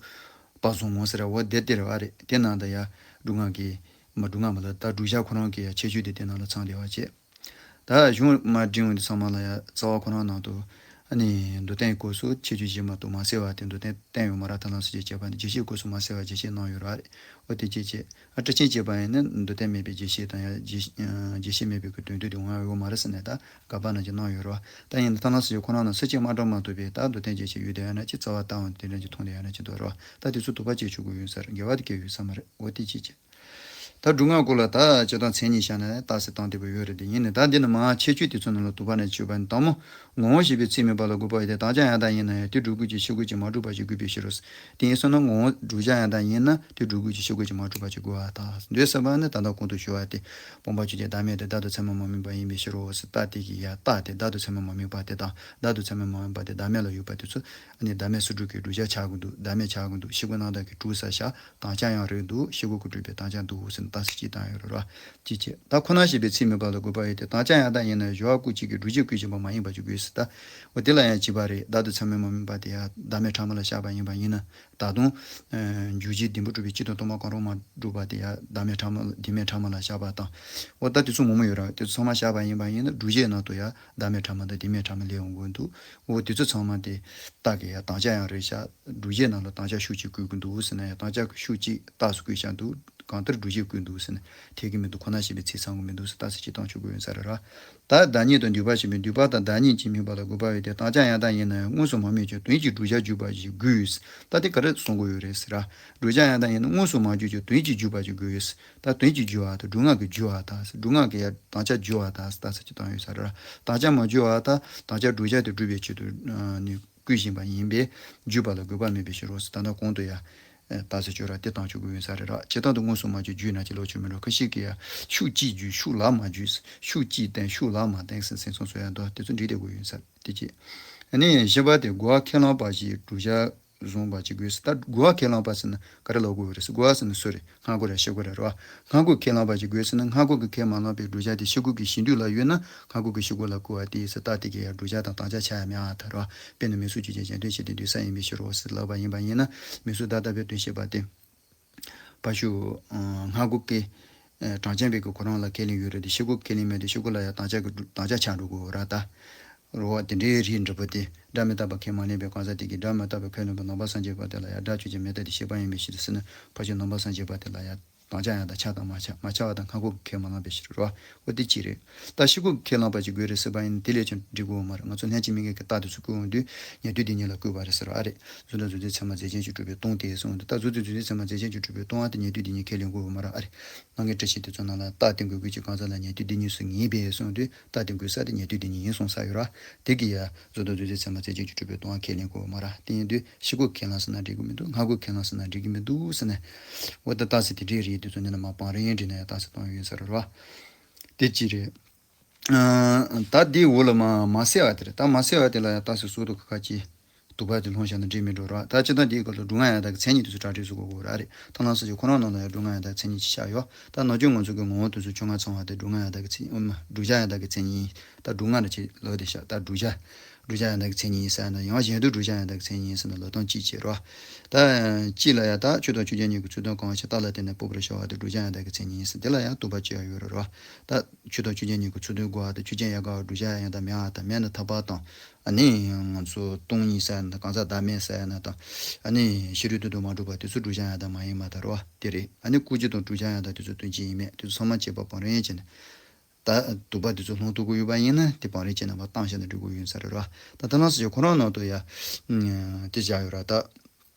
པ་གསུམ་ངོ་ཟེར་བ་འོ་དེ་དེ་རེད་བ་རེད། དེ་ནང་ད་ཡ་སྒྲུབ་ངག་གི་མ་སྒྲུབ་ངག་མ་ལ་ད་བསྒྲུབ་བྱ་ཁོ་རང་གི་ཡ་ཁྱད་ཆོས་དེ་དེ་ནང་ལ་ཚང་བསྡད་པ་བྱས། ད་གཞུང་མ་འབྲིང་བ་འདི་ཚང་མ་ལ་ཡང་རྩ་བ་ཁོ་རང་ནང་དུ་ཨ་ནི་མདོ་བསྟན་སྐབས་སུ་ཁྱད་ཆོས་བཞི་མ་གཏོགས་མ་གསལ་བ་དེ་མདོ་བསྟན་བསྟན་ཡོད་མ་རེད། ད་ལམ་སྲོལ་གྱིས་བྱས་པ་ནི་རྒྱས་བཤད་སྐབས་སུ་མ་གསལ་བ་རྒྱས་བཤད་གནང་ཡོད་རེད། འོ་དེ་ཅི་བྱེད་ཨ་སྤྲོས་བཅས་བྱས་པ་ཡིན་ན་མདོ་བསྟན་མེད་པའི་རྒྱས་བཤད་དང་ཡང་རྒྱས་རྒྱས་བཤད་མེད་པའི་གི་དོན་བསྡུ་དེ་འོང་ཡོད་མ་རེད་ཟེར་ནས་ད་དགག་པ་ནང་གི་གནང་ཡོད་རེད། ད་ཡིན་ན་ད་ལམ་སྲོལ་གྱིས་ཁོ་རང་ནང་སུ་གཅིག་མ་འགྲོ་མ་ཐུབ་པས་ད་མདོ་བསྟན་རྒྱས་བཤད་ཡོད་དེ་ཡང་ན་ཅི་རྩ་བ་ལྟ་བ་དེ་འདྲ་ཅིག་མཐོང་དེ་ཡང་ན་ཅི་འདུག་རེད། ད་དེ་ཚོ་དུ་བ་བཅད་ཆོག་གི་ཡོད་ས་རེད། འགལ་བ་དེ་སྐྱེ་ཡོད་ས་མ་རེད། འོ་དེ་ཅི་བྱེད། ད་སྒྲུབ་ངག་སྐོར་ལ་ད་སྤྱིར་བཏང་མཚན་ཉིད་བཤད་ན་རྟགས་གསལ་སྟངས་དེ་པོ་ཡོད་རེད་དེ་ཡིན་ནི་ད་འདི་ནི་མ་ཁྱད་ཆོས་དེ་ཚོ་ནང་ལ་དུ་བ་ནས་བཅོས་པ་ནི་དང་མོ། ངོ་བོ་ཞེས་པའི་ཚིག་དམིགས་པ་ལ་དགོས་པ་ཡོད་དེ་དམ་བཅའ་ཡང་དག་ཡིན་ན་ཡང་དེ་སྒྲུབ་དགོས་ཀྱི་ཤེས་དགོས་ཀྱི་མ་གྲུབ་པ་ཞིག་དགོས་པའི་ཕྱིར་རོ། དེ་ཡིན་སོང་ན་ངོ་བོ་བསྒྲུབ་བྱ་ཡང་དག་ཡིན་ན་དེ་སྒྲུབ་དགོས་ཀྱི་ཤེས་དགོས་ཀྱི་མ་གྲུབ་པ་ཞིག་དགོས་པ་དང་འདོད་ཟེར་བ་ནི་ད་ལྟ་གོང་དུ་ཞུ་བ་དེ་སྤངས་པ་ཆོས་ཅན་བདག་མེད་དེ་བདག་ཏུ་ཚད་མ་མ་དམིགས་པ་ཡིན་པའི་ཕྱིར་རོ་ཟེར་རྟགས་དེ་གི་ཡ་རྟགས་དེ་བདག་ཏུ་ཚད་མ་མ་དམིགས་པ་དེ་དང་བདག་ཏུ་ཚད་མ་མ་དམིགས་པ་དེ་བདག་མེད་ལ་ཡོད་པ་དེ་ཚོ་ཨ་ནི་བདག་མེད་སུ་སྒྲུབ་ཀྱི་བསྒྲུབ་བྱ་ཆགས་ཀྱི་འདུག་བདག་མེད་ཆགས་ཀྱི་འདུག་ཤེས་དགོས་རྣམ་དག་གི་གྲུབ་ས་བཞག་དམ་བཅའ་ཡང་རེད་འདུག་ཤེས་དགོས་ཀྱི་སྒྲུབ་པའི་དམ་བཅའ་འདུག་ཟེར་ནས་རྟགས་གཅིག་བཏང་ཡོད་རེད་ར། ཅི་བྱེད། ད་ཁོ་ན་ཞེས་པའི་ཚིག་དམིགས་པ་ལ་དགོས་པ་ཡོད་དེ་དམ་བཅའ་ཡང་དག་ཡིན་ན་སྦྱོར་བ་སྐུལ་བྱེད་ཀྱི་སྒྲུབ་བྱེད་བསྐུལ་བཞིན་པ་མ་ཡིན་པ་ཅིག་དགོས་སྲིད་ད། འོ་དེ་ལ་ཡང་བྱས་པ་རེད། བདག་ཏུ་ཚད་མ་མ་དམིགས་པ་དེ་ཡང་བདག་མེད་ཕྲ་མོ་ལ་བཞག་པ་ཡིན་པ་ཡིན་ན་ད་དུང་། འཇུག་བྱེད་བདེན་པར་གྲུབ་པའི་སྤྱི་དང་སྟོང་པ་གང་རུང་མ་གྲུབ་པ་དེ་ཡང་བདག་མེད་ཕྲ་མོ་བདེན་མེད་ཕྲ་མོ་ལ་བཞག་པ་དང་། འོ་ད་དེ་ཚོ་ངོ་མ་ཡོད་ར་དེ་ཚོ་ཚང་མ་བཞག་པ་ཡིན་པ་ཡིན་ན་སྒྲུབ་བྱེད་ནང་དུ་ཡང་བདག་མེད་ཕྲ་མོ་དང་བདེན་མེད་ཕྲ་མོ་སླེབས་ཡོང་གི་འདུག་འོ་དེ་ཚོ་ཚང་མ་དེ་རྟགས་ཀྱི་ཡང་དམ་བཅའ་ཡང་རེད་ཤག་སྒྲུབ་བྱེད་ནང་ལ་དམ་བཅའ་ཤུགས་ཀྱིས་བསྐུལ་གྱི་འདུག་ཟེར་ན་ཡང་དམ་བཅའ་ཤུགས་ཀྱིས་རྟགས་སུ་བསྐུལ་བཞག་འདུག་གང་ལྟར་སྒྲུབ་བྱེད་བསྐུལ་འདུག་ཟེར་ན་འཐད་ཀྱི་མི་འདུག་ཁོ་ན་ཞེས་པའི་ཚིག་ཚང་གི་མི་འདུག་ཟེར་རྟགས་གསལ་གཅིག་བཏང་ཆོག་གི་ཡོད་ས་རེད་ར། ད་བདག་ཉིད་དང་འདུས་པ་ཞེས་པའི་འདུས་པ་དང་བདག་ཉིད་ཀྱི་དམིགས་པ་ལ་དགོས་པ་ཡོད་དེ་དམ་བཅའ་ཡང་དག་ཡིན་ན་ཡང་དངོས་སུ་མ་དམིགས་ཀྱང་དོན་གྱིས་བསྒྲུབ་བྱ་བསྒྱུར་བ་ཞིག་དགོས། ད་དེ་ག་རེ་གསུང་གི་ཡོད་རེད་ཟེར་ར། བསྒྲུབ་བྱ་ཡང་དག་ཡིན་ན་དངོས་སུ་མ་བསྒྱུར་ཀྱང་དོན་གྱིས་བསྒྱུར་བ་ཞིག་དགོས། ད་དོན་གྱིས་བསྒྱུར་བ་དང་སྒྲུབ་ངག་གིས་བསྒྱུར་བ་དང་སྒྲུབ་ངག་གི་ཡང་དམ་བཅའ་བསྒྱུར་བ་དང་ད་ཟེར་གཅིག་བཏང་ཡོད་ས་རེད་ར། དམ་བཅའ་མ་བསྒྱུར་བ་དང་དམ་བཅའ་བསྒྲུབ་བྱ་དེ་སྒྲུབ་པའི་ཆེད་དུ་ནི། བསྐུལ་བཞིན་པ་ཡིན་པས་བསྒྱུར་བ་ལ་དགོས་པ་མེད་པའི་ཕྱིར་རོ། ད་ལྟ་གོང་དུ་ཡང་རྟགས་གསལ་བཅོས་ར་དེ་བཏང་ཆོག་གི་ཡོད་ས་རེད་ར། བྱེད་སྟངས་དེ་དངོས་སུ་མ་བསྒྱུར་བསྒྱུར་ན་ཅི་ལོག་ཆོག་མི་འགྲོ། ཁ་ཤས་ཀྱིས་ཡང་ཤུགས་གཅིག་བསྒྱུར་ཤུགས་ལ་མ་བསྒྱུར། ཤུགས་གཅིག་བསྟན་ཤུགས་ལ་མ་བསྟན་ཟེར་སེམས་ཚོར་ཚོ་ཡང་འདུག་དེ་ཚོ་འགྲིག་བསྡད་དགོས་ཡོད་ས་རེད་དེ་ཅི། ཨ་ནི་བཞི་པ་དེ་གོ་བ་ཁས་བླངས་པ་ཞིག་བསྒྲུབ་བྱ་བཟུང་བ་ཅིག་དགོས་ཟེར། ད་གོ་བ་ཁས་བླངས་པ་ཟེར་ན་ག་རེ་ལབ་དགོས་རེད་ཟེར། གོ་བ་ཟེར་ན་སུ་རེད། སྔ་རྒོལ་རེད་ཕྱི་རྒོལ་རེད་རོ། སྔ་རྒོལ་ཁས་བླངས་པ་ཅིག་དགོས་ཟེར་ན་སྔ་རྒོལ་གྱིས་ཁས་མ་བླངས་པའི་བསྒྲུབ་བྱ་དེ་ཕྱི་རྒོལ་གྱིས་གཞི་འདོད་ལ་ཡོད་ན་སྔ་རྒོལ་གྱིས་ཕྱི་རྒོལ་ལ་བསྐུལ་བ་དེ་ཡིན་ཟེར། རྟགས་དེ་གའི་ཡང་བསྒྲུབ་བྱ་དང་དམ་བཅའ་ཆ་ཡང་མེད་ཨ་ཐལ་རོ། དཔེར་ན་མིང་གཟུགས་ཆོས་ཅན་གཞན་དོན་ཕྱིར་དེ་འདོད་ས་ཡིན་པའི་ཕྱིར་རོ་ཟེར་ལབ་པ་ཡིན་པ་ཡིན་ན་མིང་གཟུགས་བརྡ་རྟག་པའི་དོན་བཤད་པ་དེ། ཕར་ཞོག་སྔ་རྒོལ་གྱི་གྲངས་ཅན་པའི་གི་ཁོ་རང་ལ་ཁས་ལེན་ཡོད་རེད་དེ་ཕྱི་རྒོལ་ཁས་ལེན་མེད་དེ་ཕྱི་རྒོལ་ལ་ཡང་དམ་བཅའ་གི་དམ་བཅའ་ཆགས་འགྲོ་དགོས་ར་ད། རོ་དེ་འདྲའི་རིགས་འདྲ་པོ་དེ་སྒྲ་མི་རྟག་པ་ཁས་མ་ལེན་པའི་གང་ཟག་དེ་གིས་སྒྲ་མི་རྟག་པ་ཁས་ལེན་པའི་ནང་པ་སངས་རྒྱས་པ་དེ་ལ་ཡང་སྒྲ་ཆོས་ཅན་མི་རྟག་སྟེ་ཤེས་པ་ཡིན་པའི་ཕྱིར་ཟེར་ན་ཕར་ཕྱོགས་ནང་པ་སངས་རྒྱས་པ་དེ་ལ་ཡང་དམ་བཅའ་ཡང་དག་ཆགས་དང་མ་ཆགས་མ་ཆགས་པ་དང་སྔ་རྒོལ་ཁས་མ་བླངས་པའི་ཕྱིར་རོ། འོ་དེ་གཅིག་རེད། ད་ཕྱི་རྒོལ་ཁས་བླངས་པ་ཅིག་དགོས་རེད་ཟེར་བ་ཡིན་དེ་ལས་ཀྱང་འགྲིག་གི་ཡོད་མ་རེད། ང་ཚོ་ལྷན་ཅིག་དམིགས་ངེས་ཀྱི་རྟགས་དེ་ཚོ་བཀོད་ཡོང་དུས་ཉན་ཐོས་དེ་ཉིད་ལ་བཀོད་པ་རེད་ཟེར་བ་ཨ་རེད། གཟུགས་སྒྲ་རྫོགས་ཚད་ཚད་མ་རྫས་ཅན་གྱིས་གྲུབ་པའི་སྟོང་སྟེ་གསུངས་འདུག་ད་གཟུགས་དེ་རྫོགས་ཚད་ཚད་མ་རྫས་ཅན་གྱིས་གྲུབ་པའི་སྟོང་བ་དེ་ཉན་ཐོས་དེ་ཉིད་ཁས་ལེན་དགོས་ཡོད་མ་རེད་ཨ་རེད། སྣང་བརྙན་བཀྲ་ཤིས་དེ་ཚོ་ནང་ལ་རྟགས་དེ་འགོད་མཁན་གྱི་གང་ཟག་ལ་ཉན་ཐོས་དེ་ཉིད་སུ་ངེས་པས་གསུངས་དུས་རྟགས་དེ་འགོད་ས་དེ་ཉན་ཐོས་དེ་ཉིད་ཡིན་གསུངས་ས་ཡོད་ར། དེ་གིས་ཡང་གཟུགས་སྒྲ་རྫོགས་ཚད་ཚད་མ་རྫས་ཅན་གྱིས་གྲུབ་པའི་སྟོང་བ་ཁས་ལེན་དགོས་ཡོད་མ་ར། དེ་ཡིན་དུས་ཕྱི་རྒོལ་ཁས་བླངས་ཟེར་ན་འགྲིག་གི་མི་འདུག་སྔ་རྒོལ་ཁས་བླངས་ཟེར་ན་འགྲིག་གི་མི་འདུག་ཟེར་ནས། འོ་ད་རྟགས་གསལ་དེ་འདྲའི་རིགས་དེ་ཚོ་འདི་ན་མ་བང་རིམ་འགྲིག་ན་ཡང་རྟགས་གསལ་གཏོང་ཡོད་ས་རེད་ར། དེ་གཅིག་རེད། ད་འདིའི་འོག་ལ་མ་མ་གསལ་བ་དེ་རེད། ད་མ་གསལ་བ་དེ་ལ་ཡང་རྟགས་གསལ་བཟོ་དུ་ཁ་ཁ་ཅིག་དུ་བ་དེ་ལྷུང་བཞག་ན་འགྲིག་མི་འགྲོ་ར། ད་སྤྱིར་བཏང་འདིའི་སྐབས་ལ་སྒྲུབ་ངག་ཡང་དག་གི་མཚན་ཉིད་དེ་ཚོ་གྲ་སྒྲིག་བཟོ་དགོས་དགོས་ར་རེད། ཐར་ལམ་སོགས་ཀྱི་ཁོ་རང་ནང་ལ་ཡང་སྒྲུབ་ངག་ཡང་དག་མཚན་ཉིད་ཅིག་བཞག་ཡོད། ད་ནམ་རྒྱུན་ང་ཚོ་གི་ངོ་བོ་དེ་ཚོ་ཆོས་ངག་ཚང་བ་དེ་སྒྲུབ་ངག་ཡང་དག་གི་མཚན་ཉིད་ཨུམ་བསྒྲུབ་བྱ་ཡང་དག་གི་མཚན་ཉིད་ད་སྒྲུབ་ངག་ལ་ཅིག་ལབ་བསྡད་ཤག་ད་བསྒྲུབ་བྱ་བསྒྲུབ་བྱ་ཡང་དག་གི་མཚན་ཉིད་ཟེར་ན་ཡང་གཞན་དོན་བསྒྲུབ་བྱ་ཡང་དག་གི་མཚན་ཉིད་ཟེར་ན་ལབ་སྟངས་གཅིག་བྱེད་རོ། ད་གཅིག་ལ་ཡང་ད་ཆོས་དང་ཆོས་ཅན་གཉིས་ཀྱི་ཚུལ་དོན་གང་ཞིག་རྟགས་ལ་བརྟེན་ནས་སྤོབས་པར་བྱ་བ་དེ་བསྒྲུབ་བྱ་ཡང་དག་གི་མཚན་ཉིད་ཟེར་དེ་ལ་ཡང་དུ་བ་ཅིག་ཡང་ཡོད་རེད་རོ། ད་ཆོས་དང་ཆོས་ཅན་གཉིས་ཀྱི་ཚུལ་དོན་གོ་བ་དང་ཆོས་ཅན་ཡང་དག་པ་བསྒྲུབ་བྱ་ཡང་དག་མེད་པ་དང་མེད་ན་ཐར་པ་དང་། ཨ་ནི་ང་ཚོ་སྟོང་ཉིད་ཟེར་ཡ་ན་གང་ཟག་བདག་མེད་ཟེར་ཡ་ན་དང་། ཨ་ནི་ཕྱི་རོལ་དོན་དུ་མ་གྲུབ་པ་དེ་ཚོ་བསྒྲུབ་བྱ་ཡང་དག་མ་ཡིན་པ་དང་རོ་དེ་རེད། ཨ་ནི་སྐུལ་བྱེད་དང་བསྒྲུབ་བྱ་ཡང་དག་དེ་ཚོ་དོན་གཅིག་ཡིན་མེད་དེ་ཚོ་ཚང་མ་བྱེད་པ་བང་རིམ་བྱས་ནས། ད་དུ་བ་དེ་ཚོ་ལྷུང་ཐུབ་ཀྱི་ཡོད་པ་ཡིན་ན་དེ་བང་རིམ་བྱས་ནས་མར་བཏང་བཞག་ན་འགྲིག་གི་ཡོད་ས་རེད་རོ། ད་ད་ལམ་སོགས་ཀྱི་ཁོ་རང་ནང་དུ་ཡ། དེ་བཞག་ཡོད་ར་ད།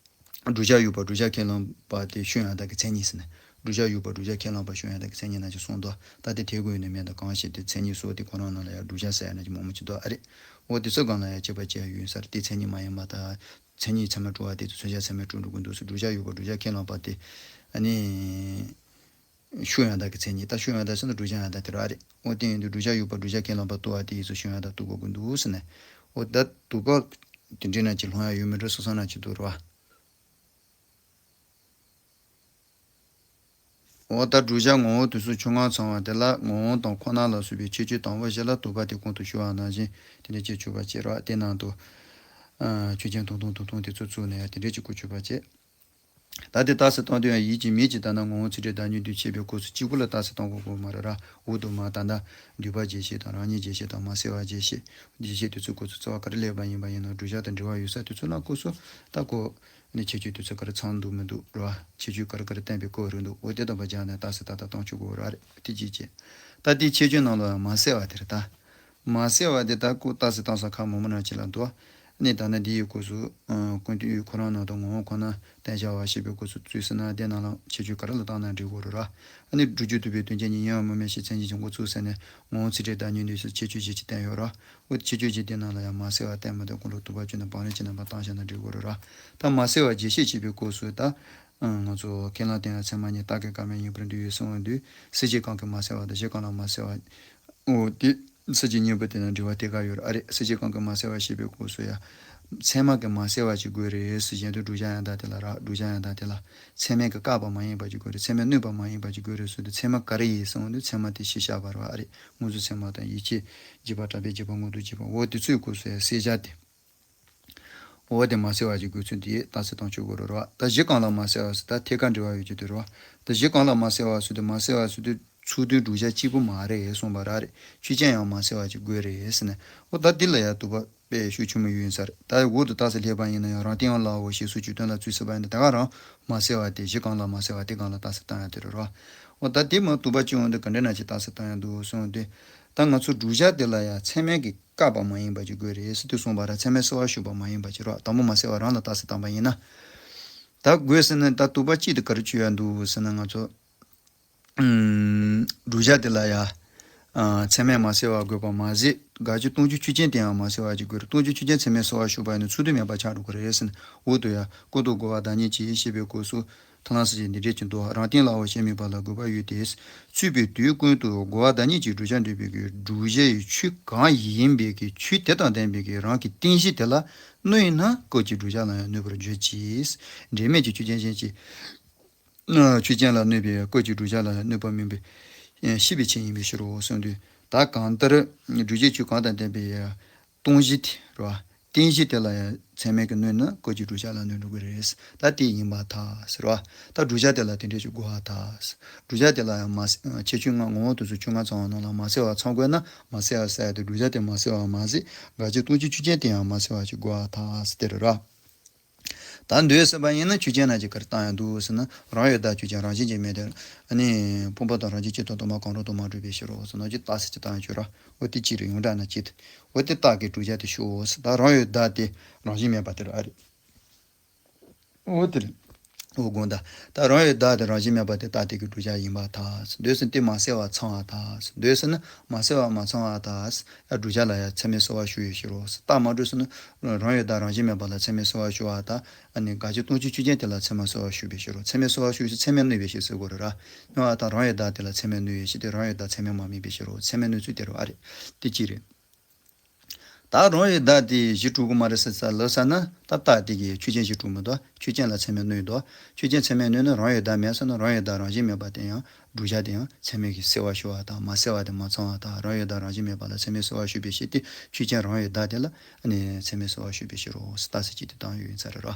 བསྒྲུབ་བྱ་དབྱུག་པ་བསྒྲུབ་བྱ་ཁས་བླངས་པ་དེ་ཤུགས་ཡང་དག་གི་མཚན་ཉིད་ཟེར་ནས། བསྒྲུབ་བྱ་དབྱུག་པ་བསྒྲུབ་བྱ་ཁས་བླངས་པ་ཤུགས་ཡང་དག་གི་མཚན་ཉིད་ནང་བཞིན་གསུངས་འདུག་ད་དེ་དེ་དགོས་ཡོད་ནི་མེད་དང་གང་ཞིག་དེ་མཚན་ཉིད་སོགས་དེ་ཁོ་རང་ནང་ལ་ཡང་བསྒྲུབ་བྱ་ཟེར་ཡ་ནི་མང་མོ་ཅིག་འདུག་ཨ་རེད། འོ་དེ་ཚོ་སྒང་ལ་ཡང་དཔྱད་པ་བྱེད་ཡ་ཡོད་ས་རེད། དེ་མཚན་ཉིད་མ་ཡིན་པ་དང་། མཚན་ཉིད་ཚད་མས་གྲུབ་པ་དེ་ཚོ་མཚོན་བྱ་ཚད་མས་གྲུབ་འགྲོ་གི་འདུག་ཟེར་བསྒྲུབ་བྱ་དབྱུག་པ་བསྒྲུབ་བྱ་ཁས་བླངས་པ་དེ། ཨ་ནི། ཤུགས་ཡང་དག་གི་མཚན་ཉིད་ད་ཤུགས་ཡང་དག་ཟེར་ན་བསྒྲུབ་བྱ་ཡང་དག་དེ་རེད་ཨ་རེད། འོ་དེ་ཡིན་དུས་བསྒྲུབ་བྱ་དབྱུག་པ་བསྒྲུབ་བྱ་ཁས་བླངས་པ་ལྟོས་པ་དེ་ཡིས་སུ་ཤུགས་ཡང་དག་ལྟོས་དགོས་ཀྱི་འདུག་ཟེར་ནས། འོ་ད་དུ་བ། དེ་འདྲའི་ན་ཅིག་ལྷུང་ཡ་ཡོད་མི་འགྲོ་སོ་སོ་ན་ཅིག་འདུག་ར། འོ་ད་བསྒྲུབ་བྱ་ངོ་བོ་དུས་གསུམ་ཆོས་ལྔ་ཚང་བ་དེ་ལ་ངོ་བོ་དང་ཁོ་ན་ལ་སོགས་པའི་ཁྱད་ཆོས་དང་པོ་བཞི་ལ་དོགས་པ་དེ་གོང་དུ་ཞུ་བ་ནང་བཞིན་དེ་འདྲ་ཅིག་དཔྱོད་པ་བྱེད་ར། དེ་ནང་དུ་ཆོས་ཅན་དང་དང་དང་དང་དེ་ཚོ་བཙུགས་ནས་དེ་འདྲ་ཅིག་གོ་དཔྱོད་པ་བྱེད། ད་དེ་རྟགས་སུ་བཏང་དུས་ཡང་ཡིད་ཀྱི་མིག་གཅིག་ལྟར་ན་ངོ་བོ་ཚིག་ཕྲད་བདག་ཉིད་དུ་ཕྱེ་བའི་སྐབས་སུ་གཅིག་པུ་ལ་རྟགས་སུ་བཏང་དགོས་དགོས་མ་རེད་ར། འོག་ཏུ་མར་ད་ལྟ་འདུས་པ་རྗེས་ཤེས་དང་རང་ཉིད་རྗེས་ཤེས་དང་མ་སེལ་བ་རྗེས་ཤེས། རྗེས་ཤེས་དེ་ཚོའི་སྐབས་སུ་རྩ་བ་ག་རེ་སླེབས་པ་ཡིན་པ་ཡིན་ན་བསྒྲུབ་བྱ་དང་འབྲེལ་བ་ཡོད་ས་དེ་ཚོ་ལ་སྐབས་སུ་ད་གོ་ནས་ཁྱད་ཆོས་དེ་ཚོ་ག་རེ་ཚང་འདུག་མི་འདུག་ར། ཁྱད་ཆོས་ག་རེ་ག་རེ་བསྟན་པའི་སྐོར་རེད་འདུག་འོ་དེ་དང་པོ་སྦྱར་ནས་རྟགས་སུ་ད་ལྟ་བཏང་ཆོག་གོ་ར། རེད་དེ་གཅིག་བྱས། ད་དེའི་ཁྱད་ཆོས་ནང་ལ་ཡང་མ་སེལ་བ་དེ་རེད་ད། མ་སེལ་བ་དེ་ད་ཁོ་རྟགས་སུ་བཏང་ས་ཁག་མང་པོ་ནང་ཅིག་ལ་འདུག་ཨ་ནི་ད་ནི་འདི་ཡི་སྐབས་སུ་ཀུན་བཏུས་ཁོ་རང་ནང་དུ་ངོ་བོ་ཁོ་ན་བསྟན་བྱ་བ་ཞེས་པའི་སྐབས་སུ་བཙུགས་ཟིན་ན་དེ་ནང་ལ་ཁྱད་ཆོས་ག་རེ་ལ་བཏང་ན་འགྲིག་གོ་རེད་ར། ཨ་ནི་སྒྲུབ་བྱེད་དུ་བའི་དོན་ཅན་ཉིད་ཡིན་པ་སྨོས་མེད་ཞེས་མཚན་གཞི་འཇོག་འགོ་བཙུགས་ཟིན་ནས་ངོ་བོ་ཚིག་ཕྲད་བདག་ཉིད་དུ་ཞེས་ཁྱད་ཆོས་བཞི་ཅིག་བསྟན་ཡོད་ར། འོ་ཁྱད་ཆོས་བཞི་དེ་ནང་ལ་ཡང་མ་སེལ་བ་བསྟན་མ་ཐུབ་ཁོང་ལ་དུ་བ་བཅུ་ནས་བང་རིམ་གྱི་རྣམ་པ་བཏང་བཞག་ན་འགྲིག་གོ་རེད་ར། ད་མ་སེལ་བ་རྗེས་ཤེས་བྱེད་པའི་སྐབས་སུ་ད་ང་ཚོ་ཁས་བླངས་བསྟན་ཡང་ཚད་མ་གཉིས་རྟགས་ཀྱི་བཀའ་མ་ཡིན་པར་འདོད་ཡོད་གསུངས་པ་འདུག་སེལ་བྱེད་གང་གི་མ་སེལ་བ་དང་གཞི་གང་ལ་མ་སེལ་བ། འོ་དེ་སེལ་བྱེད་གཉིས་པོ་དེ་ན་འབྲེལ་བ་དེ་ག་ཡོད་རེད། ཨ་རེད། སེལ་བྱེད་གང་གི་མ་སེལ་བ་ཞེས་པའི་སྐབས་སུ་ཡང་ཚད་མ་གི་མ་སེལ་བ་ཅིག་དགོས་རེད་ཟེར་བཞིན་དུ་བསྒྲུབ་བྱ་ཡང་དག་དེ་ལ་རག་བསྒྲུབ་བྱ་ཡང་དག་དེ་ལ་ཚད་མ་གི་བཀག་པ་མ་ཡིན་པ་ཅིག་དགོས་རེད། ཚད་མས་གནོད་པ་མ་ཡིན་པ་ཅིག་དགོས་རེད་ཟེར་དུས་ཚད་མ་ག་རེ་ཡིན་གསུངས་དུས་ཚད་མ་དེ་ཤེས་བྱ་བར་བ་ཨ་རེད། དངོས་སུ་ཚད་མ་དང་ཡིད་ཆེས་འཇིག་པ་དྲག་པས་འཇིག་པ་མངོན་དུ་བྱེད་པ་འོ་དེ་ཚོའི་སྐབས་སུ་ཡང་སེལ་བྱ་དེ། འོ་དེ་མ་སེལ་བ་ཅིག་དགོས་ཚུལ་དེ་རྟགས་སུ་བཏང་ཆོག་གོ་རེད་ར། ད་གཞི་གང་ལ་མ་སེལ་བ་ཟེར་ད་ཐད་ཀར་འབྲེལ་བ་ཡོད་ཀྱི་དེ་རེད་བ། ད་གཞི་གང་ལ་མ་སེལ་བ་ཟེར་དུས་མ་སེལ་བ་ཟེར་དུས་ཚུལ་དོན་བསྒྲུབ་བྱ་གཅིག་པུ་མ་རེད་གསུངས་པ་ར་རེད། ཆོས་ཅན་ཡང་མ་སེལ་བ་ཅིག་དགོས་རེད་ཟེར་ནས་འོ་ད་འདི་ལ་ཡང་དུ་བ་དཔེ་ཤུགས་ཆེན་མོ་ཡོད་ཡིན་ས་རེད། ད་འོག་ཏུ་རྟགས་སུ་སླེབས་པ་ཡིན་ན་ཡང་རང་སྟེང་ཡང་ལའོ་ཞེས་སོགས་ཀྱི་དོན་ལ་བཙུགས་སྲིད་པ་ཡིན་ན་ད་ག་རང་མ་སེལ་བ་དེ་གཞི་གང་ལ་མ་སེལ་བ་དེ་གང་ལ་རྟགས་སུ་བཏང་ཡང་དེ་རེད་ར། འོ་ད་དེ་མ་དུ་བ་ཅིག་འོང་དུས་ག་འདྲ་ན་ཅིག་རྟགས་སུ་བཏང་ཡང་འདུག་གསུངས་དུས་ད་ང་ཚོ་བསྒྲུབ་བྱ་དེ་ལ་ཡང་ཚད་མས་ཀྱི་བཀག་པ་མ་ཡིན་པ་ཅིག་དགོས་རེད་ཟེར་དུས་གསུངས་པ་ར། ཚད་མས་སེལ་བ་ཞུགས་པ་མ་ཡིན་པ་ཅིག་རོ། དང་པོ་མ་སེལ་བ་རང་ལ་རྟགས་སུ་བཏང་པ་ཡིན་ན། ད་དགོས་ཟེར་ན་ད་དུ་བ་གཅིག་ཏུ་ག་རེ་བཅོས་ཡ་འདུག་ཟེར་ན་ང་ཚོ། ཨུམ། བསྒྲུབ་བྱ་དེ་ལ་ཡ། ཨ། ཚད་མས་མ་སེལ་བ་དགོས་པ་མ་ཟད་དགག་བྱའི་སྟོང་གཞི་ཆོས་ཅན་དེའང་མ་སེལ་བ་ཅིག་དགོས་རེད། སྟོང་གཞི་ཆོས་ཅན་ཚད་མས་སེལ་བ་ཞུགས་པ་ཡིན་ན་ཚུལ་དུ་མེད་པ་ཆགས་འགྲོ་གི་རེད་ཟེར་ན། འོ་དུ་ཡ་ཀུན་རྟོག་རྒོལ་བ་བདག་ཉིད་ཀྱིས་ཞེས་པའི་སྐབས་སུ། ཐར་ལམ་སེལ་བྱེད་འདི་འདྲས་ཀྱི་མདོ་རང་སྟེང་ལའོ་ཞེས་དམིགས་པ་ལ་དགོས་པ་ཡོད་དེ། རྩོད་པའི་དུས་ཀུན་ཏུ་རྒོལ་བ་བདག་ཉིད་ཀྱིས་བསྒྲུབ་བྱ་འདོད་པའི་གི་བསྒྲུབ་བྱའི་ཆོས་གང་ཡིན་པའི་གི་ཆོས་དེ་དང་ལྡན་པའི་གི་རང་གི་རྟེན་གཞི་དེ་ལ་གནོད་ན་སྐབས་ཀྱི་བསྒྲུབ་བྱ་ལ་ཡང་གནོད་པར་འགྱུར་གྱི། འབྲེལ་མེད་ཀྱི་ཆོས་ཅན་གཞན་གྱི་ཆོས་ཅན་ལ་གནོད་པའི་སྐབས་ཀྱི་བསྒྲུབ་བྱ་ལ་ཡང་གནོད་པ་མིན་པའི་ཤེས་པའི་ཆོས་ཡིན་པའི་ཕྱིར་རོ་གསུངས་དུས་ད་གང་ལྟར་བསྒྲུབ་བྱའི་ཆོས་གང་དང་ལྡན་པའི་སྟོང་གཞི་དེ་རོ། རྟེན་གཞི་དེ་ལ་ཡང་ཚད་མས་ཀྱིས་གནོད་ན་སྐབས་ཀྱི་བསྒྲུབ་བྱ་ལ་གནོད་འགྲོ་གི་རེད། ད་དེ་ཡིན་པར་ཐལ་ཟེར་བ། ད་བསྒྲུབ་བྱ་དེ་ལ་དེ་འདྲས་ཞིག་དགོས་པར་ཐལ། བསྒྲུབ་བྱ་དེ་ལ་ཡང་མ་ཁྱད་ཆོས་ལྔ་ངོ་བོ་དུས་གསུམ་ཆོས་ལྔ་ཚང་བ་རྣམས་ལ་མ་སེལ་བ་ཚང་དགོས་ན་མ་སེལ་བ་ཟེར་ཡ་དེ་བསྒྲུབ་བྱ་དེ་མ་སེལ་བ་མ་ཟད་དགག་བྱའི་སྟོང་གཞི་ཆོས་ཅན་དེ་ཡང་མ་སེལ་བ་ཞིག་དགོས་པར་ཐལ་ཟེར་དེ་རེད་ར། ད་འདོད་ཟེར་བ་ཡིན་ན་ཆོས་ཅན་ན་ཅིག་ག་རེ་བཏང་ཡང་འདུག་ཟེར་ན་རང་ཡུལ་བདག་ཆོས་ཅན་རང་བཞིན་གྱིས་མེད་དེ། ཨ་ནི་ཕུང་པོ་དང་རང་བཞིན་གཅིག་ཏུ་སྟོང་པ་གང་རུང་དུ་མ་གྲུབ་པའི་ཕྱིར་རོ་ཟེར་ན་ཅིག་རྟགས་ཟེར་ཅིག་བཏང་ཆོག་ར། འོ་དེ་གཅིག་རེད། ཡོངས་གྲགས་ན་གཅིག་ཏུ། འོ་དེ་རྟགས་ཀྱི་བསྒྲུབ་བྱ་དེ་ཤོག་ཟེར། ད་རང་ཡུལ་བདག་དེ་རང་བཞིན་མེད་པ་དེ་རེད་ཨ་རེད། འོ་དེ་རེད། འོ་དགོངས་དག་ད་རང་ཡུལ་བདག་དེ་རང་བཞིན་མེད་པ་དེ་རྟགས་དེ་གི་བསྒྲུབ་བྱ་ཡིན་པར་ཐལ། འདོད་ཟེར་ན་དེ་མ་སེལ་བ་ཚང་བར་ཐལ། འདོད་ཟེར་ན་མ་སེལ་བ་མ་ཚང་བར་ཐལ། ཡ་བསྒྲུབ་བྱ་ལ་ཡ་ཚད་མས་སེལ་བ་ཞུགས་ཡོད་ཕྱིར་རོ། རྟགས་མ་གྲུབ་ཟེར་ན་རང་ཡུལ་བདག་རང་བཞིན་མེད་པ་ལ་ཚད་མས་སེལ་བ་ཞུགས་པ་དང་། ཨ་ནི་དགག་བྱའི་སྟོང་གཞི་ཆོས་ཅན་དེ་ལ་ཚད་མས་སེལ་བ་ཞུགས་པའི་ཕྱིར་རོ། ཚད་མས་སེལ་བ་ཞུགས་ཞེས་ཚད་མས་གནོད་པའི་ཕྱིར་ཟེར་དགོས་རེད་ར། སྨྲ་བ་དང་རང་ཡུལ་བདག་དེ་ལ་ཚད་མས་གནོད་ཡོད་ཕྱིར་ཏེ་རང་ཡུལ་བདག་ཚད་མས་མ་དམིགས་པའི་ཕྱིར་རོ། ཚད་མས་གནོད་ཚུལ་དེ་རེད་ཨ་རེད། དེ་གཅིག་རེད། ད་རང་ཡུལ་བདག་དེ་གཞི་གྲུབ་ཀྱི་མ་རེད་ཟེར་ས་ལབ་ས་ན་ད་རྟགས་དེ་གིས་ཆོས་ཅན་གཞི་གྲུབ་མི་འདུག་ཆོས་ཅན་ལ་ཚད་མས་གནོད་འདུག་ཆོས་ཅན་ཚད་མས་གནོད་ན་རང་ཡུལ་བདག་མེད་ས་ན་རང་ཡུལ་བདག་རང་བཞིན་མེད་པ་དེ་ཡང་བསྒྲུབ་བྱ་དེ་ཡང་ཚད་མས་ཀྱིས་སེལ་བ་ཞུགས་པ་དང་མ་སེལ་བ་དེ་མ་ཚང་བ་དང་རང་ཡུལ་བདག་རང་བཞིན་མེད་པ་ལ་ཚད་མས་སེལ་བ་ཞུགས་པའི་ཕྱིར་ཏེ་ཆོས་ཅན་རང་ཡུལ་བདག་དེ་ལ་ཨ་ནི་ཚད་མས་སེལ་བ་ཞུགས་པའི་ཕྱིར་རོ་ཟེར་རྟགས་གསལ་བྱེད་དེ་བཏང་ཡོད་ཡིན་ས་རེད་ར།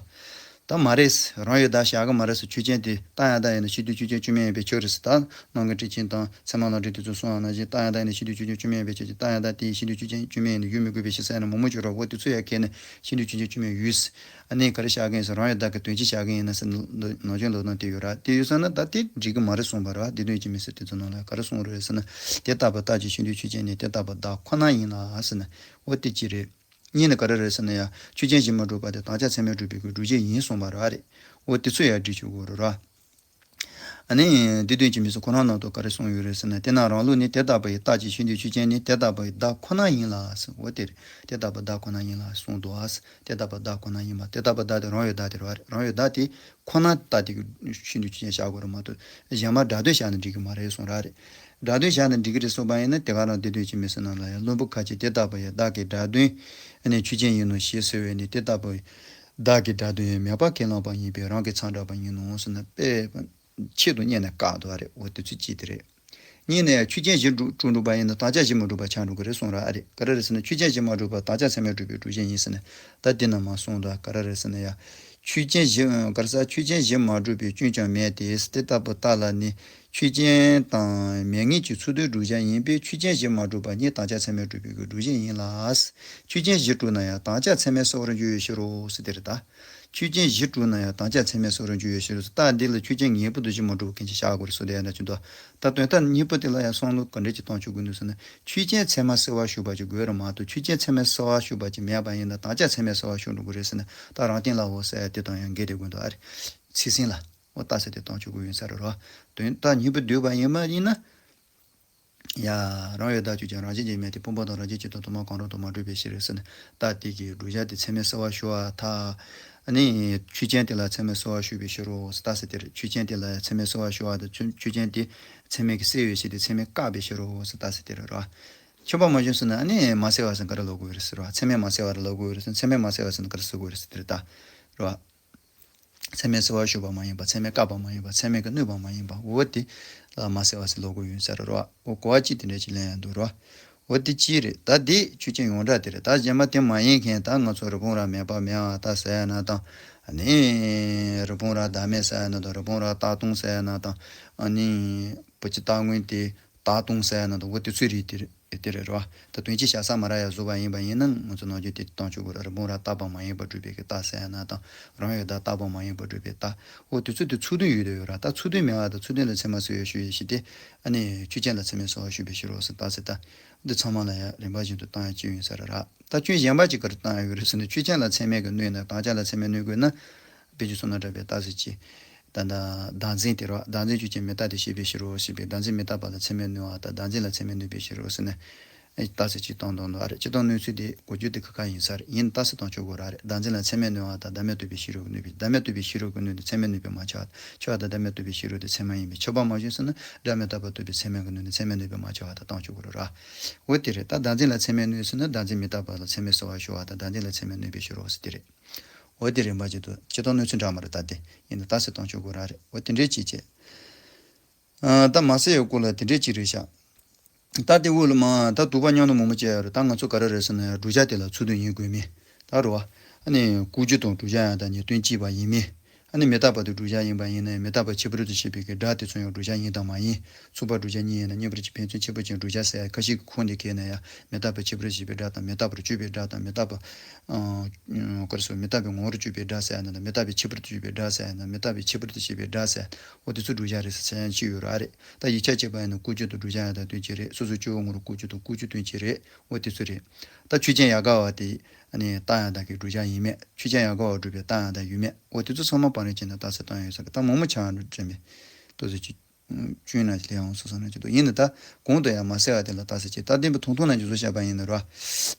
ད་མ་རེད། རང་ཡུལ་བདག་བཞག་གི་མ་རེད་ཟེར། ཆོས་ཅན་དེ་རྟགས་ཡང་དག་ཡིན་ན་ཕྱི་དོན་ཆོས་ཅན་སྐྱོན་མེད་ཡིན་པའི་ཕྱིར་རེད་ཟེར། ད་རྣམ་ཀུན་ཊཱིཀ་ཆེན་དང་ཚད་མ་ལམ་འབྲས་དེ་ཚོས་གསུངས་པ་ནང་བཞིན་རྟགས་ཡང་དག་ཡིན་ན་ཕྱི་དོན་ཆོས་ཅན་སྐྱོན་མེད་ཡིན་པའི་ཕྱིར་གྱི་རྟགས་ཡང་དག་དེ་ཡིས་ཕྱི་དོན་ཆོས་ཅན་སྐྱོན་མེད་ཡིན་ན་ཡོད་མི་དགོས་པའི་ཕྱིར་ཟེར་ཡ་ནི་མང་པོ་བྱུང་ར། འོ་དེ་ཚོ་ཡང་ཁས་ནས་ཕྱི་དོན་ཆོས་ཅན་སྐྱོན་མེད་ཡོད་ཟེར། ཨ་ནི་ག་རེ་བཞག་གི་ཡིན་ཟེར། རང་ཡུལ་བདག་གི་དོན་སྤྱི་བཞག་གི་ཡིན་ན་ཟེར་ནང་བྱོན་ལབ་སྟངས་དེ་ཡོད་ར། དེ་ཡོད་ཙང་ན་ད་དེ་འགྲིག་གི་མ་རེད་གསུངས་པ་ར། དེ་དོན་གཅིག་མིན་ཟེར། དེ་ཚོ་ནང་ལ་ག་རེ་གསུངས་རེད་ཟེར་ན། དེ་ལྟ་བུ་རྟགས་ཀྱི་ཕྱི་དོན་ཆོས་ཅན་ནི་དེ་ལྟ་བུ་བདག་ཁོ་ན་ཡིན་ལ་ཟེར་ན། འོ་དེ་གཅིག་རེད། གཉིས་ནི་ག་རེ་རེད་ཟེར་ན་ཡང་ཆོས་ཅན་གཞི་མ་གྲུབ་པ་དེ་དམ་བཅའ་ཚད་མས་གྲུབ་པའི་གི་སྒྲུབ་བྱེད་ཡིན་གསུངས་པ་ར་རེད། འོ་དེ་ཚོ་ཡང་འགྲིག་ཆོག་གི་རེད་ར། ཨ་ནི་འདི་དོན་གྱི་མི་སུ་ཁོ་རང་ནང་དུ་ག་རེ་གསུངས་ཡོད་རེད་ཟེར་ན། དེས་ན་རང་ལུགས་ནི་དེ་ལྟ་བུ་ཡི་རྟགས་ཀྱི་ཤེས་འདོད་ཆོས་ཅན་ནི་དེ་ལྟ་བུ་ཡི་བདག་ཁོ་ན་ཡིན་ལ་ཟེར། འོ་དེ་རེད། དེ་ལྟ་བུ་བདག་ཁོ་ན་ཡིན་ལ་གསུངས་འདུག་ཨ། དེ་ལྟ་བུ་བདག་ཁོ་ན་ཡིན་པ། དེ་ལྟ་བུ་བདག་དེ་རང་ཡོད་བདག་དེ་རེད་བ། རང་ཡོད་བདག་དེ་ཁོ་ན་ལྟ་དེ་གི་ཤེས་འདོད་ཆོས་ཅན་བཞག་དགོས་རེད་མ་གཏོགས། གཞན་མ་སྒྲ་དོན་བཞག་ན་འགྲིག་གི་མ་རེད་གསུངས་ར་རེད། སྒྲ་དོན་བཞག་ན་འགྲིག་གི་རེད་གསུངས་པ་ཡིན་ན། དེ་ག་རང་དེ་དོན་གྱི་མི་སུ་ནང་ལ་ཡང་བླུན་པོ་ཁ་ཅིག་དེ་ལྟ་བུ་ཡི་བདག་གི་སྒྲ་དོན་ནི་ཆོས་ཅན་ཡིན་ནོ་ཞེས་ཟེར་བས་ནི། དེ་ལྟ་བུ་ཡི་བདག་གི་སྒྲ་དོན་ཡང་མེད་པར་ཁས་བླངས་པ་ཡིན་པས་རང་གི་མཚང་འདྲ་བ་ཡིན་ནོ་ཟེར་ན། དཔེ་ཆེད་དུ་བསྙད་ནས་བཀག་འདུག་ཨ་རེད། འོ་དེ་ཚོ་ཅི་དེ་རེད། གཉིས་ནས་ཆོས་ཅན་གཞི་གྲུབ་གྲུབ་འགྲོ་བ་ཡིན་ན་དམ་བཅའ་གཞི་མ་གྲུབ་པ་ཆགས་འགྲོ་གི་རེད་གསུངས་ར་ཨ་རེད། ག་རེ་རེད་ཟེར་ན། ཆོས་ཅན་གཞི་མ་གྲུབ་པ་དམ་བཅའ་ཚད་མས་གྲུབ་པའི་སྒྲུབ་བྱེད་ཡིན་ཟེར་ན། ད་འདི་ན་མ་གསུངས་དོ། ག་རེ་རེད་ཟེར་ན་ཡ། ཆོས་ཅན་གཞི་ག་རེ་ཟ། ཆོས་ཅན་གཞི་མ་གྲུབ་པའི་སྐྱོན་ཀྱང་མེད་དེ། དེ་ལྟ་བུ་རྟགས་ལ་ནི་ཆོས་ཅན་དང་མེད་ངེས་ཀྱི་ཚུལ་དུ་སྒྲུབ་བྱ་ཡིན་པས། ཆོས་ཅན་གཞི་མ་གྲུབ་པ་ཉིད་དམ་བཅའ་ཚད་མས་གྲུབ་པའི་སྒྲུབ་བྱེད་ཡིན་ལ། ཆོས་ཅན་གཞི་གྲུབ་ན་ཡང་དམ་བཅའ་ཚད་མས་གསལ་བར་འགྱུར་བའི་ཕྱིར་རོ་ཟེར་དེ་རེད་ད། ཆོས་ཅན་གཞི་གྲུབ་ན་ཡང་དམ་བཅའ་ཚད་མས་གསལ་བར་འགྱུར་བའི་ཕྱིར་རོ་ཟེར། རྟགས་འདི་ལ་ཆོས་ཅན་ངེས་པར་དུ་གཞི་མ་གྲུབ་པ་མཁན་ཅིག་བཞག་དགོས་རེད་ཟེར་དེ་ཡང་འདྲ་ཅིག་འདུག་ད་དོན་དག་གཉིས་པོ་དེ་ལ་ཡང་བསམ་བློ་ག་འདྲ་ཅིག་གཏོང་ཆོག་དགོས་འདུག་ཟེར་ན། ཆོས་ཅན་ཚད་མ་གསལ་བར་ཞུགས་པ་ཅིག་དགོས་རེད་མ་གཏོགས། ཆོས་ཅན་ཚད་མས་གསལ་བར་ཞུགས་པ་ཅིག་མེད་པ་ཡིན་ན་དམ་བཅའ་ཚད་མས་གསལ་བར་ཞུགས་འགྲོ་གི་རེད་ཟེར་ན། ད་རང་སྟེང་ལ་འོ་ཟེར་དེ་དང་ཡང་འགལ་ཏེ་དགོས་འདུག་ཨ་རེད། ཚིག་ཟིན་ལ་འོ་རྟགས་ཟེར་དེ་གཏོང་ཆོག་གི་ཡོད་ས་རེད་རོ། དོན་དག་གཉིས་པོ་འདུས་པ་ཡིན་མ་ཡིན་ན། ཡ། རང་ཡོད་བདག་ཆོས་ཅན། རང་བཞིན་གྱིས་མེད་དེ། སྤངས་པ་དང་རང་བཞིན་གྱིས་སྟོང་དུ་མ་གང་རུང་དུ་མ་གྲུབ་པའི་ཕྱིར་ཟེར་ན། རྟགས་དེ་གིས་བསྒྲུབ་བྱ་དེ་ཚད་མས་གསལ་བར་ཞུ་བར་ཐལ། ཨ་ནི་ཆོས་ཅན་དེ་ལ་ཚད་མས་གསལ་བར་ཞུགས་པའི་ཕྱིར་རོ་ཟེར་རྟགས་ཟེར་དེ་རེད། ཆོས་ཅན་དེ་ལ་ཚད་མས་གསལ་བར་ཞུ་བ་དང་། ཆོས་ཆོས་ཅན་དེ་ཚད་མས་ཀྱིས་གསལ་བའི་ཕྱིར་ཏེ་ཚད་མས་བཀག་པའི་ཕྱིར་རོ་ཟེར་རྟགས་ཟེར་དེ་རེད་རོ། མཆོད་པ་མ་བྱུང་ཟེར་ན་ཨ་ནི་མ་གསལ་བ་ཟེར་ག་རེ་ལབ་དགོས་རེད་ཟེར་རོ། ཚད་མས་མ་གསལ་བ་རེད་ལབ་དགོས་རེད་ཟེར། ཚད་མས་མ་གསལ་བ་ཟེར་ན་ག་རེ་ཟེར་དགོས་རེད་ཟེར་དེ་རེད་ད། རོ། ཚད་མས་གསལ་བར་ཞུགས་པ་མ་ཡིན་པ། ཚད་མས་བཀག་པ་མ་ཡིན་པ། ཚད་མས་ཀྱིས་གནོད་པ་མ་ཡིན་པ། འོ་དེ་ལ་མ་གསལ་བ་ཟེར་ལབ་དགོས་ཡོད་ས་རེད་རོ། འོ་གོ་བ་གཅིག་དེ་འདྲ་ཅིག་ལེན་ཡ་འདུག་རོ། འོ་དེ་གཅིག་རེད། ད་དེ་ཆོས་ཅན་ཡོངས་གྲགས་དེ་རེད། ད་གཞན་པ་དེ་མ་ཡིན་མཁན། ད་ང་ཚོ་རི་བོང་རྭ་མེད་པ་མེད་པ་ད་ཟེར་ཡ་ན་དང་། ཨ་ནི་རི་བོང་རྭ་བདག་མེད་ཟེར་ཡ་ན་དང་། རི་བོང་རྭ་རྟག་སྟོང་ཟེར་ཡ་ན་དང་། ཨ་ནི་བུ་ཅི་རྟག་དངོས་དེ་རྟག་སྟོང་ཟེར་ཡ་ན་དང་། འོ་དེ་ཚོ་རེད། དེ་རེད། དེ་རེད་རོ། ད་དོན་སྤྱི་བྱ་ས་མ་ར་ཡ་བཟོ་བ་ཡིན་པ་ཡིན་ན་ང་ཚོ་ནམ་རྒྱུན་དེ་གཏོང་ཆོག་གི་རེད། རི་བོང་རྭ་རྟག་པ་མ་ཡིན་པར་སྒྲུབ་པའི་གི་རྟགས་ཟེར་ཡ་ན་དང་། རང་ཡོད་བདག་རྟག་པ་མ་ཡིན་པར་སྒྲུབ་པའི་རྟགས། འོ་དེ་ཚོ་དེ་ཚུལ་མཐུན་ཡོད་དོ་ཡོད་ར། ད་ཚུལ་མཐུན་མེད་པ་དང་ཚུལ་མཐུན་ལ་ཚད་མ་གསལ་བར་ཞུགས་པའི་ཕྱིར་ཏེ། ཨ་ནི་ཆོས་ཅན་ལ་ཚད་མས་གསལ་བར་ཞུགས་པའི་ཕྱིར་རོ་ཟེར་རྟགས་ཟེར་ད། འདི་ཚང་མ་ལ་ཡང་རིམ་པ་བཞིན་དུ་བཏང་ཡ་ཅིག་ཡོད་ས་རེད་ར། ད་སྐྱོན་གཞན་པ་ཅིག་ག་རེ་བཏང་ཡ་ཡོད་རེད་ཟེར་ན། ཆོས་ཅན་ལ་ཚད་མས་ཀྱིས་གནོད་ན་དམ་བཅའ་ལ་ཚད་མས་གནོད་དགོས་ན། དཔེ་ཆོས་གསུམ་ན་འདྲ་བའི་རྟགས་ཟེར་གྱི། ད་ལྟ་བདག་འཛིན་དེ་རོ། བདག་འཛིན་ཆོས་ཅན་མི་རྟག་སྟེ་ཤེས་པའི་ཕྱིར་རོ་ཞེས་པའི་བདག་འཛིན་མི་རྟག་པ་ལ་ཚད་མས་གནོད་པ་དང་། བདག་འཛིན་ལ་ཚད་མས་གནོད་པའི་ཕྱིར་རོ་ཟེར་ནས། རྟགས་ཟེར་གྱི་བཏང་དང་དོ་ཨ་རེད། སྤྱིར་བཏང་གནོད་ཚུལ་དེ་གོ་རྒྱུ་དེ་ཁ་ཁ་ཡིན་ས་རེད། ཡིན་རྟགས་ཟེར་བཏང་ཆོག་གོ་ར་རེད། བདག་འཛིན་ལ་ཚད་མས་གནོད་པ་དང་། བདག་མེད་རྟོགས་པའི་ཤེས་རབ་ཀྱིས་གནོད་པའི། བདག་མེད་རྟོགས་པའི་ཤེས་རབ་ཀྱིས་གནོད་དེ་ཚད་མས་གནོད་པས་མ་ཁྱབ་པ་དང་། ཁྱབ་པ་དང་བདག་མེད་རྟོགས་པའི་ཤེས་རབ་དེ་ཚད་མ་ཡིན་པས་མཆོད་པ་མ་བྱུང་ཟེར་ན། སྒྲ་མི་རྟག་པ་རྟོགས་པའི་ཚད་མས་ཀྱིས་གནོད་ནས་ཚད་མས་གནོད་པས་མ་ཁྱབ་པ་དང་བཏང་ཆོག་གོ་ར། འོ་དེ་རེད། ད་བདག་འཛིན་ལ་ཚད་མས་གནོད་ཟེར་ན། བདག་འཛིན་མི་རྟག་པ་ལ་ཚད་མས་གསལ་བར་ཞུགས་པ་དང་། བདག་འཛིན་ལ་ཚད་མས་གནོད་པའི་ཕྱིར་རོ་ཟེར་དེ་རེད། འོ་དེ་རིམ་པ་བཞིན་དུ་སྤྱིར་བཏང་གནོད་ཚུལ་འདྲ་མ་རེད། ད་དེ་ཡིན་ན་རྟགས་ཟེར་བཏང་ཆོག་གོ་ར་རེད། འོ་དེ་འདྲའི་ཅིག་བྱས། ཨ། ད་མ་གསལ་བའི་སྐོར་ལ་དེ་འདྲའི་ཅིག་རེད་ཤག་ད་དེ་འུ་ལ་མ་ད་དུ་བ་མཉམ་དུ་མང་པོ་བྱས་ཡོད་རེད། ད་ང་ཚོ་ག་རེ་རེད་ཟེར་ན། བསྒྲུབ་བྱ་དེ་ལ་ཚུལ་དུ་ཡིན་དགོས་མིན། ད་རེད་བ། ཨ་ནི་བསྒྲུབ་བྱ་དང་བསྒྲུབ་བྱ་ཡང་དང་ཉིད་དོན་གཅིག་པ་ཡིན་མིན། ཨ་ནི་མི་རྟག་པ་དེ་བསྒྲུབ་བྱ་ཡིན་པ་ཡིན་ན་ཡང་། མི་རྟག་པ་ཁྱད་པར་དུ་བྱེད་པའི་གི་སྒྲ་དེ་ཚོ་ཡང་བསྒྲུབ་བྱ་ཡིན་དང་མ་ཡིན། ཚུགས་པ་བསྒྲུབ་བྱ་གཉིས་ཡིན་ན། གཉིས་པར་གྱི་ཕན་ཚུན་ཁྱད་པར་ཅན་བསྒྲུབ་བྱ་ཟེར་ཡ་ཁ་ཤས་ཀྱི་ཁུངས་དེ་གས་ན་ཡང་། མི་རྟག་པའི་ཁྱད་པར་དུ་བྱེད་པའི་སྒྲ་དང་། མི་རྟག་པར་གྱུར་པའི་སྒྲ་དང་། མི་རྟག་པ། ཨ། ག་རེ་ཟེར། མི་རྟག་པའི་ངོ་བོར་གྱུར་པའི་སྒྲ་ཟེར་ཡ་ན་དང་། མི་རྟག་པའི་ཁྱད་པར་དུ་གྱུར་པའི་སྒྲ་ཟེར་ཡ་ན། མི་རྟག་པའི་ཁྱད་པར་དུ་བྱེད་པའི་སྒྲ་ཟེར། འོ་དེ་ཚོ་བསྒྲུབ་བྱ་རེད་ཟེར་ཡ་ཅིག་ཡོད་ར་རེད། ད་ཡིག་ཆ་གཅིག་པ་ཡིན་ན་ཀུན་སྤྱོད་དང་བསྒྲུབ་བྱ་ཡང་དག་དོན་གཅིག་རེད། སོ་སོ་སྤྱི་བོ་ངོ་རུ་ཀུན་སྤྱོད་དང་ཀུན་སྤྱོད་དོན་གཅིག་རེད། འོ་དེ་ཚོ་རེད། ད་ཆོས་ཅན་ཡལ་ག་བ་དེ་ཨ་ནི་རྟགས་ཡང་དག་གི་བསྒྲུབ་བྱ་ཡིན་མིན། ཆོས་ཅན་ཡལ་ག་བ་བསྒྲུབ་པའི་རྟགས་ཡང་དག་ཡོད་མེད། འོ་དེ་ཚོ་ཚང་མ་བང་རིམ་བྱས་ནས་རྟགས་ཟེར་བཏང་ཡོད་ས་རེད། ད་མང་མོ་ཆགས་འགྲོ་དྲན་པས། ཏོག་ཙམ་ཅིག་སྐྱོན་ན་ཅིག་ལས་འོང་སོང་བསམ་ན་ཅིག་འདུག་ཡིན་ན་ད་གོང་དུ་ཡང་མ་གསལ་བ་དེ་ལ་རྟགས་ཟེར་གྱི། ད་བདེན་པའི་དོན་མཐོང་ན་ཅིག་བཟོ་བྱ་བ་ཡིན་ན་ར།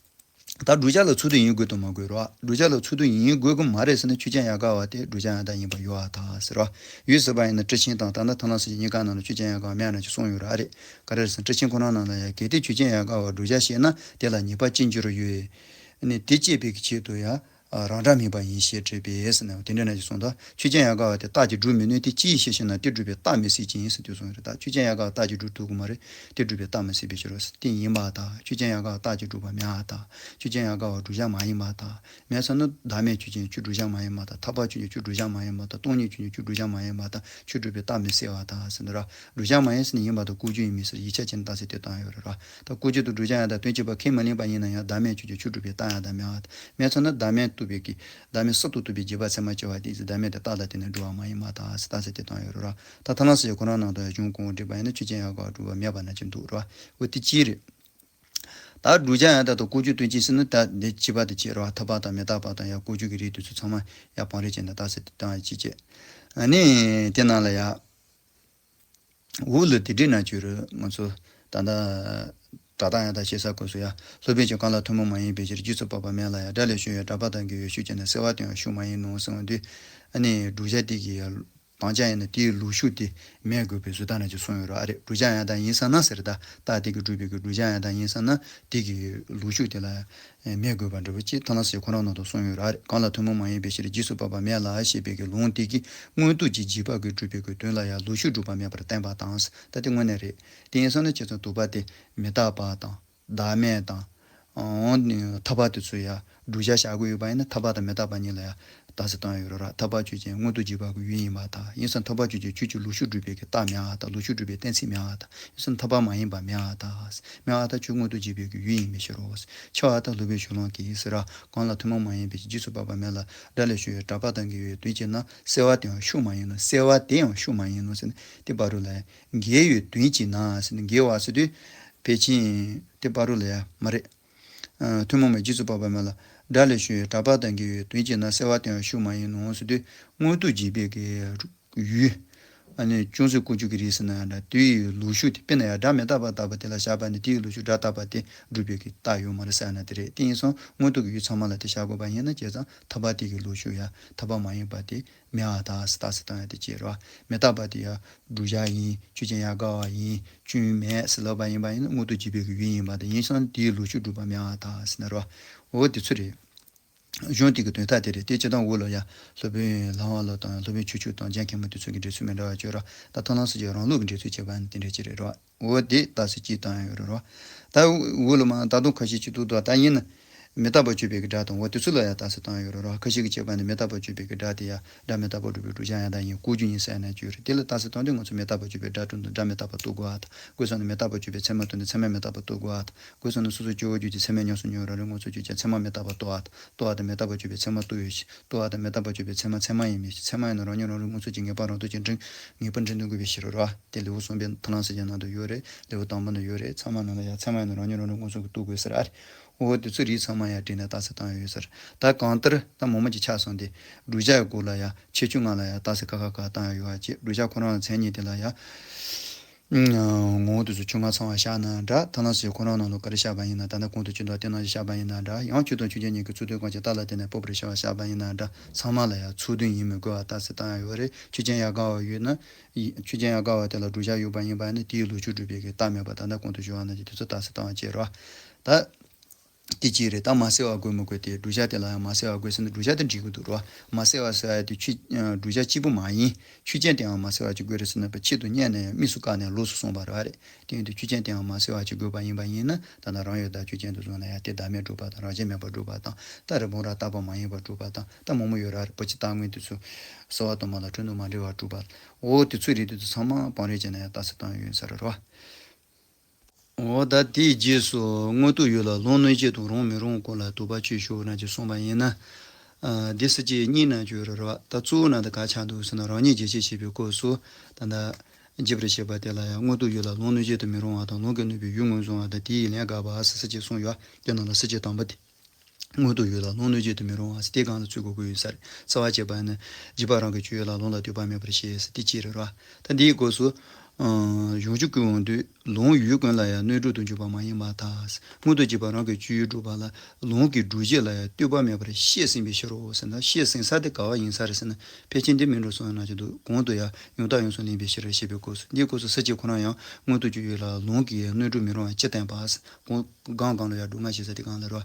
ད་བསྒྲུབ་བྱ་ལ་ཚུལ་དུ་ཡིན་དགོས་དང་མ་དགོས་ར། བསྒྲུབ་བྱ་ལ་ཚུལ་དུ་ཡིན་དགོས་ཀྱི་མ་རེད་ཟེར་ན། ཆོས་ཅན་ཡལ་ག་བ་དེ་བསྒྲུབ་བྱ་ཡང་དག་ཡིན་པ་ཡོད་པར་ཐལ་ཟེར་ར། ཡོད་ཟེར་བ་ཡིན་ན་སྤྲུལ་ཆེན་དང་ད་ལྟ་ཐར་ལམ་སོགས་ཀྱི་གཉིས་ཀ་ནང་ལ་ཆོས་ཅན་ཡལ་ག་བ་མེད་ན་ཅིག་གསུངས་ཡོད་ར་རེད། ག་རེ་རེད་ཟེར་ན། སྤྲུལ་ཆེན་ཁོ་རང་ནང་ལ་ཡང་། གལ་ཏེ་ཆོས་ཅན་ཡལ་ག་བ་བསྒྲུབ་བྱ་ཤེས་ན། དེ་ལ་ཉེས་པ་ཅི་འགྱུར་ཡོད། ནི་དེ་བསྐྱེད་པའི་ཆེད་དུ་ཡང་རང་སྒྲ་མིན་པ་ཡིན་ཞེས་བྲིས་པས་ཟེར་ནས་དེ་འདྲ་ན་ཅིག་གསུངས་ད། ཆོས་ཅན་ཡལ་ག་བ་དེ་རྟགས་ཀྱིས་སྒྲུབ་མི་ནུས་ཏེ། ཅི་ཡིས་ཤེས་ཤེ་ན། དེ་སྒྲུབ་པའི་རྟགས་མི་སྲིད་ཅིང་ཟེར་དུས་གསུངས་ཡོད་རེད། ད་ཆོས་ཅན་ཡལ་ག་བ་རྟགས་ཀྱིས་སྒྲུབ་ཐུབ་ཀྱི་མ་རེད། དེ་སྒྲུབ་པའི་རྟགས་མི་སྲིད་པའི་ཕྱིར་རོ་ཟེར། དེ་ཡིན་པར་ཐལ། ཆོས་ཅན་ཡལ་ག་བ་རྟགས་ཀྱིས་སྒྲུབ་པ་མེད་པར་ཐལ། ཆོས་ཅན་ཡལ་ག་བ་བསྒྲུབ་བྱ་མ་ཡིན་པར་ཐལ། མེད་ཟེར་ན་བདག་མེད་ཆོས་ཅན་ཁྱོད་བསྒྲུབ་བྱ་མ་ཡིན་པར་ཐལ། ཐར་པ་ཆོས་ཅན་ཁྱོད་བསྒྲུབ་བྱ་མ་ཡིན་པར་ཐལ། སྟོང་ཉིད་ཆོས་ཅན་ཁྱོད་བསྒྲུབ་བྱ་མ་ཡིན་པར་ཐལ། ཁྱོད་སྒྲུབ་པའི་རྟགས་མི་སྲིད་པར་ཐལ་ཟེར་འདུག་ར། བསྒྲུབ་བྱ་མ་ཡིན་ཟེར་ན་ཡིན་པར་ཐལ། ཀུན་སྤྱོད་ཡིན་མིན་ཟེར་ཡིག་ཆ་གཅིག་ནས་རྟགས་གསལ་དེ་བཏང་ཡོད་རེད་ར། ད་ཀུན་སྤྱོད་དང་བསྒྲུབ་བྱ་ཡང་དག་དོན་གཅིག་པ་ཁས་མི་ལེན་པ་ཡིན་ན་ཡང་། བདག་མེད་ཆོས་ཅན་ཁྱོད་སྒྲུབ་པའི་རྟགས་ཡང་དག་མེད་པར་ཐལ། མེད་ཟེར་ན་བདག་མེད་རྟོགས་པའི་གི་བདག་མེད་གསར་དུ་རྟོགས་པའི་རྗེས་དཔག་ཚད་མར་བྱ་བ་དེ་ཡིན་ཟེར། བདག་མེད་དེ་རྟགས་དང་བརྟེན་ནས་གྲུབ་པ་མ་ཡིན་པར་ཐལ་ཟེར་རྟགས་གསལ་དེ་བཏང་ཡོད་རེད་ར། ད་ཐར་ལམ་སོགས་ཀྱི་ཁོ་རང་ནང་དུ་ཡང་གཞུང་གོང་འོག་བསྒྲིགས་པ་ཡིན་ན་ཆོས་ཅན་ཡལ་ག་བ་སྒྲུབ་པ་མེད་པ་ནང་བཞིན་འདུག་ར། འོ་དེ་གཅིག་རེད། ད་བསྒྲུབ་བྱ་ཡང་དག་དང་ཀུན་སྤྱོད་དོན་གཅིག་ཟེར་ན། ད་འདི་བྱས་པ་དེ་བྱས་རེད་བ། ཐར་པ་དང་མི་རྟག་པ་དང་ཡང་ཀུན་སྤྱོད་ཀྱི་རིགས་དེ་ཚོ་ཚང་མ་ཡང་བང་རིམ་བྱས་ནས་རྟགས་གསལ་དེ་བཏང་ཡ་གཅིག་བྱས། ཨ་ནི་དེ་ནང་ལ་ཡང་། འོག་ལ་དེ་འདྲའི་ནང་བཅུག་རེད། ང་ཚོ་ད་ལྟ་སྒྲ་གདངས་ཡང་དག་ཤེས་ས་སྐབས་སུ་ཡང་། སློབ་དཔོན་གྱིས་གང་ལ་ཐུན་མོང་མ་ཡིན་པའི་ཕྱིར། རྗེས་སུ་དཔག་པ་མེད་ལ་ཡང་། སྒྲ་ལས་བྱུང་བའི་སྒྲ་པ་དང་འགལ་བའི་ཤུགས་ཀྱིས་ནི། གསལ་བ་དེ་ཡང་ཤུགས་མ་ཡིན་ནོ་ཟེར་བ་འདི། ཨ་ནི་བསྒྲུབ་བྱ་དེ་གི་དམ་བཅའ་ཡིན་ན་དེའི་ལུགས་ཤུགས་དེ་མེད་དགོས་པའི་བཟོ་ལྟ་ནང་བཅུག་གསུངས་ཡོད་རེད་པ། ཨ་རེད། བསྒྲུབ་བྱ་ཡང་དག་ཡིན་ཙང་ན་ཟེར། ད་རྟགས་དེ་གིས་སྒྲུབ་པའི་གི་བསྒྲུབ་བྱ་ཡང་དག་ཡིན་ཙང་ན་དེ་གི་ལུགས་ཤུགས་དེ་ལ་མེད་དགོས་པ་འདྲ་བོ་ཅིག་ཐར་ལམ་ས་བཅད་ཁོ་རང་ནང་དུ་གསུངས་ཡོད་རེད། ཨ་རེད། གང་ལ་ཐུན་མོང་མ་ཡིན་པའི་ཕྱིར། རྗེས་སུ་དཔག་པ་མེད་ལ་ཞེས་པའི་གི་ལུང་དེ་གིས་མངོན་རྟོགས་ཀྱི་རྗེས་དཔག་གིས་སྒྲུབ་པའི་གི་དོན་ལ་ཡང་ལུགས་ཤུགས་སྒྲུབ་པ་མེད་པར་བསྟན་པ་དང་། ད་དེ་དངོས་གནས་རེད། དེ་ཡིན་སོང་ན་ཁྱེད་ཚོ་དུ་པ་དེ་མི་རྟག་པ་དང་། བདག་མེད་དང་། ཨོ། ཐ་པ་དེ་ཚོ་ཡ་བསྒྲུབ་བྱ་བཞག་གི་ཡོད་པ་ཡིན་ན་ཐ་པ་དང་མི་རྟག་པ་གཉིས་ལ་ཡ་རྟགས་གསལ་བཏང་ཡོད་རེད་པ། ཐ་པ་ཆོས་ཅན། མངོན་རྟོགས་རྗེས་དཔག་གི་ཡུལ་ཡིན་པར་ཐལ། ཡིན་ཙང་ཐ་པ་ཆོས་ཅན། ཁྱོད་ཀྱི་ལུགས་ཤུགས་སྒྲུབ་པའི་གི་རྟགས་མེད་པར་ཐལ། ལུགས་ཤུགས་སྒྲུབ་པའི་གཏན་ཚིགས་མེད་པར་ཐལ། ཡིན་ཙང་ཐ་པ་མ་ཡིན་པ་མེད་པར་ཐལ། མེད་པར་ཐལ། ཁྱོད་མངོན་རྟོགས་རྗེས་དཔག་གི་ཡུལ་ཡིན་པའི་ཕྱིར་རོ། འཆད་པར་ཐལ། སློབ་དཔོན་གཞུང་ལུགས་ཀྱིས་ཟེར་ར། གང་ལ་ཐུན་མོང་མ་ཡིན་པའི་ཕྱིར། རྗེས་སུ་དཔག་པ་མེད་ལ། སྒྲ་ལས་བྱུང་བའི་སྒྲ་པ་དང་འགལ་བའི་དོན་གྱིས་ན། གསལ་བ་དེ་ཡང་ཤུགས་མ་ཡིན་ནོ། གསལ་བ་དེ་ཡང་ཤུགས་མ་ཡིན་ནོ་ཟེར་ནས་དེ་བར་དུ་ལ་ཡ། འགལ་བའི་དོན་གྱིས་ན་ཟེར་ནས། འགལ་བ་ཟེར་དུས་ཕལ་ཆེར་དེ་བར་དུ་ལ་ཡ་མ་རེད། ཨ། ཐུན་མོང་མའི་རྗེས་སུ་དཔག་པ་མེད་ལ། སྒྲ་ལས་བྱུང་བའི་སྒྲ་པ་དང་འགལ་བའི་དོན་གྱིས་ན། གསལ་བ་དེ་ཡང་ཤུགས་མ་ཡིན་ནོ་ཟེར་དུས་མངོན་རྟོགས་རྗེས་དཔག་གི་ཡུལ། ཨ་ནི་ཅུང་ཟད་ཀུན་འབྱུང་གི་རིགས་ཟེར་ན་ཡང་འདྲ། དེ་ཡི་ལུགས་ཤུགས་དེ། དཔེར་ན་ཡང་སྒྲ་མི་རྟག་པ་བཏགས་པ་དེ་ལ་བཞག་པ་ནི་དེ་ཡི་ལུགས་ཤུགས་སྒྲ་བཏགས་པ་དེ་སྒྲུབ་པའི་གི་རྟགས་ཡོད་མ་རེད་ཟེར་ན་དེ་རེད། དེ་ཡིན་སོང་མངོན་རྟོགས་ཀྱི་ཡུལ་ཚང་མ་ལ་དེ་བཞག་དགོས་པ་ཡིན་ན། བྱས་ཙང་ཐ་པ་དེ་གི་ལུགས་ཤུགས་ཡང་ཐ་པ་མ་ཡིན་པ་དེ་མེད་པར་ཐལ་ཟེར། རྟགས་གསལ་བཏང་ཡ་དེ་བྱས་རེད་པ། མི་རྟག་པ་དེ་ཡང་བསྒྲུབ་བྱ་ཡིན། ཆོས་ཅན། ཡང་དགའ་བ་ཡིན། སྐྱོན་མེད་ཟེར་ལབ་པ་ཡིན་པ་ཡིན་ན་མངོན་རྟོགས་རྗེས་དཔག་གི་ཡུལ་ཡིན་པ་དང་། ཡིན་ཙང་དེའི་ལུགས་ཤུགས་སྒྲུབ་པ་མེད་པར་ཐལ་ཟེར་ན་རེད་པ། འོ་དེ་ཚོ་རེད། གཞུང་དེ་གི་དོན་དག་དེ་རེད། དེ་སྤྱིར་བཏང་འོག་ལ་ཡ་སློབ་དཔོན་ལྷ་དབང་བློ་དང་། སློབ་དཔོན་ཆོས་སྐྱོང་དང་། རྒྱལ་མཁན་པོ་དེ་ཚོ་གི་འགྲེལ་ཚུལ་མི་འདྲ་བ་བརྗོད་ར། ད་ཐར་ལམ་ས་བཅད་རང་ལུགས་ཀྱི་འགྲེལ་ཚུལ་བྱས་པ་ནི་དེ་འདྲ་ཅིག་རེད་ར། འོ་དེ་རྟགས་གསལ་གཅིག་བཏང་ཡོད་རེད་ར། ད་འོག་ལ་མ་ད་དུང་ཁ་ཤས་ཅིག་འདུག་ད་ཡིན་ན། མི་རྟག་པ་གཅོད་པའི་གི་སྒྲ་དང་། འོ་དེ་ཚོ་ལ་ཡང་རྟགས་གསལ་བཏང་ཡོད་རེད་ར། ཁ་ཤས་ཀྱིས་བྱས་པ་ནི་མི་རྟག་པ་གཅོད་པའི་གི་སྒྲ་དེ་ཡང་སྒྲ་མི་རྟག་པ་སྒྲུབ་པའི་བསྒྲུབ་བྱ་ཡང་དག་ཡིན། ལྐོག་གྱུར་ཡིན་ཟེར་ན་ཅིག་ཡོད་རེད། དེ་ལ་རྟགས་གསལ་བཏང་དུས་ང་ཚོ་མི་རྟག་པ་གཅོད་པའི་སྒྲ་སྒྲུབ་ན་སྒྲ་མི་རྟག་པ་རྟོགས་དགོས་པ་དང་། དགོས་སོང་ན་མི་རྟག་པ་གཅོད་པའི་ཚད་མ་རྟོགས་ན་ཚད་མ་མི་རྟག་པ་རྟོགས་དགོས་པ་དང་། དགོས་སོང་ན་སོ་སོ་སྐྱེ་བོ་རྒྱུད་ཀྱི་ཚད་མས་ཉམས་སུ་མྱོང་རང་རིག་མངོན་སུམ་ཆོས་ཅན། ཚད་མ་མི་རྟག་པ་རྟོགས་པ་དང་། རྟོགས་པ་དང་མི་རྟག་པ་གཅོད་པའི་ཚད་མ་རྟོགས་ཡོད་ཕྱིར། རྟོགས་པ་དང་མི་རྟག་པ་གཅོད་པའི་ཚད་མ་ཚད་མ་ཡིན་པའི་ཕྱིར། ཚད་མ་ཡིན་ན་རང་ཉིད་རང་རིག་མངོན་སུམ་གྱི་ངེས་པ་རང་སྟོབས་ཀྱིས་འདྲེན། ངེས་པར་འདྲེན་དུ་དགོས་པའི་ཕྱིར་རོ། དེ་ལེའུ་གསུམ་པའི་ཐར་ལམ་ས་བཅད་ནང་དུ་ཡོད་རེད། ལེའུ་དང་པོ་ན་ཡོད་རེད། ཚད་མ་ནང་ལ་ཡང་ཚད་མ་ཡིན་ན་རང་ཉིད་རང་རིག་མངོན་སུམ་གྱིས་རྟོགས་དགོས་ཟེར། ཨ་རེ། འོ་དེ་ཚོ་རིགས་ཚང་མ་ཡང་བྲིས་ནས་རྟགས་གསལ་བཏང་ཡོད་ཟེར། ད་གང་ལྟར་ད་མང་མང་ཅིག་ཆགས་སོང་སྟེ། བསྒྲུབ་བྱ་ཡི་སྐོར་ལ་ཡང་ཁྱད་ཆོས་ལྔ་ལ་ཡང་རྟགས་གསལ་ཁ་ཁ་ཁ་བཏང་ཡ་ཡོད་པ་ཅིག་བསྒྲུབ་བྱ་ཁོ་རང་ལ་མཚན་ཉིད་དེ་ལ་ཡང་། ཨང་། ངོ་བོ་དེ་ཚོ་ཆོས་ལྔ་ཚང་བ་བཞག་ན་འདྲ། ཐར་ལམ་ས་བཅད་ཁོ་རང་ནང་ལ་ག་རེ་བཞག་པ་ཡིན་ན། ད་ལྟ་གོང་དུ་ཇི་ལྟར་བསྟན་ན་བཞག་པ་ཡིན་ན་འདྲ། ཡང་ཆོས་དང་ཆོས་ཅན་གཉིས་ཀྱི་ཚུལ་དོན་གང་ཞིག་རྟགས་ལ་བརྟེན་ནས་སྤོབས་པར་བྱ་བ་བཞག་པ་ཡིན་ན་འདྲ། ཚང་མ་ལ་ཡང་ཚུལ་དོན་ཡིན་མིན་དགོས་པ་རྟགས་གསལ་བཏང་ཡ་ཡོད་རེད། ཆོས་ཅན། ཡང་དགའ་བ་ཡོད་ན། ཡི་ཆོས་ཅན། ཡང་དགའ་བ་དེ་ལ་བསྒྲུབ་བྱ་ཡོད་པ་ཡིན་པ་ནི་དེའི་ལུགས་ཤུགས་སྒྲུབ་པའི་གི་རྟགས་མེད་པ་ད་ལྟ་གོང་དུ་ཞུས་པ་ནང་བཞིན་དེ་ཚོ་རྟགས་གསལ་བཏང་བ་བྱས་རོ། ད། དེ་གཅིག་རེད། ད་མ་བསལ་བ་དགོས་མི་དགོས་དེ། བསྒྲུབ་བྱ་དེ་ལ་ཡང་མ་བསལ་བ་དགོས་ཟེར་ན་བསྒྲུབ་བྱ་དེ་འགྲིག་གི་འདུག་རོ། མ་བསལ་བ་ཟེར་ཡ་དེ་ཆོས། བསྒྲུབ་བྱ་གཅིག་པུ་མ་ཡིན། ཆོས་ཅན་དེའང་མ་བསལ་བ་ཅིག་དགོས་རེད་ཟེར་ན་ཕྱིས་སུ་བསྙད་ནས་དམིགས་སུ་བཀར་ནས་ལོགས་སུ་གསུངས་པ་རེད། དེ་ཡིན་དུས་ཆོས་ཅན་དེའང་མ་བསལ་བ་ཅིག་དགོས་པ་ཡིན་པ་ཡིན་ན། ད་ལྟ་རང་ཡུལ་དང་ཆོས་ཅན་དུ་བཟུང་ན་ཡང་དེ་བདག་མེད་སྒྲུབ་པ་དང་། རང་བཞིན་མེད་པར་སྒྲུབ་པ་དང་། ད་རེས་སྦོམ་ར་རྟག་པ་མ་ཡིན་པར་སྒྲུབ་པ་དང་། ད་མང་པོ་ཡོད་ར་རེད། བུ་ཅི་རྟག་དངོས་དེ་ཚོ། བསལ་བ་དུ་མ་ལ་འཁྲུལ་སྣང་མ་འབྲེལ་བར་སྒྲུབ་པ། འོ་དེ་ཚོ་རེད། དེ་ཚོ་ཚང་མ་བང་རིམ་བྱས་ན་ཡང་རྟགས་གསལ་བཏང་ཡོད་ས་རེད་རོ། འོ་ད་དེའི་རྗེས་སུ་མངོན་རྟོགས་ཡུལ་ལ་ལུང་གནོད་བྱེད་དུ་རུང་མི་རུང་སྐོར་ལ་དོགས་པ་ཆོད་ཞུ་ན་ཅིག་གསུངས་པ་ཡིན་ན། ཨ། འདི་ས་བཅད་གཉིས་ནང་བརྗོད་རེད་ར། ད་གཙོ་བོ་ནང་དུ་ག་ཆགས་འདུག་ཟེར་ན། རང་ཉིད་རྗེས་བྱེད་བྱེད་པའི་སྐབས་སུ་ད་ལྟ་རྗེས་དཔག་བྱེད་པ་དེ་ལ་ཡང་མངོན་རྟོགས་ཡུལ་ལ་ལུང་གནོད་བྱེད་དུ་མི་རུང་བ་དང་། ལུང་གིས་གནོད་པའི་ཡུལ་ངོས་བཟུང་བ་དང་། དེ་ཡི་ལན་དགག་པ་ཟེར་ས་བཅད་གསུམ་ཡོད། དེ་ནང་ལ་ས་བཅད་དང་པོ་དེ། མངོན་རྟོགས་ཡུལ་ལ་ལུང་གནོད་བྱེད་དུ་མི་རུང་བ་ཟེར་དེ་སྒང་ལ་ཚུད་དགོས་ཀྱི་ཡོད་ས་རེད། རྩ་བ་བྱས་པ་ཡིན་ན། རྗེས་དཔག་རང་གི་སྤྱོད་ཡུལ་ལ་ལུང་ལ་ལྟོས་པ་མེད་པར་བཤད་ཟེར་དེ་གཅིག་རེད་ར། ད་འདིའི་སྐབས་སུ། ཨ། གཞུང་ཆུང་ཀུན་འོང་དུས། ལུང་ཡུལ་ཀུན་ལ་ཡང་གནོད་གྲུབ་ཏུ་འཇུག་པ་མ་ཡིན་པར་ཐལ། མངོན་རྟོགས་རྗེས་དཔག་རང་གི་སྤྱོད་ཡུལ་སྒྲུབ་པ་ལ་ལུང་གི་སྒྲུབ་བྱེད་ལ་ཡང་ལྟོས་པ་མེད་པར་བཤད་ཟིན་པའི་ཕྱིར་རོ་ཟེར་ན། བཤད་ཟིན་ས་དེ་ག་བ་ཡིན་ས་རེད་ཟེར་ན། ཕལ་ཆེར་འདི་མིན་འགྲོ་གསུངས་ཡོད་ན་ཅི་འདུག་གོང་དུ་ཡང་ཡང་དག་ཡོངས་སུ་ལེན་པའི་ཕྱིར་ཞེས་པའི་སྐབས་སུ། འདིའི་སྐབས་སུ་ས་བཅད་ཁོ་རང་ཡང་མངོན་རྟོགས་ཀྱི་ཡུལ་ལ་ལུང་གིས་གནོད་གྲུབ་མི་རུང་བ་སྤྱིར་བསྟན་པ། གོང་སྒང་སྒང་ལ་ཡང་སྒྲུབ་ངག་ཞེས་ས་དེ་སྒང་ལ་རོ།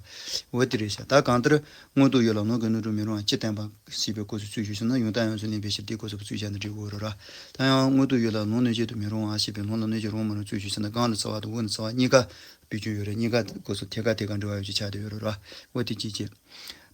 འོ་དེ་རེད་ཤག་ད་གང་ལྟར་མངོན་རྟོགས་ཡུལ་ལ་ལུང་གིས་གནོད་གྲུབ་མི་རུང་བ་སྤྱིར་བསྟན་པ་ཞེས་པའི་སྐབས་སུ་ཚུལ་ཞུས་ཟིན་ན། ཡང་དག་ཡོངས་སུ་ལེན་པའི་ཕྱིར་དེའི་སྐབས་སུ་ཚུལ་བཞག་ན་འགྲིག་གི་རེད་ར། ད་ཡང་མངོན་རྟོགས་ཡུལ་ལ་ལུང་གནོད་བྱེད་དུ་མི་རུང་བ་ཞེས་པའི་ལུང་ལ་གནོད་བྱེད་རུང་མི་རུང་ཚུལ་ཞུས་ཟིན་ན། སྒང་ལ་རྩ་བ་དང་འོག་ནས་རྩ་བ་གཉིས་ཀ་བེད་སྤྱོད་ཡོད་རེད། གཉིས་ཀ་སྐབས་སུ་ཐད་ཀ་ཐད་ཀ་འབྲེལ་བ་ཡོད་ཅེས་ཆགས་བསྡད་ཡོད་རེད་ར། འོ་དེ་གཅིག་བྱས།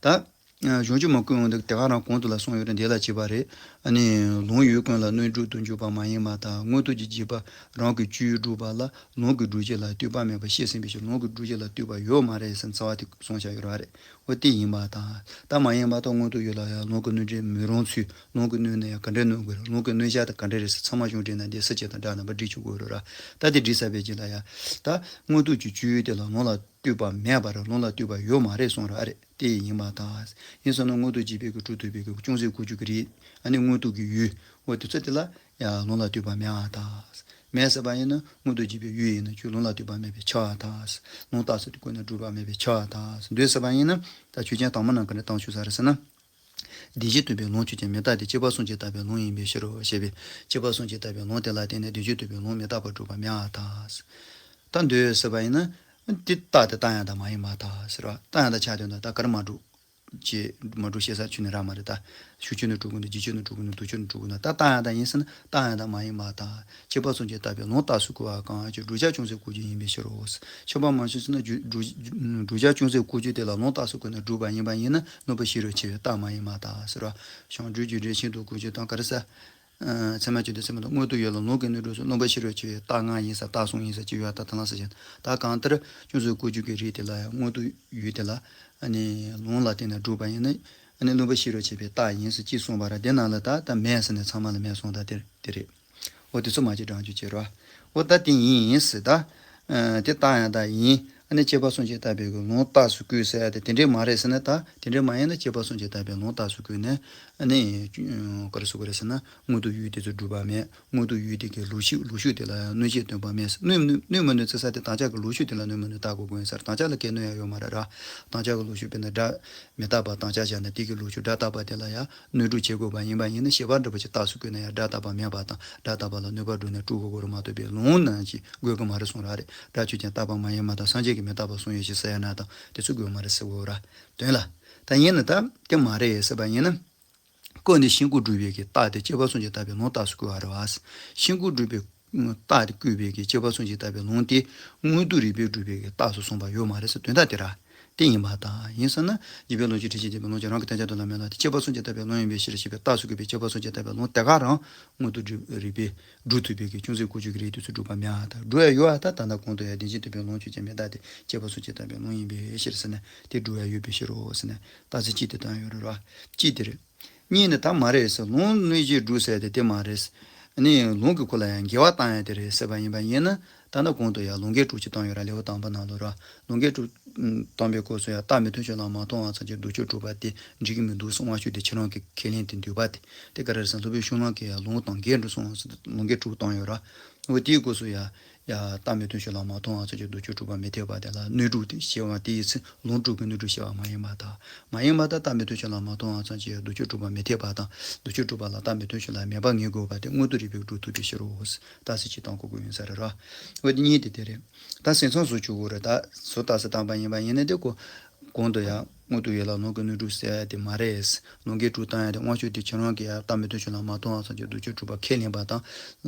ད། གཞུང་ཆུང་མ་ཀུན་འོང་དུས་དེ་ག་རང་གོང་དུ་ལ་གསུངས་ཡོད་རེད། འདི་ལ་བྱེད་པ་རེད། ཨ་ནི་ལུང་ཡུལ་ཀུན་ལ་གནོད་གྲུབ་ཏུ་འཇུག་པ་མ་ཡིན་པར་ཐལ། མངོན་རྟོགས་ཀྱི་རྗེས་དཔག་རང་གི་སྤྱོད་ཡུལ་སྒྲུབ་པ་ལ་ལུང་གི་སྒྲུབ་བྱེད་ལ་ལྟོས་པ་མེད་པར་བཤད་ཟིན་པའི་ཕྱིར། ལུང་གི་སྒྲུབ་བྱེད་ལ་ལྟོས་པ་ཡོད་མ་རེད་ཟེར་རྩ་བ་དེ་གསུངས་བཞག་ཡོད་རེད། འོ་དེ་ཡིན་པར་ཐལ། ད་མ་ཡིན་པར་ཐལ། མངོན་རྟོགས་ཡུལ་ལ་ཡང་ལུང་གིས་གནོད་བྱེད་མི་རུང་ཚུལ། ལུང་གིས་གནོད་ན་ཡང་ག་འདྲས་གནོད་དགོས་རེད། ལུང་གིས་གནོད་བྱ་དེ་ག་འདྲས་རེད་ཟེར་ཚང་མ་གཞུང་བྲིས་ན་འདི་ས་བཅད་དང་སྦྲགས་ནས་ཕར་བྲིས་ཆོག་གི་རེད་ར། ད་དེ་བྲིས་ཚར་བའི་རྗེས་ལ་ཡང་། ད་མངོན་རྟོགས་ཀྱི་སྤྱོད་ཡུལ་དེ་ལ་ལུང་ལ་ལྟོས་པ་མེད་པར་ལུང་ལ་ལྟོས་པ་ཡོད་མ་རེད་གསུངས་ར། ཨ་རེད། དེ་ཡིན་པར་ཐལ། ཡིན་ཟེར་ན་མངོན་རྟོགས་རྗེས་དཔག་གིས་གྲུབ་ཐུབ་པའི་གི་ཅུང་ཟད་ཀུན་འབྱུང་གི་རིགས། ཨ་ནི་མངོན་རྟོགས་ཀྱི་ཡུལ། འོ་དེ་ཚོ་དེ་ལ་ཡང་ལུང་ལ་ལྟོས་པ་མེད་པར་ཐལ། མེད་ཟེར་བ་ཡིན་ན་མངོན་དུ་གྱུར་པའི་ཡུལ་ཡིན་ན་ཁྱོད་ལུང་ལ་ལྟོས་པ་མེད་པས་ཁྱབ་པར་ཐལ། ལུང་རྟགས་སུ་བཀོད་ནས་སྒྲུབ་པ་མེད་པས་ཁྱབ་པར་ཐལ། འདོད་ཟེར་བ་ཡིན་ན་ད་ཆོས་ཅན་དང་མ་རྣམས་ག་འདྲ་བཏང་ཆོག་ས་རེད་ཟེར་ན། བདེན་བཞིར་རྟོགས་པའི་ལུང་ཆོས་ཅན། མི་རྟག་སྟེ། སྐྱེས་པ་སུན་འབྱིན་རྟག་པའི་ལུང་ཡིན་པའི་ཕྱིར་རོ་ཞེས་པས། སྐྱེས་པ་སུན་འབྱིན་རྟག་པའི་ལུང་དེ་ལ་བརྟེན་ནས་བདེན་བཞིར་རྟོགས་པའི་ལུང་མི་རྟག་པར་སྒྲུབ་པ་མེད་པར་ཐལ། ད་འདོད་ཟེར་བ་ཡིན་ན། དེ་རྟགས་དེ་རྟགས་ཡང་དག་མ་ཡིན་པར་ཐལ་ཟེར་བ། རྟགས་ཡང་དག་ཆགས་དོན་དག་ད་ག་རེ་མ་སྒྲུབ། ཅེས་མ་སྒྲུབ་བཤད་ས་ཁྱོན་ནས་རག་མ་རེད་ད། ཤུགས་ཆོས་ནི་སྒྲུབ་དགོས་འདུག་རྗེས་ཆོས་ནི་སྒྲུབ་དགོས་འདུག་འདུག་ཆོས་ནི་སྒྲུབ་དགོས་འདུག་ད་རྟགས་ཡང་དག་ཡིན་ཟེར་ན་རྟགས་ཡང་དག་མ་ཡིན་པར་ཐལ། སྐྱེས་པ་སུན་འབྱིན་རྟག་པའི་ལུང་རྟགས་སུ་བཀོད་པ་གང་ཞིག་བསྒྲུབ་བྱ་ཅུང་ཟད་བཀོད་རྒྱུ་ཡིན་པའི་ཕྱིར་རོ། ཁྱབ་པ་མ་བྱུང་ཟེར་ན་བསྒྲུབ་བྱ་ཅུང་ཟད་བཀོད་རྒྱུ་དེ་ལ་ལུང་རྟགས་སུ་བཀོད་ནས་སྒྲུབ་པ་ཡིན་པ་ཡིན་ན་སྣོད་པ་ཤེས་རབ་ཆེ་བའི་རྟགས་མ་ཡིན་པར་ཐལ་ཟེར་བ། བྱང་བསྒྲུབ་རྒྱུ་འབྲས་ཤིན་ཏུ་བཀོད་རྒྱུ་དང་ག་རེ་ཟེར། ཚད་མ་བཅད་དོན་ཚད་མ་དང་མངོན་རྟོགས་ཡུལ་ལ་ལུང་གིས་སྣོད་སྒྲུབ་སོགས་སྣོད་པ་ཤེས་རབ་ཆེ་བའི་རྟགས་ལྔ་ཡིན་ས་རྟགས་གསུམ་ཡིན་ས་ཅི་ཡོད་ད་དེ་ལ་ཟེར་བཞིན་ད་གང་ལྟར་ཅུང་ཟད་བཀོད་རྒྱུ་གི་རིགས་དེ་ལ་ཡང་མངོན་རྟོགས་ཡུལ་དེ་ལ། ཨ་ནི་ལུང་ལ་བརྟེན་ནས་སྒྲུབ་པ་ཡིན་ན། ཨ་ནི་སྣོད་པ་ཤེས་རབ་ཆེ་བའི་རྟགས་ཡིན་ཟེར་ཅིག་གསུངས་པ་ར་དེ་ནང་ལ་ད་ད་མེད་ཟེར་ནས་ཚང་མ་ལ་མེད་གསུངས་ད་དེ་དེ་རེད། འོ་དེ་ཚོ་མ་ཅིག་བགྲང་རྒྱུ་བྱེད་རོགས། འོ་ད་དེ་ཡིན་ཟེར་ད། དེ་རྟགས་ཡང་དག་ཡིན། ཨ་ནི་སྐྱེས་པ་སུན་འབྱིན་རྟག་པའི་གི་ལུང་རྟགས་སུ་བཀོད་ཟེར་ཡ་དེ་དེ་འདྲས་མ་རེད་ཟེར་ན་ད་དེ་འདྲས་མ་ཡིན་ན་སྐྱེས་པ་སུན་འབྱིན་རྟག་པའི་ལུང་རྟགས་སུ་བཀོད་ནས་ཨ་ནི་ག་རེ་ཟེར་དགོས་རེད་ཟེར་ན་མངོན་རྟོགས་ཡུལ་དེ་ཚོ་སྒྲུབ་པ་མེད། མངོན་རྟོགས་ཡུལ་དེ་གའི་ལུགས་ཤུགས་ལུགས་ཤུགས་དེ་ལ་ཡང་གནོད་བྱེད་སྟོན་པ་མེད། གནོད་གནོད་གནོད་མི་གནོད་བརྩི་ས་དེ་དམ་བཅའ་གི་ལུགས་ཤུགས་དེ་ལ་གནོད་མི་གནོད་བརྟག་དགོས་དགོས་ཡིན་ས་རེད། དམ་བཅའ་ལ་གའི་གནོད་ཡ་ཡོད་མ་རེད་ར། དམ་བཅའ་གི་ལུགས་ཤུགས་དཔེར་ན་སྒྲ་མི་རྟག་པ་དམ་བཅའ་བཞག་ན་དེ་གའི་ལུགས་ཤུགས་སྒྲ་རྟག་པ་དེ་ལ་ཡང་གནོད་སྒྲུབ་བྱེད་དགོས་པ་ཡིན་པ་ཡིན་ན་བྱེད་པ་འདྲ་པོ་ཅིག་རྟགས་སུ་བཀོད་ན་ཡང་སྒྲ་རྟག་པ་མེད་པ་དང་སྒྲ་རྟག་པ་ལ་གནོད་པ་སྒྲུབ་ནས་སྤྲོད་དགོས་དགོས་རེད་མ་གཏོགས་པའི་ལུང་ནང་ཅིག་དགོས་ཀྱི་མ་རེད་གསུངས་ར་རེད། སྒྲ་ཆོས་ཅན་རྟག་པ་མ་ཡིན་པ་དང་སངས་རྒྱས་ཀྱིས་མི་རྟག་པ་གསུངས་ཡོད་ཅེས་ཟེར་ཡ་ན་དང་དེ་ཚོ་དགོས་མ་རེད་ཟེར་དགོས་ར། དོན་ལ། ད་ཡིན་ན་ད་དེ་མ་རེད་ཟེར་བ་ཡིན་ན། ཀུན་ནས་ཤིན་ལྐོག་སྒྲུབ་པའི་གི་རྟགས་དེ་སྐྱེས་པ་སུན་འབྱིན་རྟག་པའི་ལུང་རྟགས་སུ་བཀོད་པ་རེད་བ། ཤིན་ལྐོག་སྒྲུབ་པའི་རྟགས་དེ་བཀོད་པའི་གི་སྐྱེས་པ་སུན་འབྱིན་རྟག་པའི་ལུང་དེ་མངོན་རྟོགས་རིགས་པས་སྒྲུབ་པའི་གི་རྟགས་སུ་གསུངས་པ་ཡོད་མ་རེད་ཟེར་དོན་དག་དེ་ར། དེ་ཡིན་པ་དང་ཡིན་ཟེར་ན་རྗེ་དཔལ་ལུང་གི་ཁྲིད་ཆེན་བསྟན་པའི་ལུང་གིས་རང་གི་བསྟན་བྱ་དོན་ལ་མེད་ལ་དེ་སྐྱེས་པ་སུན་འབྱིན་རྟག་པའི་ལུང་ཡིན་པའི་ཕྱིར་ཞེས་པའི་རྟགས་སུ་བཀོད་པའི་སྐྱེས་པ་སུན་འབྱིན་རྟག་པའི་ལུང་དེ་ག་རང་མངོན་རྟོགས་སྒྲུབ་རིགས་པས་སྒྲུབ་ཐུབ་པའི་གི་ཅུང་ཟད་ལྐོག་གྱུར་གྱི་རིགས་དེ་ཚོ་སྒྲུབ་པ་མེད་པ་དང་སྒྲུབ་ཡ་ཡོད་པ་ད་ད་ལྟ་གོང་དུ་ཡང་བདེན་བཞིར་རྟོགས་པའི་ལུང་ཆོས་ཅན་མི་རྟག་སྟེ་སྐྱེས་པ་སུན་འབྱིན་རྟག་པའི་ལུང་ཡིན་པའི་ཕྱིར་ཟེར་ན་དེ་སྒྲུབ་ཡ་ཡོད་པའི་ཕྱིར་རོ་ཟེར་ན་རྟགས་གཞི་གཅིག་དེ་བཏང་ཡོད་རེད་ར། གཅིག་དེ་རེད། གཉིས་ནི་ད་མ་རེད་ཟེར། ལུང་གནོད་བྱེད་སྒྲུབ་ཟེར་དེ་དེ་མ་རེད། ཨ་ནི་ལུང་གིས་ཁོ་ལ་ཡང་འགལ་བ་བཏང་ཡ་དེ་རེད་ཟེར་བ་ཡིན་པ་ཡིན་ན་ད་ནི་གོང་དུ་ཡང་ལུང་འགལ་དྲུག་ཅིག་བཏང་ཡོད་ར། ལེའུ་དང་པོ་ནང་ལོ་ར། ལུང་འགལ་དྲུག་བཏང་པའི་སྐབས་སུ་ཡང་རྟགས་མི་མཐུན་ཕྱོགས་ལ་མ་མཐོང་བ་ཙམ་གྱིས་སྡུག་ཆོས་སྒྲུབ་པ་དེ་འགྲིག་གི་མི་འདུག་གསུངས་པ་ཞུ་དེ་ཁྱེད་རང་གི་ཁས་ལེན་དེ་འདུས་པ་དེ་དེ་ག་རེ་རེད་ཟེར་ན་སློབ་དཔོན་ཤུགས་ལོངས་ཀྱིས་ཡང་ལུང་དང་འགལ་འགྲོ་སོང་ཟེར་ལུང་འགལ་དྲུག་བཏང་ཡོད་ར། འོ་དེའི་སྐབས་སུ་ཡང་ཡ་རྟགས་མི་མཐུན་ཕྱོགས་ལ་མ་མཐོང་བ་ཙམ་གྱིས་སྡུག་ཆོས་སྒྲུབ་པ་མི་འཐད་པ་དེ་ལ་གནོད་སྒྲུབ་དེ་ཞེས་པ་དེ་ཡི་ཚེ་ལུང་དྲུག་གི་གནོད་སྒྲུབ་ཞེས་པ་མ་ཡིན་པ་དང་། མ་ཡིན་པ་དང་རྟགས་མི་མཐུན་ཕྱོགས་ལ་མ་མཐོང་བ་ཙམ་གྱིས་སྡུག་ཆོས་སྒྲུབ་པ་མི་འཐད་པ་དང་སྡུག་ཆོས་སྒྲུབ་པ་ལ་རྟགས་མི་མཐུན་ཕྱོགས་ལ་མེད་པ་ངེས་དགོས་པ་དེ་མངོན་རྟོགས་རིགས་པས་སྒྲུབ་ཐུབ་པའི་ཕྱིར་རོ། རྟགས་གཞི་གཅིག་བཏང་དགོས་ཀྱི་ཡིན་ས་རེད་ར། འོ་དེ་གཉིས་དེ་དེ་རེད། ད་སེམས་ཙམ་བཟོ་བཅུག་དགོས་རེད་ད། བཟོ་རྟགས་སུ་བཏང་པ་ཡིན་པ་ཡིན་ན་དེ་ཀོ། གོང་དུ་ཡང་མངོན་རྟོགས་ཡུལ་ལ་ལུང་གིས་གནོད་སྒྲུབ་ཟེར་ཡ་དེ་མ་རེད། ལུང་འགལ་དྲུག་བཏང་ཡ་དེ་དབང་ཕྱུག་དེ་ཁྱེད་རང་གིས་ཡང་རྟགས་མི་མཐུན་ཕྱོགས་ལ་མ་མཐོང་བ་ཙམ་གྱིས་སྡུག་ཆོས་སྒྲུབ་པ་ཁས་ལེན་པ་དང་།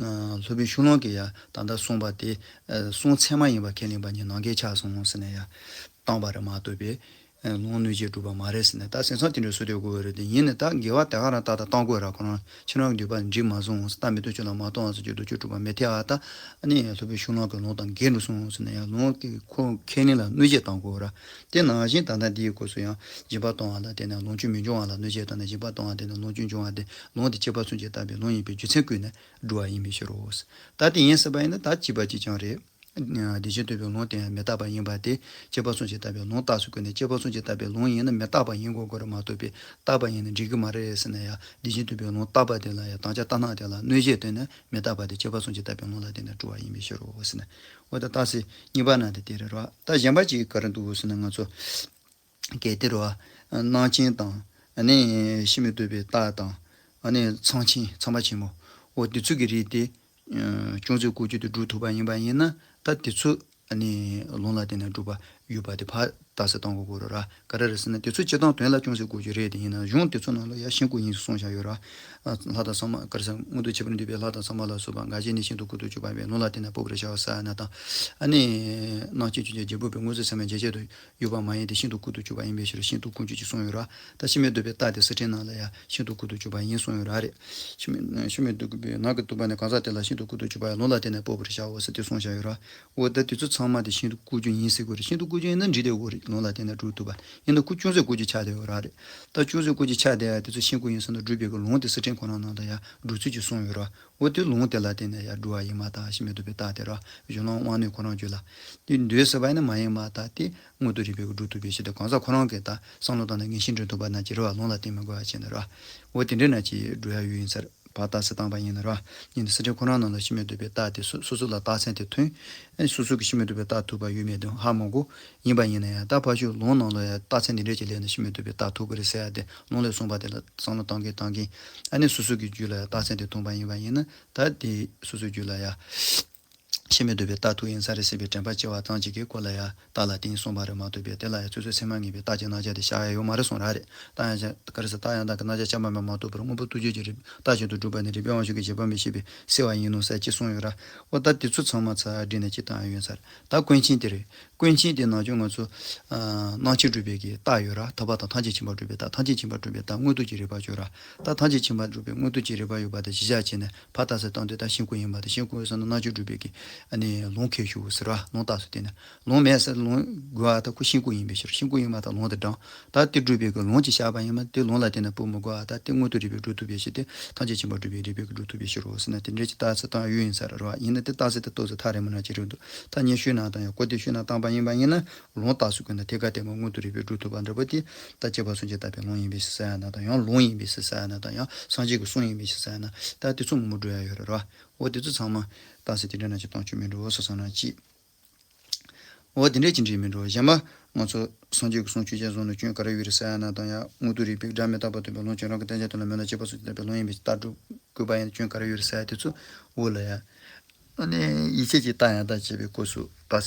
སློབ་དཔོན་ཤུགས་ལོངས་ཀྱིས་ཡང་ད་ལྟ་གསུངས་པ་དེ་གསུང་ཚད་མ་ཡིན་པ་ཁས་ལེན་པ་གཉིས་ནང་འགལ་ཆགས་སོང་ཟེར་ནས་ཡང་བཏང་པ་རེད་མ་གཏོགས་པའི་ལུང་གནོད་བྱེད་སྒྲུབ་པ་མ་རེད་ཟེར་ནས་ད་སེམས་ཙམ་དེ་འདྲ་བཟོ་སྡོད་དགོས་རེད། དེ་ཡིན་ནའི་ད་འགལ་བ་དེ་ག་རང་ཏག་ཏག་བཏང་དགོས་ར། ཁོ་རང་ཁྱེད་རང་གི་འདོད་པ་འགྲིག་མ་སོང་། རྟགས་མི་མཐུན་ཕྱོགས་ལ་མ་མཐོང་བ་ཙམ་གྱིས་སྡུག་ཆོས་སྒྲུབ་པ་མི་འཐད་པ་ད། ཨ་ནི་སློབ་དཔོན་ཤུགས་ལོངས་ཀྱིས་ལུང་དང་འགལ་འགྲོ་སོང་ཟེར་ནས་ཡང་ལུང་གི་ཁོ་ཁས་ལེན་ལ་གནོད་བྱེད་བཏང་དགོས་ར། དེ་ནང་བཞིན་ད་ལྟ་འདིའི་སྐབས་སུ་ཡང་སྦྱིན་པ་གཏོང་བ་ལ་བརྟེན་ནས་ལོངས་སྤྱོད་མི་འབྱུང་བ་ལ་གནོད་བྱེད་བཏང་ནས་སྦྱིན་པ་གཏོང་བ་དེ་ནི་ལོངས་སྤྱོད་འབྱུང་བ་དེ་ལུང་དེ་སྐྱེས་པ་སུན་འབྱིན་རྟག་པའི་ལུང་ཡིན་པའི་རྒྱུ་མཚན་བཀོད་ནས་སྒྲུབ་པ་ཡིན་པའི་ཕྱིར་རོ། ད་དེ་ཡིན་ཟེར་བ་ཡིན་ན་ད་གཅིག་པ་གཅིག་རྐྱང་རེད། བདེན་བཞིར་རྟོགས་པའི་ལུང་དེ་ཡང་མི་རྟག་པ་ཡིན་པ་དེ་སྐྱེས་པ་སུན་འབྱིན་རྟག་པའི་ལུང་རྟགས་སུ་བཀོད་ནས་སྐྱེས་པ་སུན་འབྱིན་རྟག་པའི་ལུང་ཡིན་ན་མི་རྟག་པ་ཡིན་དགོས་དགོས་རེད་མ་གཏོགས་པའི་རྟག་པ་ཡིན་ན་འགྲིག་གི་མ་རེད་ཟེར་ན་ཡང་བདེན་བཞིར་རྟོགས་པའི་ལུང་རྟག་པ་དེ་ལ་ཡང་དམ་བཅའ་རྟགས་སྣང་དེ་ལ་གནོད་བྱེད་བཏོན་ནས་མི་རྟག་པ་དེ་སྐྱེས་པ་སུན་འབྱིན་རྟག་པའི་ལུང་ལ་བརྟེན་ནས་སྒྲུབ་པ་ཡིན་པའི་ཕྱིར་རོ་ཟེར་ནས། འོ་ད་རྟགས་གཞི་གཉིས་པ་ནང་དེ་དེ་རེད་རོ། ད་གཞན་པ་གཅིག་ག་རེ་འདུག་ཟེར་ན་ང་ཚོ་གལ་ཏེ་རོ། སྣང་ཆེན་དང་། ཨ་ནི་ཕྱི་མིག་རྟོགས་པའི་རྟགས་དང་། ཨ་ནི་ཚངས་ཆེན་ཚངས་པ་ཆེན་མོ། འོ་དེ་ཚོ་གི་རིགས་དེ། ཅུང་ཟད་ལྐོག་གྱུར་དུ་སྒྲུབ་ཐུབ་པ་ཡིན་པ་ཡིན་ན་ད་དེ་ཚོ་ཨ་ནི་ལུང་ལ་བརྟེན་ནས་སྒྲུབ་པ་ཡོད་པ་དེ་ཕར་རྟགས་གསལ་གཏོང་དགོས་དགོས་རེད་ར། ག་རེ་རེད་ཟེར་ན་དེ་ཚོ་སྤྱིར་བཏང་དོན་ལ་ཅུང་ཟད་ལྐོག་གྱུར་རེད། དེ་ཡིན་ན་གཞུང་དེ་ཚོ་ནང་ལ་ཡང་ཤིན་ལྐོག་ཡིན་ཟེར་གསུངས་བཞག་ཡོད་ར། ལྷ་དང་ས་མ་ག་རེ་ཟེར་མངོན་རྟོགས་ཁྱད་པར་འདུས་པའི་ལྷ་དང་ས་མ་ལ་སོགས་པ་འགའ་ཞིག་ནི་ཤིན་ཏུ་ལྐོག་ཏུ་གྱུར་པ་ཡིན་པས་ལུང་ལ་བརྟེན་ནས་སྤོབས་པར་བྱའོ་ཟེར་ན་དང་། ཨ་ནི། སྣང་ཆེན་ཆོས་ཅན་རྒྱལ་པོ་པའི་མངོན་སུམ་ཚད་མས་འཇལ་བྱེད་དུ་ཡོད་པ་མ་ཡིན་ཏེ་ཤིན་ཏུ་ལྐོག་ཏུ་གྱུར་པ་ཡིན་པའི་ཕྱིར་ཤིན་ཏུ་ལྐོག་གྱུར་ཅེས་གསུངས་ཡོད་ར། ད་ཕྱི་མིག་རྟོགས་པའི་རྟགས་དེ་གསེར་ཕྲེང་ནང་ལ་ཡང་ཤིན་ཏུ་ལྐོག་ཏུ་གྱུར་པ་ཡིན་གསུངས་ཡོད་ར་རེད། ཕྱི་མིག་ཕྱི་མིག་རྟོགས་པའི་ནང་གི་རྟོག་པ་ནི་གང་ཟག་དེ་ལ་ཤིན་ཏུ་ལྐོག་ཏུ་གྱུར་པ་ཡང་ལུང་ལ་བརྟེན་ནས་སྤོབས་པར་བྱའོ་ཟེར་དེ་གསུངས་བཞག་ཡོད་ར། འོ་ད་དེ་ཚོ་ཚང་མ་དེ་ཤིན་ཏུ་ལྐོག་གྱུར་ཡིན་ཟེར་དགོས་རེད། ཤིན་ཏུ་ལྐོག་གྱུར་ཡིན་ན་འགྲིག་བསྡད་དགོས་རེད་ལུང་ལ་བརྟེན་ནས་སྒྲུབ་ཐུབ་པ། ཡིན་ན་ཁོ་ཅུང་ཟད་ལྐོག་གྱུར་ཆགས་བསྡད་ཡོད་ར་རེད། ད་ཅུང་ཟད་ལྐོག་གྱུར་ཆགས་བསྡད་ཡ་དེ་ཚོ་ཤིན་ལྐོག་ཡིན་ཟེར་ན་སྒྲུབ་པའི་གི་ལུང་དེ་གསེར་ཕྲེང་ཁོ་རང་ནང་ལ་ཡང་སྒྲུབ་ཚུལ་གྱིས་གསུངས་ཡོད་ར། འོ་དེ་ལུང་དེ་ལ་བརྟེན་ནས་ཡང་སྒྲུབ་པ་ཡིན་པར་ཐལ། ཕྱི་མིག་རྟོགས་པའི་རྟགས་དེ་ར་གཞུང་ལུགས་དབང་རྣོན་ཁོ་རང་རྒྱུད་ལ། དེ་འདོད་ཟེར་བ་ཡིན་ན་མ་ཡིན་པར་ཐལ། དེ་མངོན་རྟོགས་རིགས་པས་སྒྲུབ་ཐུབ་པའི་ཕྱིར་ཏེ་གང་ཟག་ཁོ་རང་གིས་ད་བསམ་བློ་བཏང་ནས་ངེས་ཤེས་འདྲེན་ཐུབ་པ་ན་ཅི་རེད་བ་ལུང་ལ་བརྟེན་མི་དགོས་པ་བྱས་ནས་ར། འོ་དེ་འདྲས་ན་ཅི་སྒྲུབ་ཡ་ཡོད་ཡིན་ས་རེད། རྟགས་གསལ་བཏང་པ་ཡིན་ན་ར། ཡིན་ན་སེམས་ཅན་ཁོ་རང་ནང་ལ་ཕྱི་མིག་ཏུ་བའི་རྟགས་དེ་སོ་སོ་སོ་ལ་རྟགས་མཚན་དེ་ཐོན། ཨ་ནི་སོ་སོ་གི་ཕྱི་མིག་ཏུ་བའི་རྟགས་ཐུག་པ་ཡོད་མེད་དེ་ཧ་མ་གོ། ཡིན་པ་ཡིན་ན་ཡང་ད་ཕར་ཕྱོགས་ལུང་ནང་ལ་ཡང་རྟགས་མཚན་འདི་འདྲས་ཀྱི་ལས་ནི་ཕྱི་མིག་ཏུ་བའི་རྟགས་ཐུག་པ་རེད་ཟེར་ཡ་དེ་ལུང་ལས་གསུངས་པ་དེ་ལ་བསམ་བློ་བཏང་གིན་བཏང་གིན། ཨ་ནི་སོ་སོ་གི་རྒྱུད་ལ་ཡང་རྟགས་མཚན་དེ་ཐོན་པ་ཡིན་པ་ཡིན་ན་ད་དེ་སོ་སོའི་རྒྱུད་ལ་ཡང་ཕྱི་མིག་ཏུ་བའི་རྟགས་ཐུག་ཡིན་ས་རེད་ཟེར་བའི་དྲན་པ་སྐྱེ་བ་ཙམ་གཅིག་གིས་ཁོ་ལ་ཡང་རྟགས་ལ་བརྟེན་གསུངས་པ་རེད་མ་གཏོགས་པའི་དེ་ལ་ཡང་ཚོད་ཚོད་ཚད་མ་ངེས་པའི་རྟགས་ཀྱི་རྣམ་གཞག་དེ་བཞག་ཡ་ཡོད་མ་རེད་གསུངས་ར་རེད། རྟགས་ཡང་ག་རེ་ཟེར་རྟགས་ཡང་དག་གི་རྣམ་གཞག་ཅང་མ་སྨྲས་མ་གཏོགས་པར་དངོས་པོ་ཐུགས་རྗེ་ཀྱི་རིགས་རྟགས་གཞན་དུ་གྲུབ་པ་ནི་རིགས་པས་དབང་ཕྱུག་གི་བྱེད་པ་མི་ཤེས་པས་གསལ་བ་ཡིན་ནོ་ཟེར་ཅེས་གསུངས་ཡོད་ར། འོ་ད་དེ་ཚོ་ཚང་མ་ཚར་བསྒྲིལ་ནས་ཅི་བཏང་ཡ་ཡོད་ཚར། ད་ཀུན་མཁྱེན་དེ་རེད། ཀུན་མཁྱེན་དེ་ནང་བཞིན་ང་ཚོ་ཨ་སྣང་ཆོས་སྒྲུབ་པའི་གི་རྟགས་ཡོད་ར། ཐར་པ་དང་ཐམས་ཅད་མཁྱེན་པ་སྒྲུབ་པའི་རྟགས། ཐམས་ཅད་མཁྱེན་པ་སྒྲུབ་པའི་རྟགས་མངོན་རྟོགས་ཀྱི་རིགས་པ་ཡོད་ར། ད་ཐམས་ཅད་མཁྱེན་པ་སྒྲུབ་པའི་མངོན་རྟོགས་ཀྱི་རིགས་པ་ཡོད་པ་དེ་གཞི་བཞག་བྱས་ནས་ཕར་རྟགས་གསལ་བཏང་དུས་ད་ཤིན་ལྐོག་ཡིན་པ་དང་། ཤིན་ལྐོག་ཡིན་ཟེར་ན་སྣང་ཆོས་སྒྲུབ་པའི་གི་ཨ་ནི་ལུང་ཁེགས་ཞུགས་ཟེར་བ་ལུང་རྟགས་སུ་བསྟན་ནས། ལུང་མེད་ཟེར་ལུང་དགོས་པ་ད་ཁོ་ཤིན་ལྐོག་ཡིན་པའི་ཕྱིར། ཤིན་ལྐོག་ཡིན་པ་དང་ལུང་དེ་འདྲ། ད་དེ་སྒྲུབ་པའི་གི་ལུང་ཅིག་བཞག་པ་ཡིན་ན་དེ་ལུང་ལ་བརྟེན་ནས་སྤོ་མི་དགོས་པ། ད་དེ་མངོན་རྟོགས་རིགས་པས་སྒྲུབ་ཐུབ་པའི་ཕྱིར་ཏེ་ཐམས་ཅད་མཁྱེན་པ་སྒྲུབ་པའི་རིགས་པས་སྒྲུབ་ཐུབ་པའི་ཕྱིར་རོ་ཟེར་ན་དེ་འདྲའི་ཅིག་རྟགས་གསལ་བཏང་ཡ་ཡོད་ཡིན་ས་རེད་ར། ཡིན་ན་དེ་རྟགས་གསལ་དེ་ཏོག་ཙམ་ཐག་རིང་མོ་ན་ཅིག་རེད་འདུག་ཐག་ཉེ་ཤོས་ན་བཏང་ཡང་གོ་བདེ་ཤོས་ན་བཏང་པ་ཡིན་པ་ཡིན་ན་ལུང་རྟགས་སུ་བཀོད་ན་ཐད་ཀར་དེ་མ་མངོན་རྟོགས་རིགས་པས་སྒྲུབ་ཐུབ་པ་འདྲ་པོ་དེ་ད་སྐྱེས་པ་སུན་འབྱིན་བཏབ་པའི་ལུང་ཡིན་པའི་ཕྱིར་ཟེར་ཡ་ན་དང་། ཡང་ལུང་ཡིན་པའི་ཕྱིར་ཟེར་ཡ་ན་དང་། ཡང་སངས་རྒྱས་ཀྱི་གསུང་ཡིན་པའི་ཕྱིར་ཟེར་ཡ་ན། ད་དེ་ཚོ་མང་པོ་འགྲོ་ཡ་ཡོད་རེད་ར། འོ་དེ་ཚོ་ཚང་མ་རྟགས་གསལ་དེ་འདྲ་ན་ཅིག་བཏང་ཆོག་མི་འགྲོ་བསམ་སོང་ན་ཅིག་འོ་དེ་འདྲས་ཅིག་འགྲིག་མི་འགྲོ། གཞན་པ་ང་ཚོ་སངས་རྒྱས་ཀྱི་གསུང་ཆོས་ཅན་བཟུང་ནས་སྐྱོན་ག་རེ་ཡོད་རེད་ཟེར་ཡ་ན་དང་། ཡང་མངོན་རྟོགས་རིགས་པས་སྒྲ་མི་རྟག་པ་སྟོན་པའི་ལུང་ཁྱོད་རང་གི་བསྟན་བྱ་དོན་ལ་མེད་ན་སྐྱེས་པ་སུན་འབྱིན་བཏབ་པའི་ལུང་ཡིན་པའི་ཕྱིར་རྟགས་སྒྲུབ་དགོས་པ་ཡིན་ན་སྐྱོན་ག་རེ་ཡོད་རེད་ཟེར་ཡ་དེ་ཚོ་འོ་ལ་ཡ། ཨ་ནི་ཡིད་ཆེས་ཀྱི་རྟགས་ཡང་དག་བྱས་པའི་སྐབས་སུ་རྟགས་གསལ།